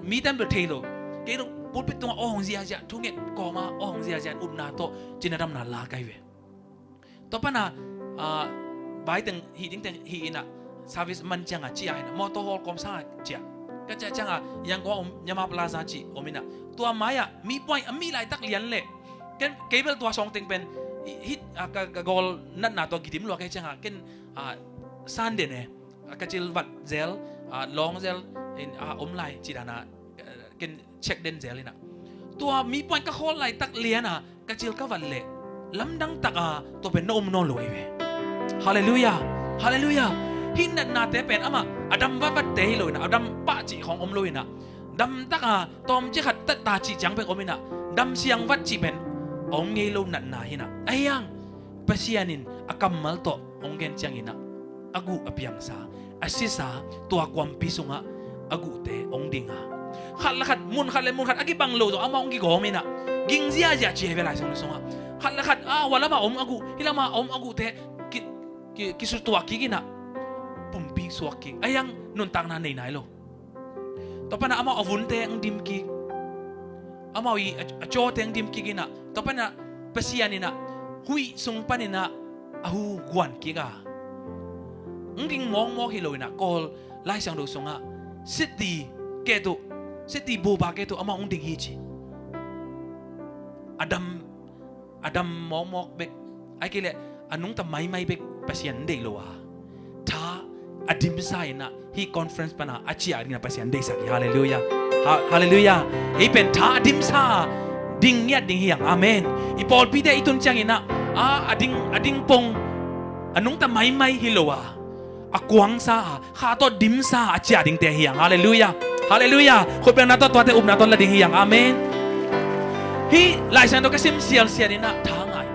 Mi tan bel thei lo kei lo pulpit tungah aw hong ziahziah thunget kawma aw hong ziahziah upna tawh cina damna la ka hi ve. Tua pana baiteng hih dingteng hih inah service man cianga cia inah mawtaw hawl kawm sanga cia ka cia cianga Yangon a om Nyama Plaza cih om inah tua mai-ah mi puai a mi laitak lian leh ken kei bel tua sawngteng pen hih ka gawl natna tua gidim lua kei cianga ken Sunday ne ka cil vat zel lawng zel in a om lai ci dana ken check den zel inah tua mi puan ka khawl laitak liana ka cil ka vat leh lamdang taka tua pen na om nawn lo ahi ve. Halleluiah. Halleluiah. Hih natnate pen amah a dam vatvatte hi lo inah a dam pah cih khawng om lo inah damtaka tawmcik khat tatta cih ciang pen om inah damsiang vat cih pen a om ngei lo natna hinah ahi hang Pasian in a kammal tawh hong gen cianginah a guh a piangsa a sisa tua kuampi sungah a guhte hong dinga khat le khat mun khat le mun khat a kibang lo tawh amah hong kigawm inah ging ziahziah ci hi ve Lai Siangtho sungah khat le khat a hua lamah om a guh hih lamah a om a guhte ki, ki, kisutuak kik inah pumpi suak kik ahi hang nuntakna nei nai lo. Tua pana amau a vunte ang dim kik amau i a cawte ang dim kik inah tua pana Pasian inah huih sung paninah a hu guan kik a Hong ding mawkmawk hi lo inah, Kawl Lai Siangtho sungah siti kei tuh, siti buba kei tuh amah hong ding hi ci. A dam, a dam mawkmawk bek, ahih kei leh a nungta maimai bek Pasian deih lo a, tha a dimsa inah hih conference pana a ciah dingin ah Pasian deihsak hi. Halleluiah. Ha-, halleluiah. Hih pen tha a dimsa ding ngiat ding hi hang. Amen. I pawlpite i tun ciangin ah, a, a ding, a ding pong a nungta maimai hi lo a, a kuangsa a, kha tawh dimsa a ciah dingte hi hang. Halleluiah. Halleluiah. Khutbetna tawh, tuate upna tawh la ding hi hang. Amen. Hih Lai Siangtho ka sim sialsial inah tha ngai,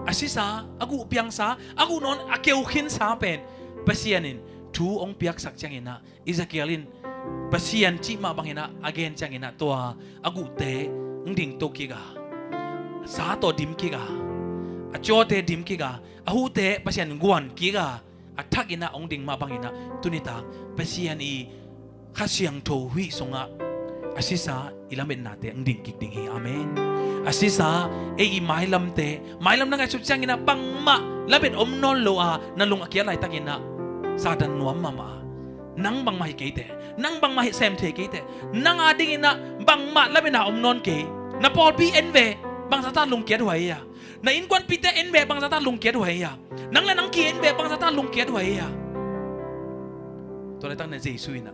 a sisa, a guh piangsa, a guh nawn a keu khinsa pen Pasian in thu hong piaksak ciangin ah, Ezekiel in Pasian cih mah bangin ah a gen ciangin ah, tua a guhte hong dingto kik a, sa tawh dim kik a, a ciawte dim kik a, a huhte Pasian guan kik a, a thak inah hong ding mah bangin ah, tuni tak Pasian i Kha Siangtho huih sungah a sisa i lametnate hong ding kik ding hi. Amen. A sisa ei i mailamte, mailam na ngaihsut ciangin ah bangmah lamet om nawn lo a, na lung a kiat laitakin ah Satan nuam mahmah a, nang bangmah hi keite, nang bangmah hi sem thei keite, nang a dingin ah bangmah lametna om nawn kei. Na pawlpi en ve, bangzah ta lungkiat huai hi a. Na innkuanpihte en ve, bangzah ta lungkiat huai hi a. Nang le nang ki en ve, bangzah ta lungkiat huai hi a. Tua laitak na Jesu inah,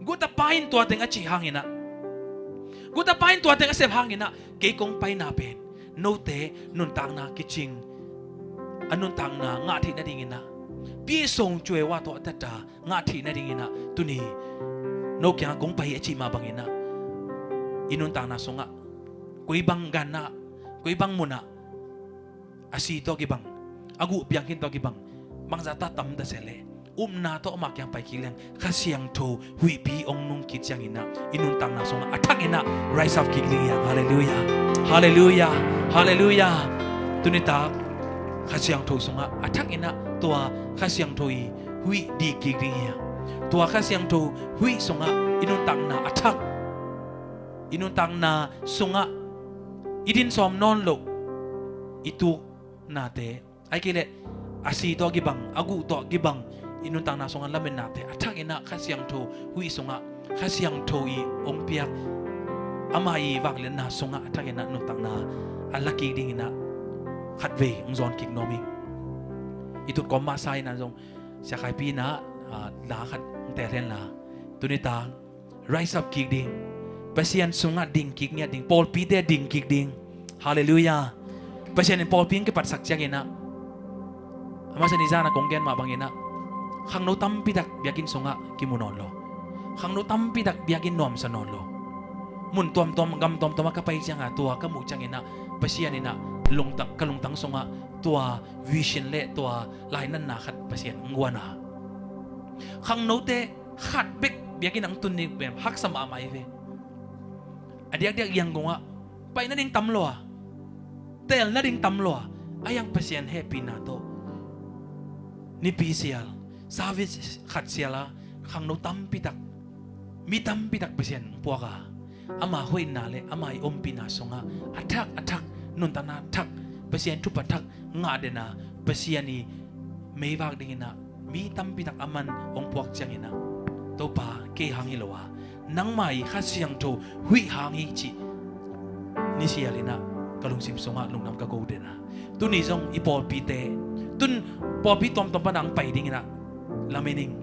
guh tapa in tua teng a cih hangin ah, guh tapa in tua teng a sep hangin ah, kei kong paina pen note nuntakna kicing, a nuntakna ngah theih nadingin ah, pi song cuewa tawh a tata ngah theih nadingin ah, tuni no kiangah kong pai hi a cih mah bangin ah, i nuntakna sungah koi bang ganah, koi bang munah a si tawh kibang, a guh piang khin tawh kibang, bangzah ta tam ta se leh, upna tawh amah kiang pai kik leng, Kha Siangtho huihpi hong nung kik ciangin ah, i nuntakna sungah a thak inah rise up kik ding hi hang. Halleluiah. Halleluiah. Halleluiah. Tuni tak Kha Siangtho sungah a thak inah tua Kha Siangtho i huih dih kik ding hi hang. Tua Kha Siangtho huih sungah i nuntakna a thak, i nuntakna sungah i din sawm nawn loh, i tuknate, ahih kei leh a si tawh kibang, a guh tawh kibang, i nuntakna sungah lametnate a thak inah Kha Siangtho huih sungah, Kha Siangtho i hong piak, amah i vangliatna sungah a thak inah nuntakna a la kik dingin ah khatvei hong zawn kik nuam ing. I tut kawm masa inah zong, Sia Khaipi inah, ah, la khat hong teel hen la, tuni tak rise up kik ding, Pasian sungah ding kik ngiat ding, pawlpite ding kik ding. Halleluiah. Pasian in pawlpi hong kipatsak ciangin ah, a masa ni zan a kong gen mah bangin ah, khangno tampi tak biakinn sungah kimu nawn lo. Khangno tampi tak biakinn nuamsa nawn lo. Mun tuamtuam, gam tuamtuam ah ka pai ciangah, tua ka muh ciangin ah, Pasian inah lungtang, ka lungtang sungah tua vision le tua lainatna khat Pasian hong guan a, khangnote khat bek biakinn ah hong tun ding pen haksa mahmah hi ve. A diakdiak Yangon ah pai nading tam lo a, teel nading tam lo a, a yang Pasian hehpihna tawh nipi sial, service khat sial a, khangno tampi tak, mi tampi tak Pasian puak a, ama hoihna le ama i ompihna sungah a thak a thak, nuntakna thak, Pasian thupha thak ngah den a, Pasian i meivak dingin ah mi tampi tak a man hong puak ciangin ah, Topa, kei hang hi lo a, nangmah i Kha Siangtho huih hang hi cih ni sial inah ka lungsim sungah lungdam ka ko den a. Tuni zong i pawlpite, tun pawlpi tuamtuam pana hong pai dingin ah lamen ing.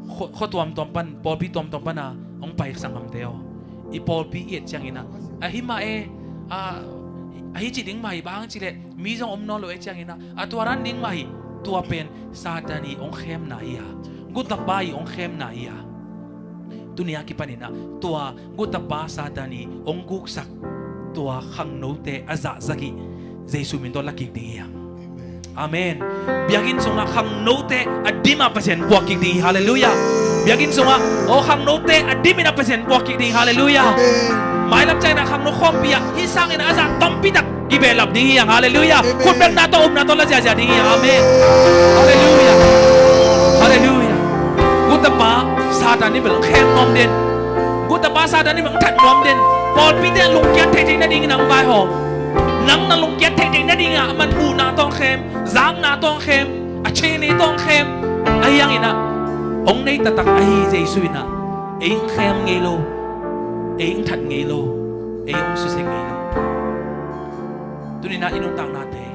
Khua, khua tuamtuam pan, pawlpi tuamtuam pana hong pai sanggamte aw, i pawlpi i et ciangin ah, ahi mah e, a, ahi cih ding mah hi, bang hang cih leh mi zong om nawn lo e ciangin ah, a tua dan ding mah hi. Tua pen Satan i hong khemna hi a, guh tapa i hong khemna hi a. Tuni a kipanin ah tua guh tapa Satan i hong guksak tua khangnote a zahzah i Jesu min tawh la kik ding hi hang. Amen. Biakinn sungah khangnote a dim a Pasian puak kik ding hi. Halleluiah. Biakinn sungah, aw, khangnote a dim in a Pasian puak kik ding hi. Halleluiah. Mailam ciangin ah khangno khawmpi ah hih sangin a zah tampi tak i behlap ding hi hang. Halleluiah. Khutbetna tawh upna tawh la ziahziah ding hi hang. Amen. Halleluiah. Halleluiah. Guh tapa Satan i bel khem nuam den. Guh tapa Satan i bel that nuam den. Pawlpite lungkiat theihtheih nadingin hong vaihawm. Nang na lungkiat theihtheih nadingin a man buhna tawh hong khem, zakna tawh hong khem, a chini tawh hong khem, Ahi hangin ah hong nei taktak ahi Jesu in ah ei hong khem ngei lo, ei hong that ngei lo, ei hong susia ngei lo. Tuni in ah i nuntaknate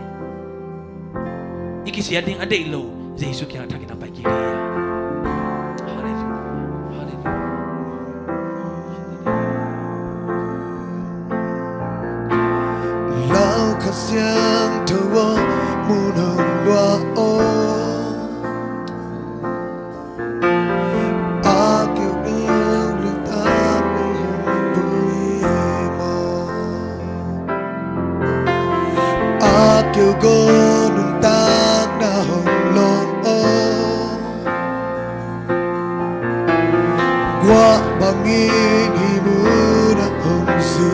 i kisia ding a deih lo Jesu kiangah thakin a pai kik hi. Halleluiah. Halleluiah. Lau Kha Siangtho aw, mun hong luah aw. A keu ngiau lungtak na hong pui maw? A keu gaw nuntak na hong lawng aw. Guah bangin hih munah hong zu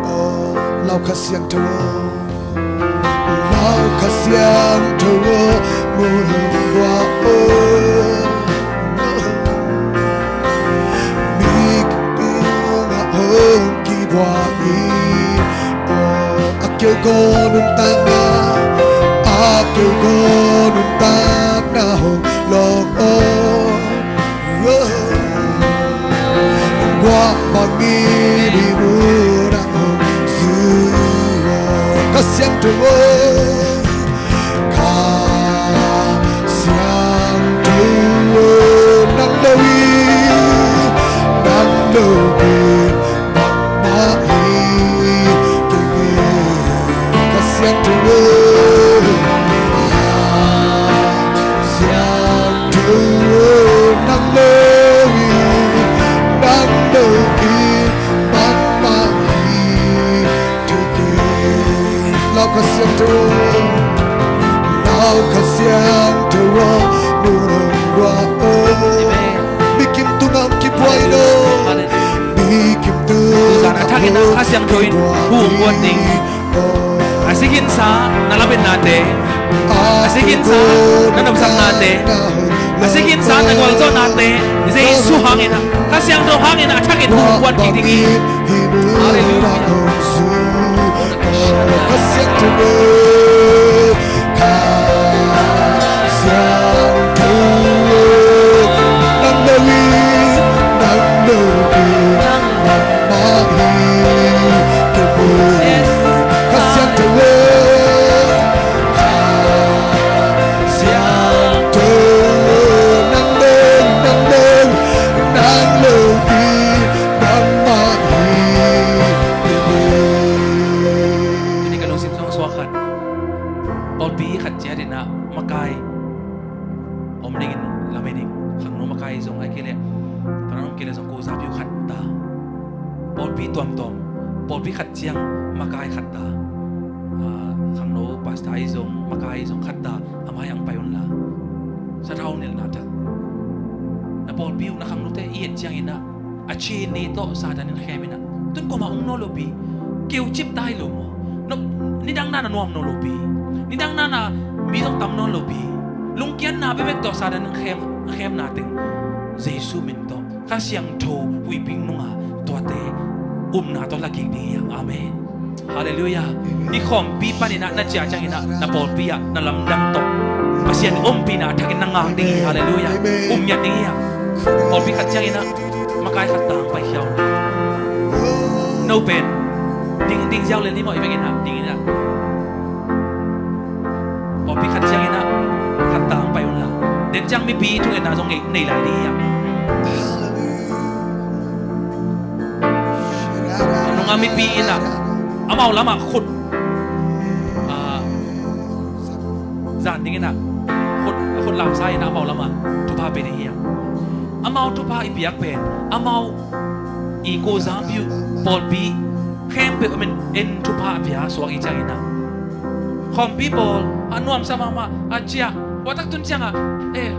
aw. Lau Kha Siangtho aw. Lau Kha Siangtho aw, mun hong luah aw. Mi kipiang ah hong kibuak hi aw. A keu gaw nuntak na, a keu gaw nuntak na hong lawng aw. Guah bangin hih munah hong zu aw. Kha Siangtho aw. Kha Siangtho aw, nang lo in, nang lo in bangmah hi kei ve. Kha Siangtho aw. Kha Siangtho aw, nang lo in, nang lo in bangmah hi thei kei. Lau Kha Siangtho, Lau Kha Siangtho aw, mun hong luah aw. Amen. Mi kim tungah hong kibuak in aw. Hallelujah. Mi kim tungah hong kibuak in aw. Tuzan a thakin ah Kha Siangtho in hong buak ding. A sikinsa na lametnate, a sikinsa na nopsaknate, a sikinsa na gualzawhnate, Jesu hangin ah, Kha Siangtho hangin ah, a thakin hong buak kik ding hi. Halleluiah. Kha Siangtho aw, Kha Siangtho aw, nang lo in, nang lo in bangmah hi kei ve. Kha Siangtho aw, Kha Siangtho aw, nang lo, nang lo, nang lo in bangmah hi kei ve. Tuni ka lungsim sung suak khat, pawlpi khat ciat in ah makai om dingin lamen ing. Khangno makai zong, ahih kei leh, panan om kei leh zong, ko zapi uh khat ta. Pawlpi tuamtuam, pawlpi khat ciang makai khat ta. Ah, khangno pastor ahi zong, makai ahi zong khat ta, a mai ah hong pai un la. Sathau nilhna tak. Na pawlpi uh, na khangnote i et ciangin ah a cine tawh Satan in khem in ah, tun kuamah om nawn lo pi. Keu cip ta hi lo maw? Nidang na na nuam nawn lo pi. Nidang na na mi zong tam nawn lo pi. Lungkiatna bekbek tawh Satan in khem, khemna teng Jesu min tawh, Kha Siangtho huihpi nungah tuate upna tawh la kik ding hi hang. Amen. Halleluiah. I khawmpi panin ah na ciah ciangin ah, na pawlpi ah na lamdang tawh Pasian ompihna a thakin na ngak ding hi. Halleluiah. Um ngiat ding hi hang. Pawlpi khat ciangin ah makai khat ta hong paikhia un. No pen ding, ding ziau lel ni maw, i vekin ah ding in ah. Pawlpi khat ciangin ah khat ta hong pai un la. Den ciang mipi thungetna zong nei, nei lai ding hi hang. A nungah mipi in ah amau lamah khut, ah, zan dingin ah khut, khut lamsa in ah amau lamah thupha pia ding hi hang. Amau thupha i piak pen, amau i ko zapi uh, pawlpi khempeuh om in, en thupha a pia suak i ciangin ah, khawmpi pawl a nuamsa mahmah a ciah, huatak tun ciangah, eh,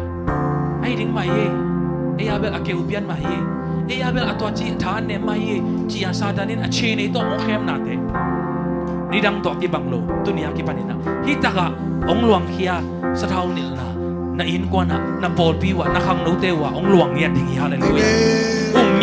a hi ding mah hi e, ei a bel a keu pian mah hi e, ei a bel a tua ci tha a nem mah hi e, ci-a Satan in a cine tawh hong khemnate nidang tawh kibang lo, tuni a kipanin ah hih takah hong luangkhia. Sathau nilhna na innkuan ah, na pawlpi uh ah, na khangnote uh ah hong luang ngiat ding hi. Halleluiah. Um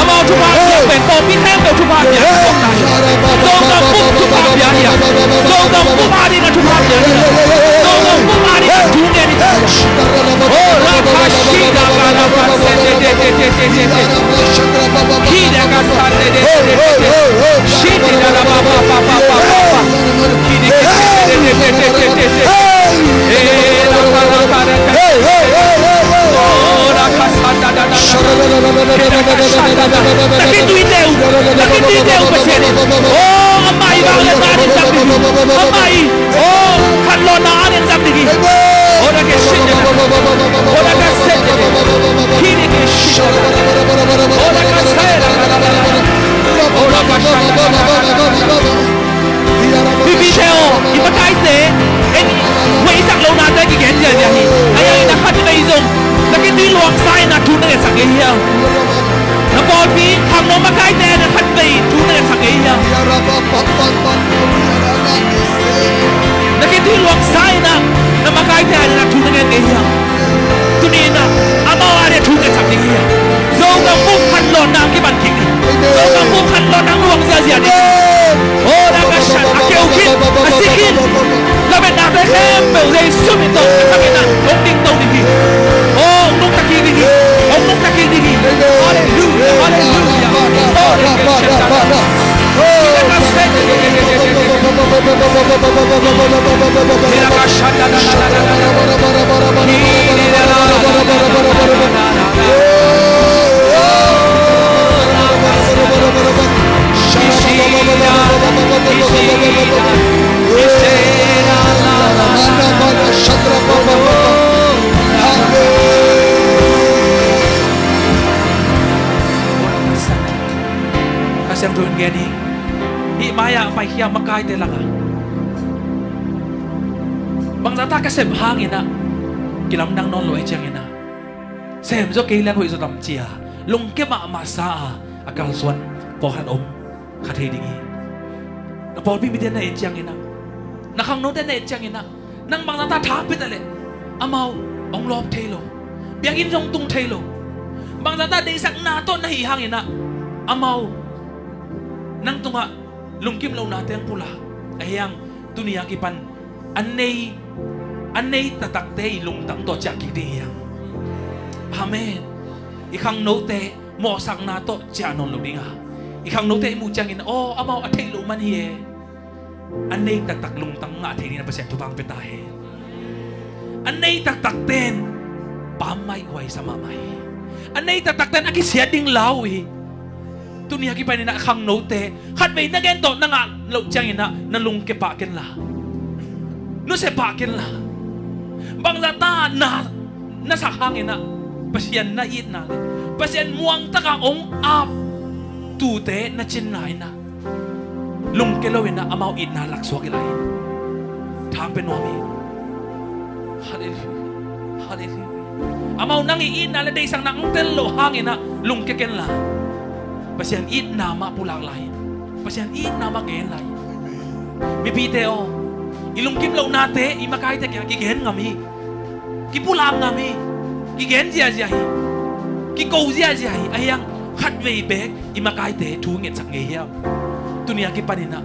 Amau thupha piak pen pawlpi khempeuh thupha piak hi. Zogam bup thupha piak hi. Zogam bup a dingin a thupha piak hi. Zogam bup a dingin a thu ngen hi. Oh, rakashida, rakashida, rakashida. Hida, rakashida, rakashida. Shida, rakashida. Nakituite uh, nakituite uh Pasian in. Oh, amah i vangliatna in zam ding hi. Amah i, oh, khanlawhna in zam ding hi. Oh, nakishin. Oh, nakishin. Hini kishin. Oh, nakishin. Oh, nakishin. Mipite aw, i makaite, en, huaisak lohnate kigen ziahziah hi. Ahi hangin a khat vei zong na kitui luangsa in a thu na ngetsak kei hiam? Khangno makaite a na khatvei thu na ngetsak ngei hiam? Na khitui luangsa in ah na makaite a na thu na nget ngei hiam? Tuni in ah amau a na thu ngetsak ding hiam? Zogam bup khat lawnna kipan kik ding. Zogam bup khat lawnna luang ziazia ding. Oh, na ka shan a keu khin a si khin. Lametnate khempeuh Jesu min tawh a thakin ah hong dingto ding hi. Oh, hong nungta kik ding hi. Hong nungta kik ding hi. Halleluia, halleluia. Oh, Ka siangtho in gen hi. Hih mai-ah a paikhia makaite lakah bangzahta ka sep hanginah kilamdang nawn lo ahih cianginah, sem zaw kei leng hoih zaw tam cia lungkia mahmahsa a, a kalsuan pawlkhat om kha thei ding hi. Na pawlpi mite na et cianginah, na khangnote na et cianginah, nang bangzahta tha pia ta leh amau hong lawp thei lo, biakinn zong tung thei lo. Bangzahta deihsakna tawh na hih hanginah amau nang tungah lungkim lohnate hong pulak. Ahi hang tuni a kipan a nei, a nei taktakte i lungtang tawh ciah kik ding hi hang. Amen. I khangnote mawhsakna tawh ciah nawn lo ding a, i khangnote i muh ciangin, aw, amau a theih loh man hi e. A nei taktak lungtang ngah thei dingin a Pasian thupha hong pia ta hen. A nei taktakten pammaih huaisa mahmah hi. A nei taktakten a kisiat ding lau hi. Tuni a kipaninah khangnote khatvei na gen tawh na ngah loh cianginah na lungkia pah kenla, nusia pah kenla. Bangzahta na, na sak hanginah Pasian na itna le Pasian muangtaka hong ap tute na cinna inah lungkia loinah amau itna laksuak i lai in thang pia nuam hi. Halleluia. Halleluia. Amau nang i itna le deihsakna hong tel loh hanginah lungkia kenla, Pasian itna mah pulak lai in, Pasian itna mah gen lai in. Mipite aw, i lungkim lohnate i makaite kiangah kigen ngam hi. Kipulak ngam hi. Kigen ziazia hi. Kiko ziazia hi. Ahi hang khatvei beek i makaite thu ngetsak ngei hiam? Tuni a kipaninah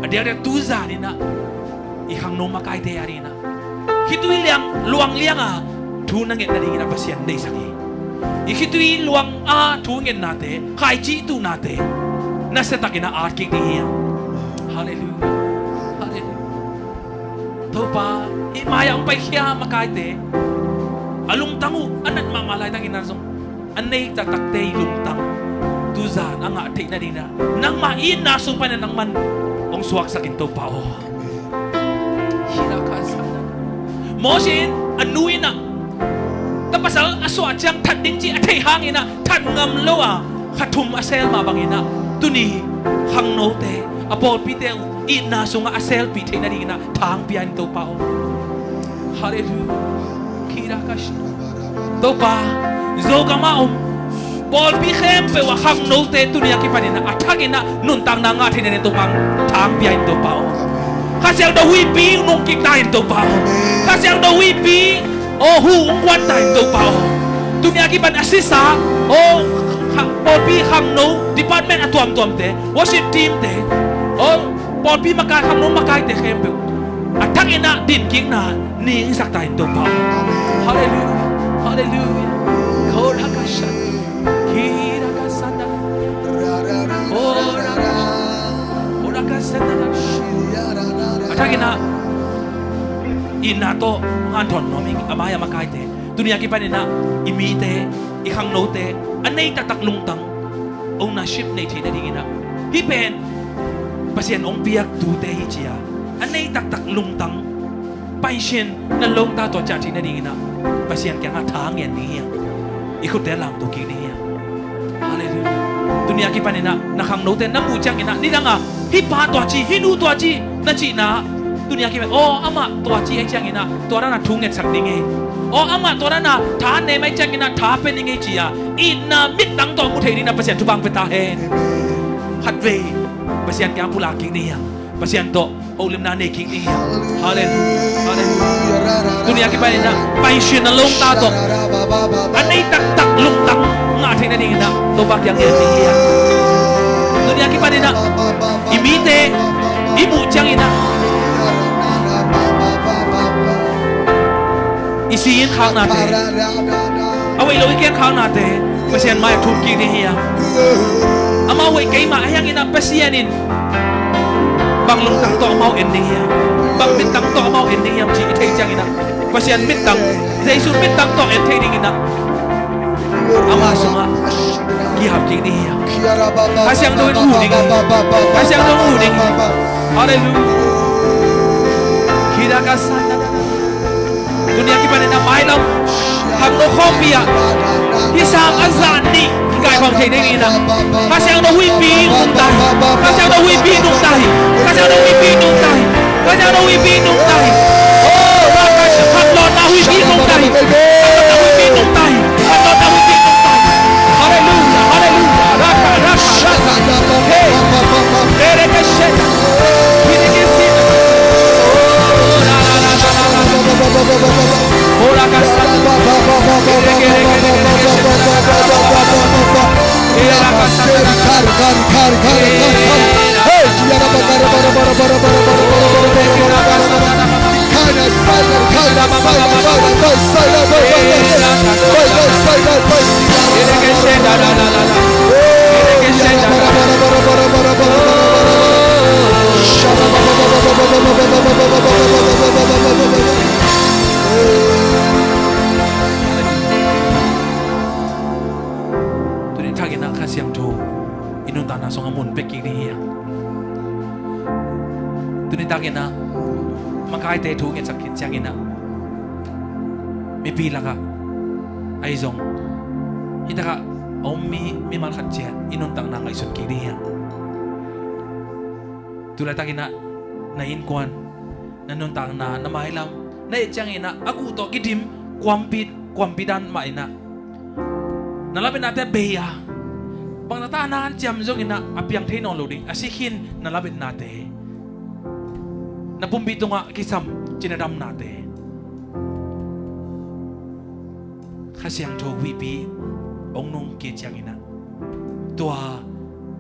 a diakdiak tu zaninah i khangno makaite a dinah khitui liang luang lianga thu na nget nadinginah Pasian deihsak hi. I khitui luanga thu ngetnate, khaici tuhnate nasiatakinah at kik ding hiam? Halleluia. Halleluia. Topa, hih mai-ah hong paikhia makaite a lungtang uh a nat mahmah laitakinah zong a nei taktakte i lungtang tuzan a ngah theih nadinah nangmah itna sung panin nangman hong suaksakin Topa aw. Moses in a nu inah ta pasal a suah ciang that ding cih a theih hanginah that ngam lo a kha thum a seel mah banginah tuni khangnote a pawlpite uh itna sungah a seelpih theih nadinginah thang pia in Topa aw. Halleluia. Topa, Zogam a om pawlpi khempeuh ah khangnote tuni a kipaninah a thakinah nuntakna ngah theih nading Topa thang pia in Topa aw. Kha Siangtho huihpi nungkik ta in Topa aw. Kha Siangtho huihpi aw hu hong guan ta in Topa aw. Tuni a kipan a sisa aw, pawlpi khangno department a tuamtuamte, worship teamte aw, pawlpi makai khangno makaite khempeuh a thakinah dinkikna ning i sak ta in Topa. Halleluia. Halleluia. Korakashan. Kirakasanda. Korakasanda. A thakinah itna tawh hong hanthawn nuam ing a mai-ah makaite. Tuni a kipaninah i mite, i khangnote a nei taktak lungtang ownership nei theih nadinginah hih pen Pasian hong piak tute hi cia a nei taktak lungtang paishin na longta tua ciah theih nadinginah Pasian kiangah thang ngen ding hiam? I khutte lamto kik ding hiam? Halleluia. Tuni a kipaninah na khangnote na muh cianginah nidanga hih pa tua ci, hih nu tua ci na cihna Tuni a kipan, aw, amah tua ci ahih ciangin ah tua dan a thu ngetsak ding hi. Aw, amah tua dan a tha nem ahih ciangin ah tha pia ding hi ci-a itna mittang tawh mu thei dingin ah Pasian thupha hong pia ta hen. Khatvei Pasian kiang pulak kik ding hi hang. Pasian tawh holimna nei kik ding hi hang. Halleluiah. Halleluiah. Tuni a kipanin ah paisiatna lungta tawh a nei taktak lungtang ngah theih nadingin ah Topa kiang ngen ding hi hang. Tuni a kipanin ah i mite i muh ciangin ah i si-in khaknate, a hoih lo i kiang khaknate Pasian mai-ah thum kik ding hi hang. Amau hoih kei mah ahi hangin ah Pasian in bang lungtang tawh amau en ding hiam, bang mittang tawh amau en ding hiam cih i theih ciangin ah Pasian mittang, Jesu mittang tawh en theih dingin ah ama sungah kihap kik ding hiam. Kha Siangtho in huh ding hi. Kha Siangtho in huh ding hi. Halleluiah. Kidaka sana. Tuni a kipanin ah mailam khangno khawmpi ah hih sang a zah nih kikaikhawm thei dingin ah Kha Siangtho huihpi nungta hi. Kha Siangtho huihpi nungta hi. Kha Siangtho huihpi nungta hi. Kha Siangtho huihpi nungta hi. Oh, Raka, khanlawhna huihpi nungta hi. Khanlawhna huihpi nungta hi. Khanlawhna huihpi nungta hi. Halleluiah, halleluiah. Raka, Raka, Raka. Hey. Hey, Raka, Shaka. Tuni takin ah Kha Siangtho i nuntakna sungah mun pia kik ding hi hang. Tuni takin ah makaite thu ngetsak khit ciangin ah mipi lakah ahi zong, hih takah a om mi, mimal khat ciat i nuntakna ngaihsun kik ding hi hang. Tulaitakin ah na innkuan, na nuntakna, na mailam na et ciangin ah a guh tawh kidim, kuampi, kuampi dan mah in ah na lametnate bei a, bangzah ta a na hanciam zongin ah a piang thei nawn lo ding a si khin na lametnate, na pumpi tungah kisam cina damnate Kha Siangtho huihpi hong nung kik ciangin ah tua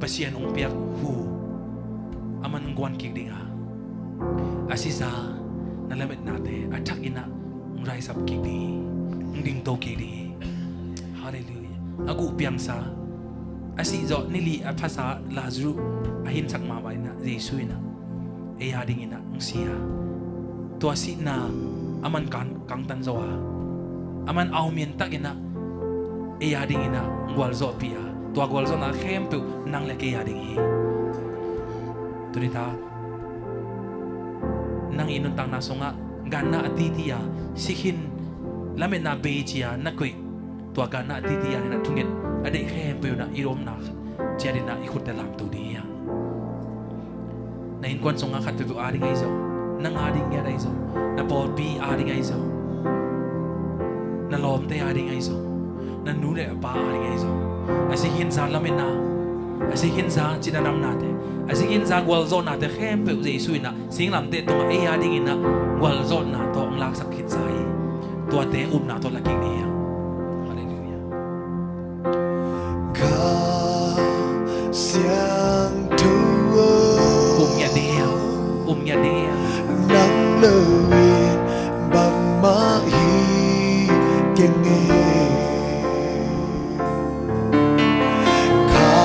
Pasian hong piak hu a man guan kik ding a, a sisa na lametnate a thakin ah hong rise up kik ding hi, hong dingto kik ding hi. Halleluiah. A guh piangsa, a sih zawh ni li a phasa Lazarus a hinsak mahmah in ah Jesu in ah ei a dingin ah hong si a, tua sihna a man kang, kangtan zo a, a man aumin takin ah ei a dingin ah gualzawhpih a, tua gualzawhna khempeuh nang le kei a ding hi. Tuni ta nang i nuntakna sungah ganna a titi a, si khin, lametna bei ci a na koih, tua ganna a titi a in ah thunget a deih khempeuh in ah i lawmna ciat in ah i khutte lamto ding hi hang. Na innkuan sungah khat peuhpeuh a ding ahi zong, nang a ding ngiat ahi zong, na pawlpi a ding ahi zong, na lawmte a ding ahi zong, na nu le pa a ding ahi zong, a si khinsa lametna, a si khinsa cina damnate, a si khinsa gualzawhnate khempeuh Jesu in ah singlamteh tungah ei a dingin ah gualzawhna tawh hong laksak khitsa hi. Tuate upna tawh la kik ni hi hang. Halleluiah. Kha Siangtho aw, um ngiat ni hi hang. Um ngiat ni hi hang. Nang lo in bangmah hi keng e. Kha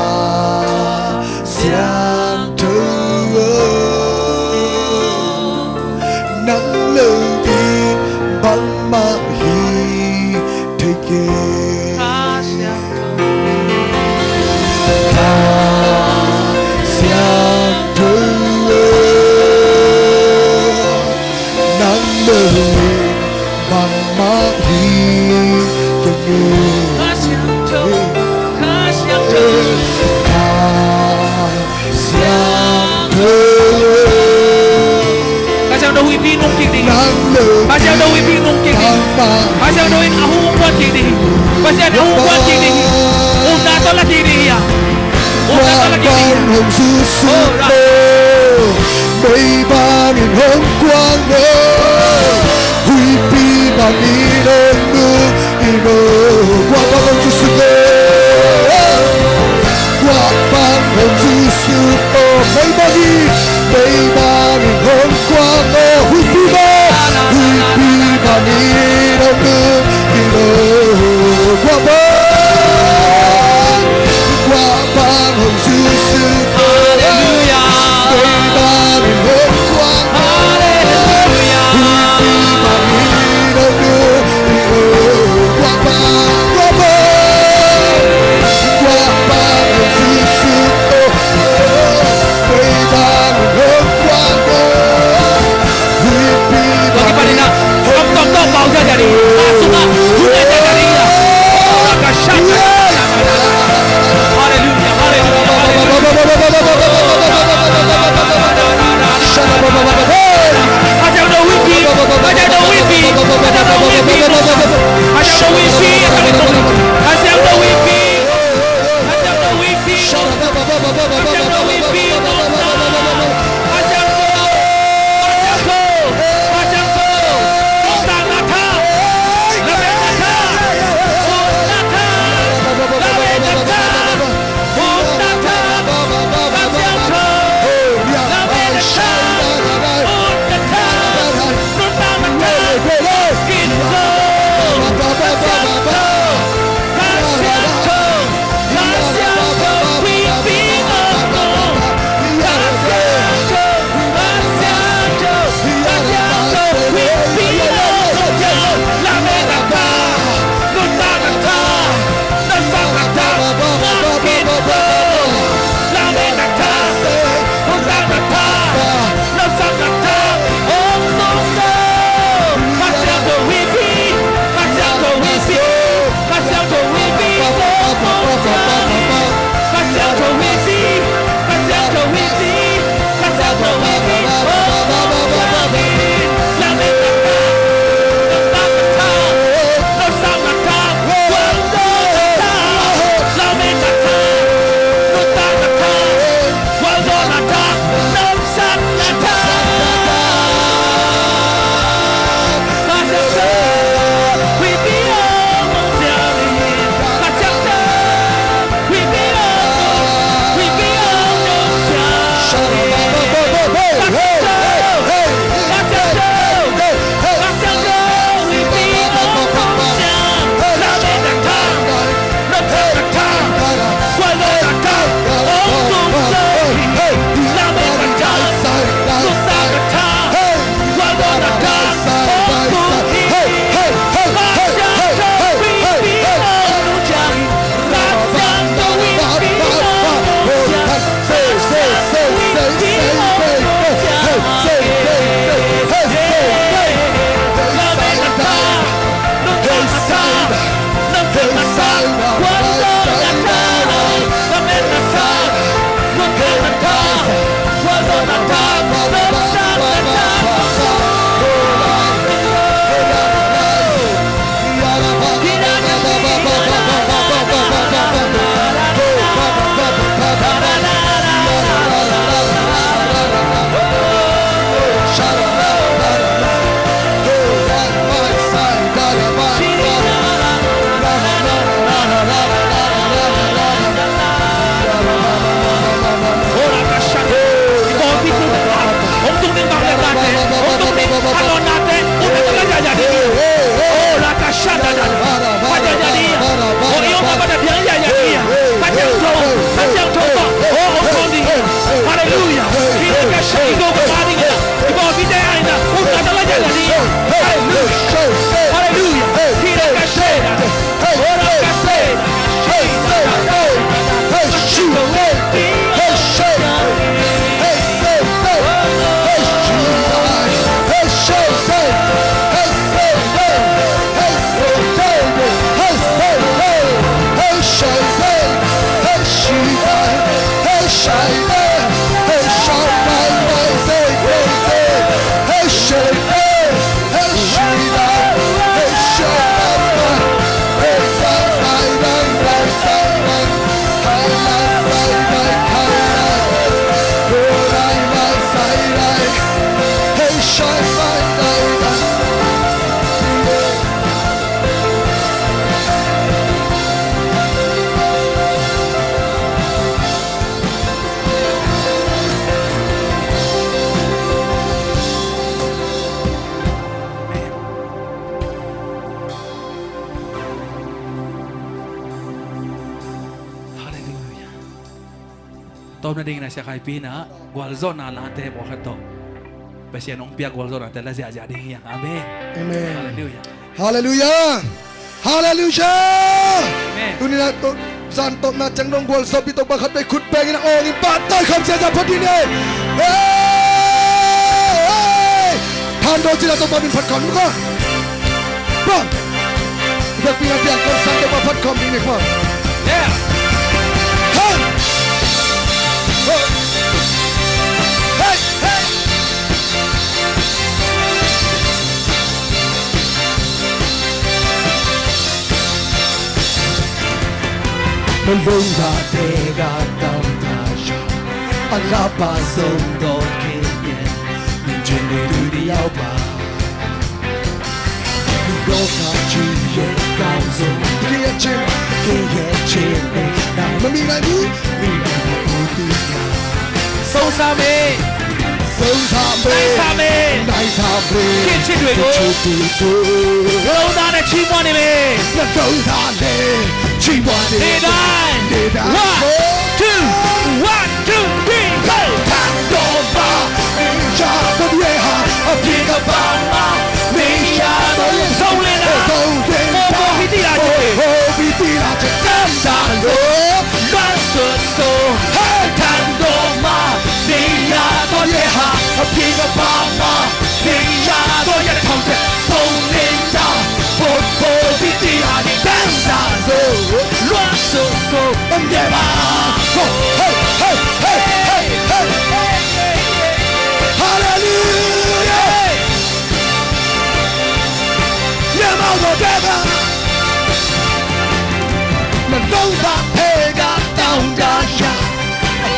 Siangtho aw, nang lo in bangmah hi thei kei. Kha Siangtho, Kha Siangtho aw, Pasian in a hong guan kik ding hi. Pasian a hong guan kik ding hi. Upna tawh la kik ding hi a. Upna tawh la kik ding hi a. Ora. Mei bangin hong kuang lo, huipi bangin hong nung in aw. Guah bang hong zusu lo, guah bang hong zusu lo. Mei bangin, mei bangin hong kuang lo, huipi bang, huipi bangin hong nung in aw. Guah bang, guah bang hong zusu lo. Halleluia. Mei bangin hong kuang lo. Halleluia. Huipi bangin hong nung in aw. Guah bang, guah bang, guah bang hong zusu lo. Mei bangin hong kuang lo, huipi bangin hong nung in aw. Halleluia, halleluia, halleluia. Halleluia. Halleluia. Tawpna dingin a sia Khai Pi in a gualzawhna late pawlkhat tawh Pasian hong piak gualzawhnate la ziahziah ding hi hang. Amen. Amen. Halleluiah. Halleluiah. Halleluiah. Amen. Tuni-in a to, zan tawpna ciang dong gualzawhpih Topa khat vei khut bengin a awngin pahtawi khawm sia, zan phat ding hi. Hey! Hey! Than do cin a Topa min phat khawm ni ko. Bang. Biakpi-in a piang khawm sang Topa phat khawm ding ni ko. Yeah. Hey! Hey! Hey! Hey! Lungdam te ga tang ta sha, a lapa zong dot kei yen, min chin lui tu di au pa. Go ka chi ye kang zong, kei ye chin, kei ye chin, na ma mi ngai mi, mi ngai mi pu ti na. Song sa me. Song sa me. Nai sa me. Nai sa me. Kichi dwe go. Kichi dwe go. Lungdam ne chi mwan ne me. Na lungdam ne chi mwan ne. Ni dai. Ni dai. One, two, one, two, three, go. Tang dong ma. Ni cha bo dwe ha. A pi ka pa ma. Ni ya do ye. Song le na. Song le na. Mo mo pi ti la che. Mo mo pi ti la che. Tang dong. Luan sut so, hey, tang dong ma, ni ya dot ye ha, a pi ka pa ma, ni ya dot ye tang te, song ni ta, po po pi ti ha ni tang ta so, luan sut so, um ye ma, oh, hey, hey, hey, hey, hey, hey, hey, hey, hey. Hallelujah. Myanmar dot te ka. Na lungdam te ga tang da sha.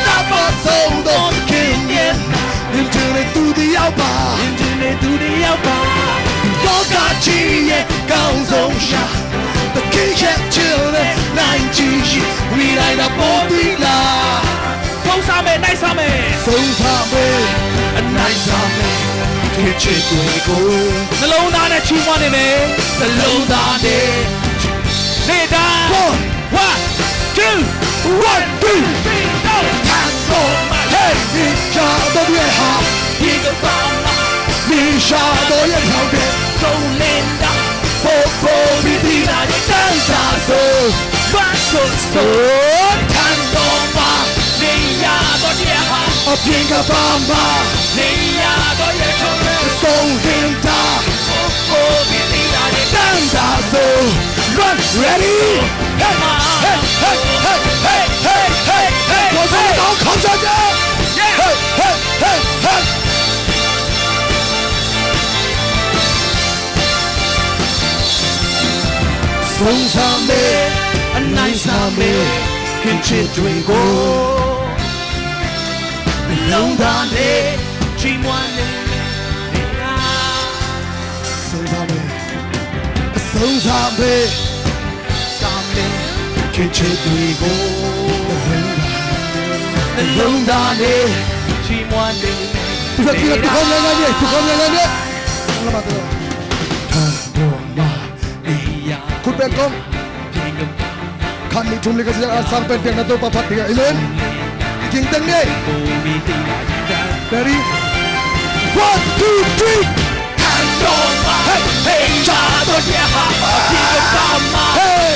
Lapa song dot kei yen. Internet tu di au pa. Internet tu di au pa. Dot ka chi ye kang zong sha. The king kept children nine chi shi. We like the body la. Song sa me, nai sa me. Song sa me, nai sa me. Kichi dwe go. Na lungdam ne chi mwan ne me. Na lungdam ne. Ni dai. One, two, one, two, three, go. Tang dong ma, hey, ni cha dot ye ha. Pi ka pa ma, ni cha dot ye tang te. Song ni ta, po po pi ti la ni tang ta so. Luan sut so, tang dong ma, ni ya dot ye ha. A pi ka pa ma, ni ya dot ye tang te. Song ni ta, po po pi ti la ni tang ta so. Run, ready? Hey, hey, hey, hey, hey, hey, hey, hey. Hey, hey, hey. Hey, hey, hey, hey. Song sa me, a nai sa me, kichi dwe go. Lungdam ne, chi mwan ne, song sa me, song sa me, sa me, kichi dwe go. Lungdam ne, chi mwan ne. Tukhan, tukhan, tukhan, tukhan, tukhan. Khut beng khawm. Khat, nih, thum, li ka ci ciang a sang pen piakna Topa phat ding a. Amen. Ging teng ni. Ready? One, two, three. Hey. Hey.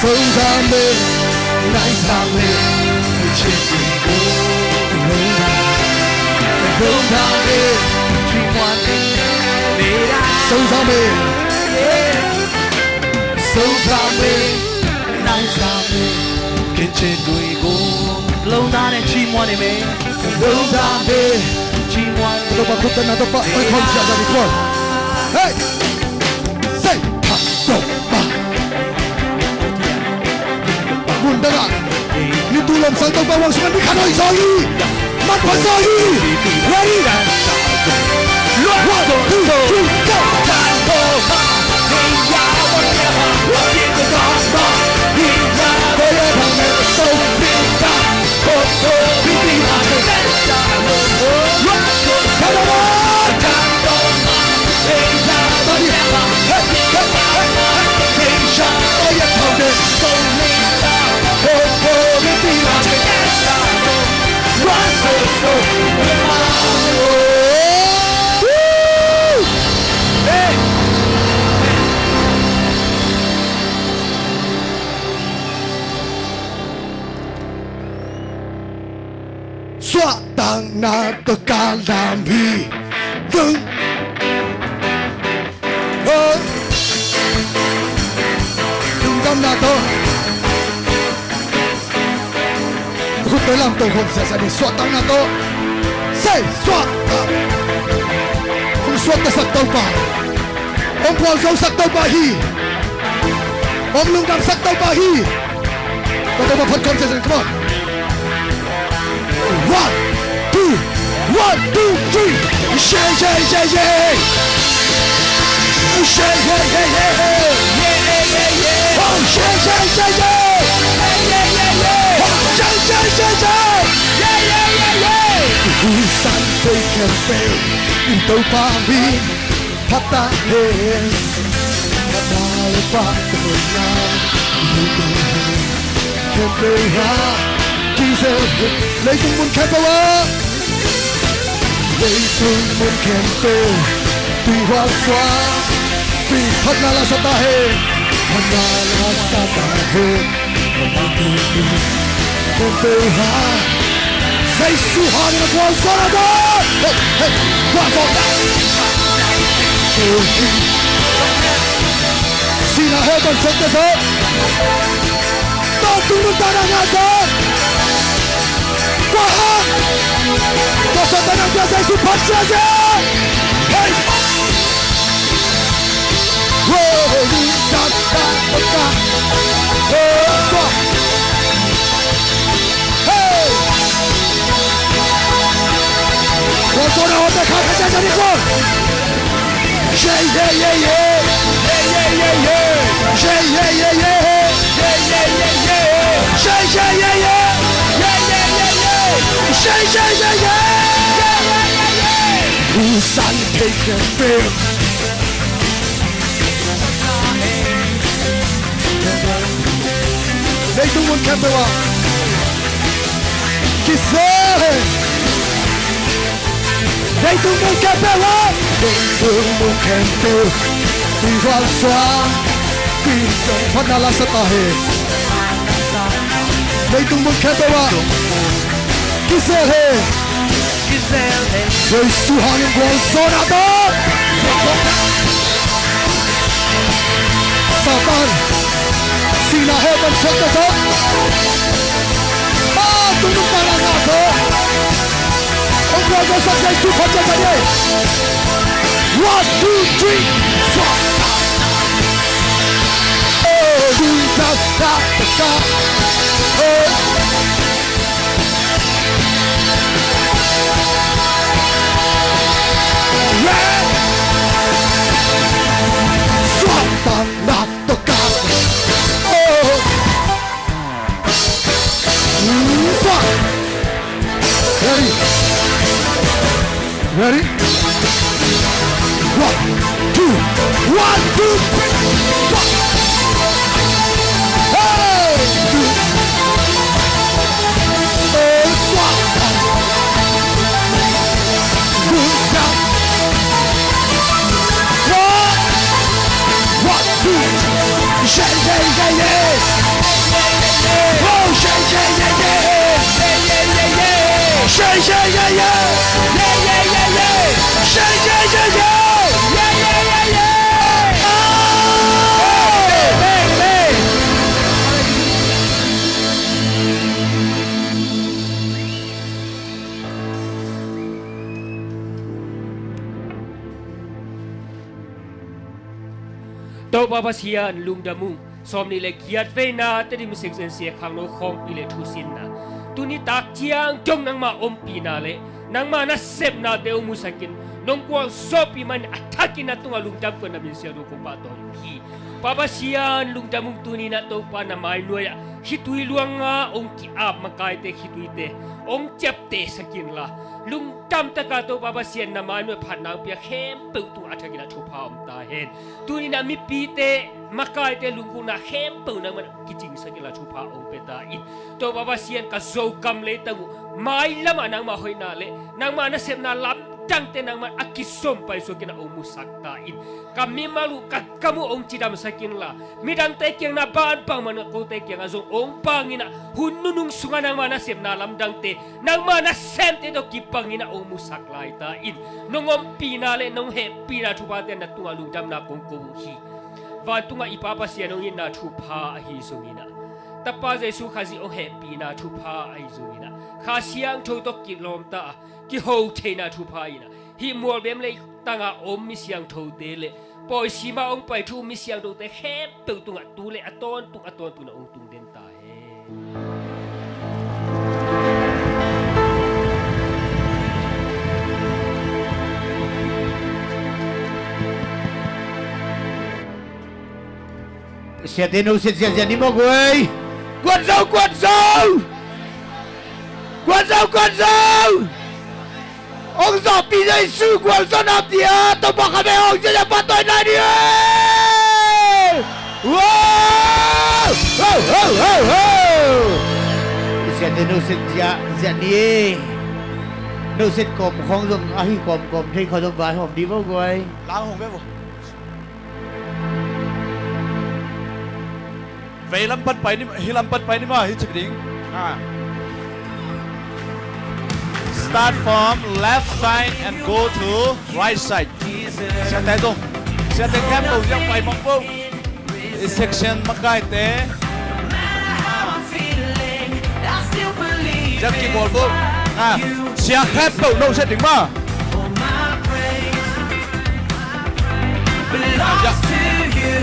Song sa me, nai sa me, chi dwe go. Lungdam, lungdam ne, chi mwan ne, me da. Song sa me, song sa me, nai sa me, kichi dwe go. Lungdam ne, chi mwan ne me. Lungdam ne, chi mwan ne. Topa khut teng na Topa, oi khawm sia ka ni ko. Hey! Say, ha, Topa. Bawang sungah mi khat hoih zaw hi. Manpha zaw hi. Ready? One, two, three, go. Suahtakna tawh ka lam hi. Dung. Lungdamna tawh. Khut tawh lam tawh khawm siasia ni, suahtakna tawh. Say, suahtak. Hong suahtaksak Topa. Hong gualzosak Topa hi. Hong lungdamsak Topa hi. Topa phat khawm siasia ni, come on. One, two, one, two, three. Yeah, yeah, yeah, yeah. Yeah, yeah, yeah, yeah. Oh, yeah, yeah, yeah, yeah. Yeah, yeah, yeah, yeah. Oh, yeah, yeah, yeah, yeah. Yeah, yeah, yeah, yeah. Hu san thei khempeuh in Topa min phat ta hen. Phat ta le pah ta hen. Khempeuh ah kizel hen. Leitung mun khempeuh ah. Leitung mun khempeuh tui hual suak, tui phatna la sa ta hen. Phatna la sa ta hen. Khempeuh ah Jesu hangin a gualzawhna tawh. Hey, hey, gualzawhna. Sihna hell pan suakta zaw. Tua tung nuntakna ngah zaw. Tua hang. Tua suahtakna pia Jesu phat sia zaw. Hey. Hey, suak. Hey. Gualzawhna hoihtak kha kha sia sia ni ko. Yeah, yeah, yeah, yeah. Yeah, yeah, yeah, yeah. Yeah, yeah, yeah, yeah. Yeah, yeah, yeah, yeah. Yeah, yeah, yeah, yeah. Yeah, yeah, yeah, yeah. Yeah, yeah, yeah, yeah. Yeah, yeah, yeah, yeah. Hu san thei khempeuh. Leitung mun khempeuh ah kizel hen. Leitung mun khempeuh ah. Leitung mun khempeuh tui hual suak, tui phatna la sa ta hen. Leitung mun khempeuh ah kizel hen. Jesu hangin gualzawhna tawh. Satan, sihna hell pan suakta zaw. Ah, tung nuntakna ngah zaw. Hong gualzawhsak Jesu phat sia sia ni. One, two, three. Suak. Oh, tung nuntakna ngah zaw. Oh. Ready? Ready? One, two, one, two, three. Hey! Hey, suak. One, one, two. Yeah, yeah, yeah, yeah. Oh, yeah, yeah, yeah, yeah. Yeah, yeah, yeah, yeah. Yeah, yeah, yeah, yeah. Yeah, yeah, yeah, yeah. Yeah, yeah, yeah, yeah. Yeah, yeah, yeah, yeah. Oh! Bang, bang, bang. Topa Pasian lungdam ung. Sawmnih le giat veina Tedim six N C a khangno khawmpi le thusinna. Tuni tak ciang dong nangma ompihna le nangma nasepnate hong musakin, nong gualzawhpih manin a thakin na tungah lungdam kong na minsiat uh kong pahtawi hi. Pa Pasian, lungdam ung. Tuni-in ah Topa na mainuai-ah khitui luanga hong ki-ap makaite khituite hong ciaptehsak inla, lungdam takin Topa Pasian na mainuai phatna hong pia khempeuh tungah a thakin ah thupha om ta hen. Tuni-in ah mipite makaite lunggulhna khempeuh nangman kicingsak inla thupha hong pia ta in. Topa Pasian, ka Zokam leitang uh mailamah nangma hoihna le nangma nasepna lamdangte nangman a kizom paisuakin ah hong musak ta in. Ka mimal uh, ka gam uh hong cidamsak inla, midangte kiang na bang bangmah kote kiangah zong hong bangin ah hun nunung sungah nangma nasepna lamdangte, nangma nasemte tawh kibangin ah hong musak lai ta in. Nong ompihna le nong hehpihna thuphate na tungah lungdamna kong ko uh hi. Vantungah i Pa Pasian hong itna thupha ahi zongin ah, Tapa Jesu Khazih hong hehpihna thupha ahi zongin ah, Kha Siangtho tawh kilawmta a kiho theihna thupha in ah, hih mualbem leitangah om mi siangthote le pawisima hong pai thu mi siangthote khempeuh tungah tu le a tawntung a tawntung in ah hong tung den ta hen. Siate, no set ziahziah ni maw guai. Kuat zo, kuat zo. Kuat zo, kuat zo. Hong zawhpih Jesu gualzawhna pia, Topa kha ve hong ziahziah pahtawi nai ni. Wow! Ho, ho, ho, ho! Siate, no set ziahziah ni. No set kawm khawng zong ahi kawmkawm thei khawng zong vaihawm dih vo guai. Lang hong ve vo. Vei lam pan pai ni, hi lam pan pai ni maw, hi cip ding. Ah. Start from left side and go to right side. Siate zong. Siate khempeuh ziang pai mawk bo. I section makaite. Ziang kibawl bo. Ah. Sia khempeuh no set ding maw. Belongs to you.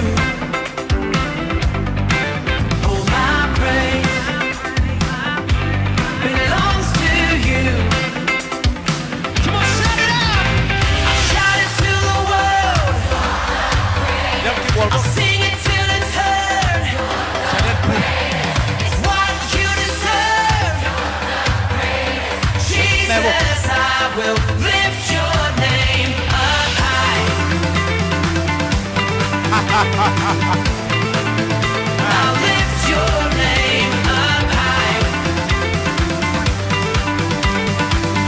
All my praise belongs to you. Come on, shout it out. I'll shout it to the world. I'll sing it till it's heard. It's what you deserve. Jesus, I will lift your name up high. I'll lift your name up high.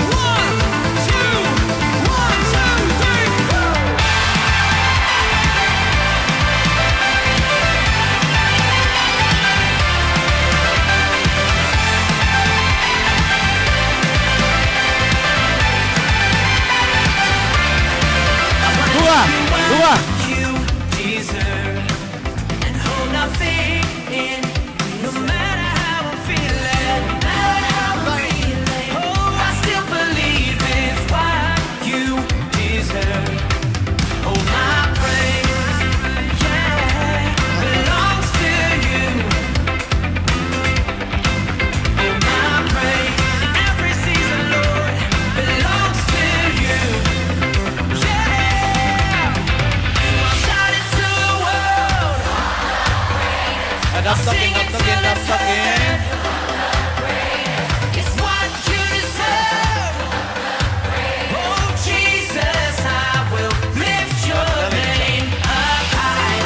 One, two, one, two, three, four. Tua, tua. And hold nothing in, no matter how I'm feeling. Oh, I still believe it's what you deserve. Oh, my praise, yeah, belongs to you. Oh, my praise in every season, Lord, belongs to you. Yeah. So I'll shout it to the world. I'll sing it till it's heard. It's what you deserve. Oh, Jesus, I will lift your name up high.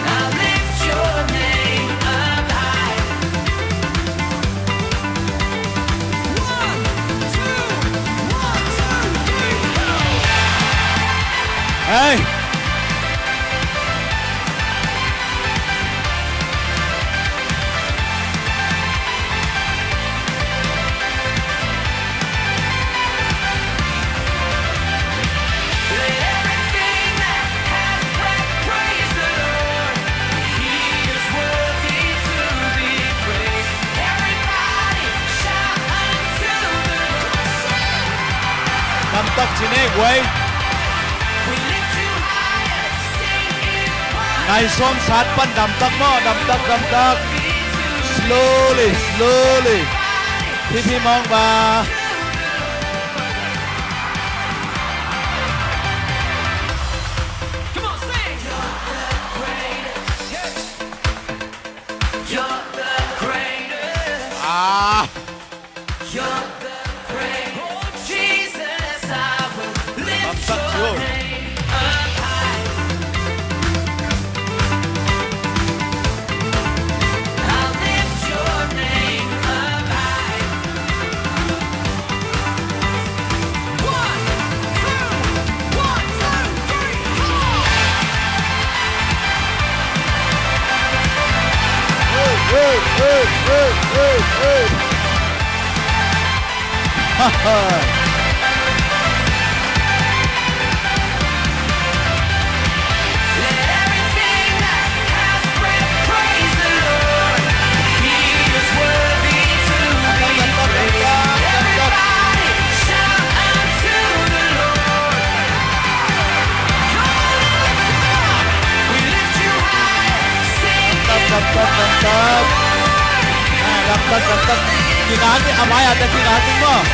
I'll lift your name up high. One, two, one, two, three, four. Hey! Let everything that has breath praise the Lord. He is worthy to be praised. Everybody shout unto the Lord. Tam tak ci ni, guai. We lift you high. Ngai sawm sat pan damtak maw, damtak, damtak. Slowly, slowly. Phi phi mawng ba. Ah. Dam, dam, dam, dam, dam. Ah, dam, dam, dam, dam. Kingan ding, a mai-ah te kingan ding maw.